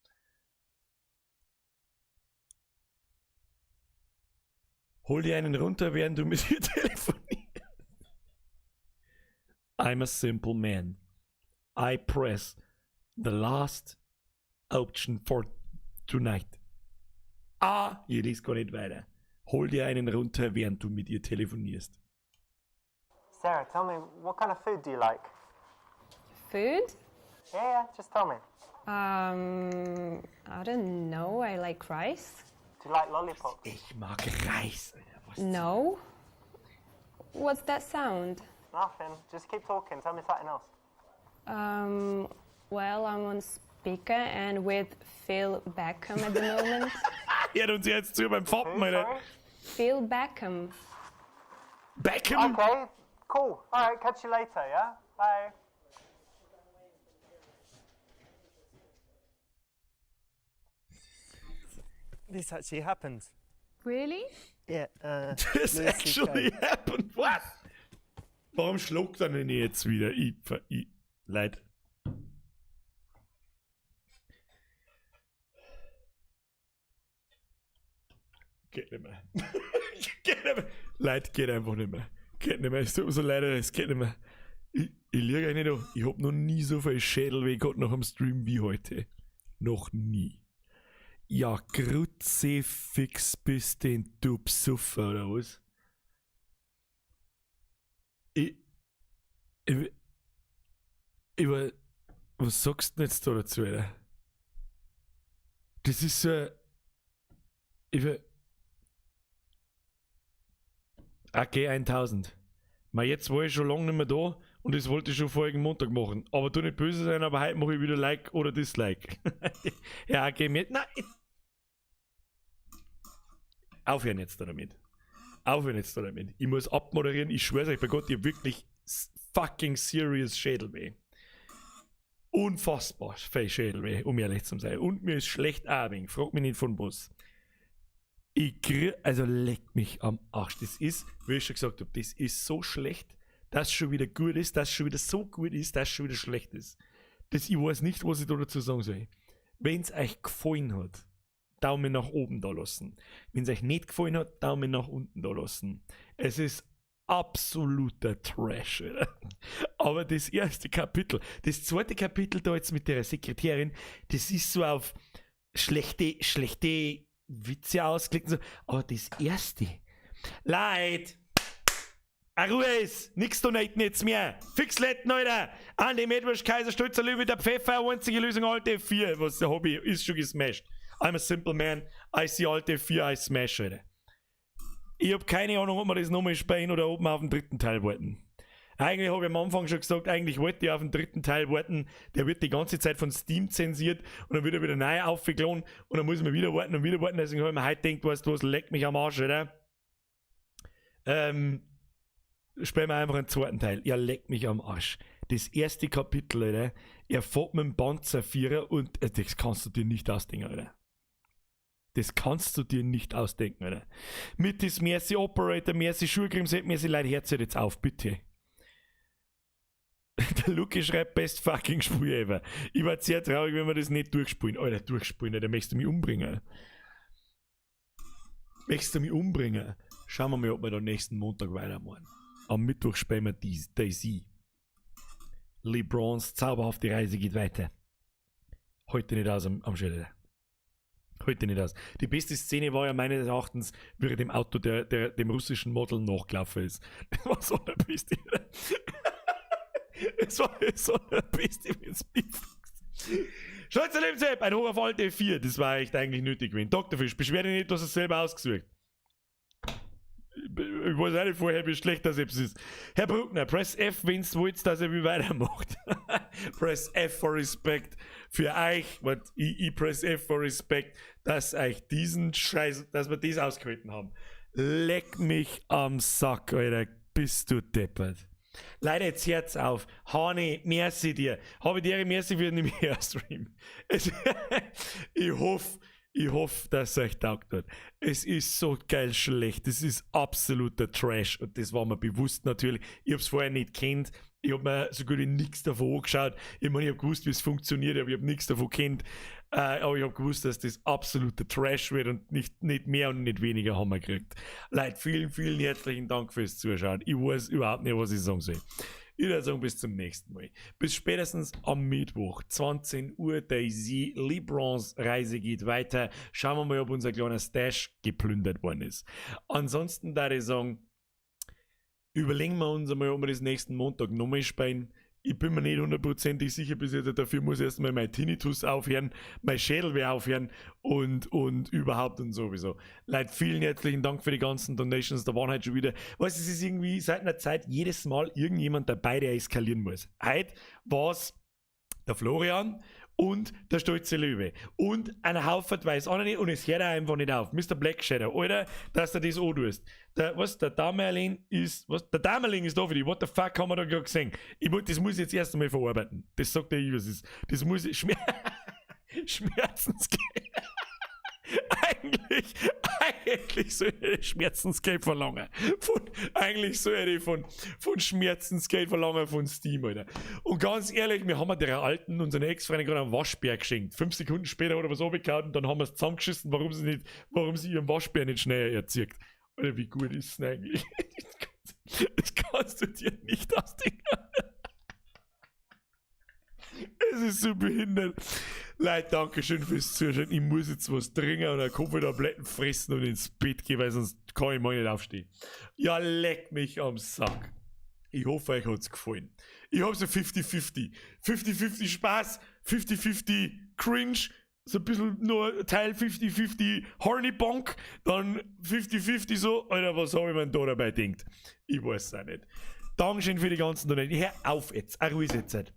Hol dir einen runter, während du mit ihr telefonierst. I'm a simple man. I press the last option for tonight. Ah, ich lese gar nicht weiter. Hol dir einen runter, während du mit ihr telefonierst. Sarah, tell me, what kind of food do you like? Food? Yeah, just tell me. I don't know. I like rice. Do you like lollipops? Ich mag Reis. Alter. Was? No. What's that sound? Nothing. Just keep talking. Tell me something else. Well, I'm on speaker and with Phil Beckham at the moment. Hört uns jetzt zu beim Foppen, Alter. Phil Beckham. Beckham? Okay, cool. All right, catch you later, yeah? Bye. This actually happened. Really? Yeah. This Louis CK. actually happened. Was? Warum schluckt er denn jetzt wieder? Leid. Geht nicht mehr. Geht nicht mehr. Leid, geht einfach nicht mehr. Geht nicht mehr. Es tut mir so leid, es geht nicht mehr. Ich liege euch nicht an. Ich hab noch nie so viel Schädelweh gehabt nach dem Stream wie heute. Noch nie. Ja, Kruzifix bist denn du Psuffer, oder was? Was sagst du denn jetzt da dazu, Alter? Das ist so. AG 1000. Ma, jetzt war ich schon lange nicht mehr da und das wollte ich schon vorigen Montag machen. Aber tu nicht böse sein, aber heute mache ich wieder Like oder Dislike. Ja, AG mit. Nein! Aufhören jetzt da damit. Aufhören jetzt da damit. Ich muss abmoderieren. Ich schwör's euch bei Gott, ich hab wirklich Fucking serious Schädelweh. Unfassbar viel Schädelweh, um ehrlich zu sein. Und mir ist schlecht auch ein wenig. Frag mich nicht von was. Ich krieg, also leck mich am Arsch. Das ist, wie ich schon gesagt habe, das ist so schlecht, dass es schon wieder gut ist, dass es schon wieder so gut ist, dass es schon wieder schlecht ist. Das, ich weiß nicht, was ich da dazu sagen soll. Wenn es euch gefallen hat, Daumen nach oben da lassen. Wenn es euch nicht gefallen hat, Daumen nach unten da lassen. Es ist absoluter Trash, Alter. Aber das erste Kapitel, das zweite Kapitel da jetzt mit der Sekretärin, das ist so auf schlechte, schlechte Witze ausgelegt und so. Aber das erste, Leute, a Ruhe ist, nix donaten jetzt mehr. Fix letten, Alter. Andi Medwisch, Kaiser, Stolzer Löwe, der Pfeffer, einzige Lösung, Alt F4. Was der Hobby ist schon gesmashed. I'm a simple man. I see Alt F4, I smash, Alter. Ich hab keine Ahnung, ob wir das nochmal spielen oder ob wir auf den dritten Teil warten. Eigentlich habe ich am Anfang schon gesagt, eigentlich wollte ich auf den dritten Teil warten. Der wird die ganze Zeit von Steam zensiert und dann wird er wieder neu aufgeladen und dann muss man wieder warten und wieder warten. Deswegen habe ich mir heute gedacht, weißt du was, leck mich am Arsch, oder? Spielen wir einfach einen zweiten Teil. Ja, leck mich am Arsch. Das erste Kapitel, Alter, er fährt mit dem Panzer Vierer und das kannst du dir nicht ausdenken, Alter. Das kannst du dir nicht ausdenken, Alter. Mit das Merci Operator, merci Schulgrim, merci Leute, hört jetzt auf, bitte. Der Luki schreibt best fucking Spiel ever. Ich war sehr traurig, wenn wir das nicht durchspielen. Alter, durchspielen, Alter, möchtest du mich umbringen? Möchtest du mich umbringen? Schauen wir mal, ob wir da nächsten Montag weitermachen. Am Mittwoch spielen wir DayZ. LeBrons zauberhafte Reise geht weiter. Heute nicht aus am Schädel. Heute nicht aus. Die beste Szene war ja meines Erachtens, wie er dem Auto dem russischen Model nachgelaufen ist. Das war so eine beste. Es war so eine beste, wenn es Stolzer Lebenssepp, ein Hoch auf Alt F4. Das war echt eigentlich nötig gewesen. Dr. Fisch, beschwer dich nicht, du hast es selber ausgesucht. Ich weiß auch nicht vorher, wie schlecht das etwas ist. Herr Bruckner, press F, wenn's wollt, dass er wie weitermacht. Press F for Respect für euch. What, ich press F for Respect, dass euch diesen Scheiß, dass wir das ausgehalten haben. Leck mich am Sack, Alter. Bist du deppert. Leute, jetzt hört's auf. Hani, merci dir. Habe dir merci für den Stream. Ich hoffe, dass es euch taugt hat. Es ist so geil schlecht. Das ist absoluter Trash. Und das war mir bewusst natürlich. Ich hab's vorher nicht kennt. Ich hab mir so gut wie nichts davon angeschaut. Ich meine, ich hab gewusst, wie es funktioniert, aber ich hab nichts davon kennt. Aber ich hab gewusst, dass das absoluter Trash wird und nicht mehr und nicht weniger haben wir gekriegt. Leute, vielen, vielen herzlichen Dank fürs Zuschauen. Ich weiß überhaupt nicht, was ich sagen soll. Ich würde sagen, bis zum nächsten Mal. Bis spätestens am Mittwoch, 20 Uhr, DayZ LeBrons Reise geht weiter. Schauen wir mal, ob unser kleiner Stash geplündert worden ist. Ansonsten da ich sagen, überlegen wir uns einmal, ob wir das nächsten Montag nochmal spielen. Ich bin mir nicht hundertprozentig sicher bis jetzt. Dafür muss erstmal mein Tinnitus aufhören, mein Schädelweh aufhören und überhaupt und sowieso. Leute, vielen herzlichen Dank für die ganzen Donations. Da waren halt schon wieder, weißt du, es ist irgendwie seit einer Zeit jedes Mal irgendjemand dabei, der eskalieren muss. Heute war es der Florian und der stolze Löwe. Und ein Haufen weiß auch nicht und es hört auch einfach nicht auf. Mr. Black Shadow, Alter, dass du das auch tust. Der, was, der Damerling ist, was, der Damerling ist da für dich. What the fuck haben wir da gerade gesehen? Das muss ich jetzt erst einmal verarbeiten. Das sagt der ich, was ist. Das muss ich, Schmerzensgeld. Eigentlich soll ich Schmerzensgeld verlangen. Eigentlich soll ich von Schmerzensgeld verlangen von Steam, Alter. Und ganz ehrlich, wir haben der alten, unseren Ex-Freundin, gerade einen Waschbär geschenkt. 5 Sekunden später hat er was runtergehauen und dann haben wir es zusammengeschissen, warum sie ihren Waschbär nicht schneller erzieht. Alter, wie gut ist es denn eigentlich? Das kannst du dir nicht ausdenken. Es ist so behindert. Leute, danke schön fürs Zuschauen. Ich muss jetzt was trinken und eine Kaffeetabletten fressen und ins Bett gehen, weil sonst kann ich mal nicht aufstehen. Ja, leck mich am Sack. Ich hoffe, euch hat's gefallen. Ich hab so 50-50. 50-50 Spaß, 50-50 Cringe, so ein bisschen nur Teil 50-50 Horny Bonk, dann 50-50 so, Alter, was habe ich mir denn da dabei gedacht? Ich weiß es auch nicht. Dankeschön für die ganzen Donations. Hör auf jetzt. Auch ruhig jetzt.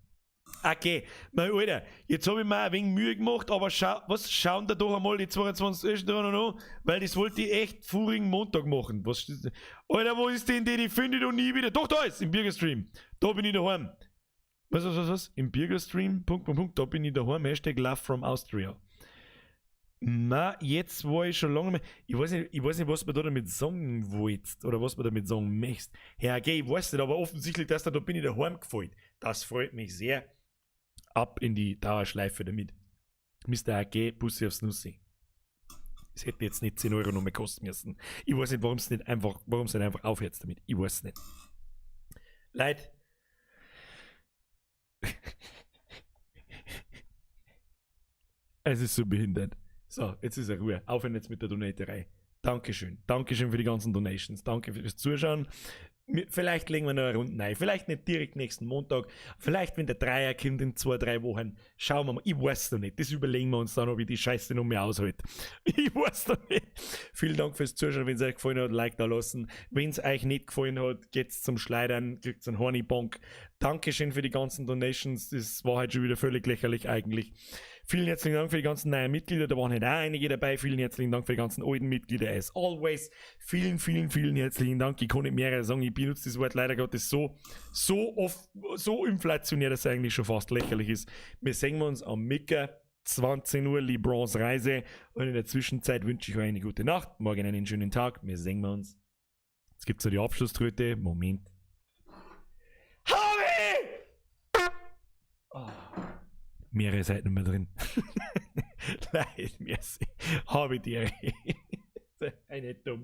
Okay, mein Alter, jetzt habe ich mir ein wenig Mühe gemacht, aber schau, was, schauen da doch einmal die 22. an, weil das wollte ich echt vorigen Montag machen. Was, Alter, wo ist denn die? Die finde ich doch nie wieder. Doch, da ist, im Birgerstream. Da bin ich daheim. Was, was, was, was? Im Birgerstream, Punkt, Punkt, Punkt, da bin ich daheim. #LoveFromAustria. Na, jetzt war ich schon lange mehr. Ich weiß nicht, was man da damit sagen wollt oder was man damit sagen möchte. Herr G, ich weiß nicht, aber offensichtlich, dass da bin ich daheim gefällt. Das freut mich sehr. Ab in die Dauerschleife damit. Mr. AG, Bussi aufs Nussi. Es hätte jetzt nicht 10 Euro noch mehr kosten müssen. Ich weiß nicht, warum es nicht einfach aufhört damit. Ich weiß nicht. Leute. Es ist so behindert. So, jetzt ist er Ruhe. Aufhören jetzt mit der Donaterei. Dankeschön. Dankeschön für die ganzen Donations. Danke fürs Zuschauen. Vielleicht legen wir noch eine Runde rein. Vielleicht nicht direkt nächsten Montag. Vielleicht, wenn der Dreier kommt in 2, 3 Wochen. Schauen wir mal. Ich weiß noch nicht. Das überlegen wir uns dann, ob ich die Scheiße noch mehr aushalte. Ich weiß noch nicht. Vielen Dank fürs Zuschauen. Wenn es euch gefallen hat, Like da lassen. Wenn es euch nicht gefallen hat, geht's zum Schleidern, kriegt's einen Hornybonk. Dankeschön für die ganzen Donations. Das war halt schon wieder völlig lächerlich eigentlich. Vielen herzlichen Dank für die ganzen neuen Mitglieder. Da waren halt auch einige dabei. Vielen herzlichen Dank für die ganzen alten Mitglieder as always. Vielen, vielen, vielen herzlichen Dank. Ich kann nicht mehr sagen. Ich benutze das Wort leider Gottes so, so oft, so inflationär, dass es eigentlich schon fast lächerlich ist. Wir sehen uns am Mittag, 20 Uhr, LeBrons Reise. Und in der Zwischenzeit wünsche ich euch eine gute Nacht. Morgen einen schönen Tag. Wir sehen uns. Jetzt gibt's so die Abschlusströte. Moment. Harvey! Oh. Mehrere Seiten mehr drin. Leid, merci. Habe die Ehre. Eine dumme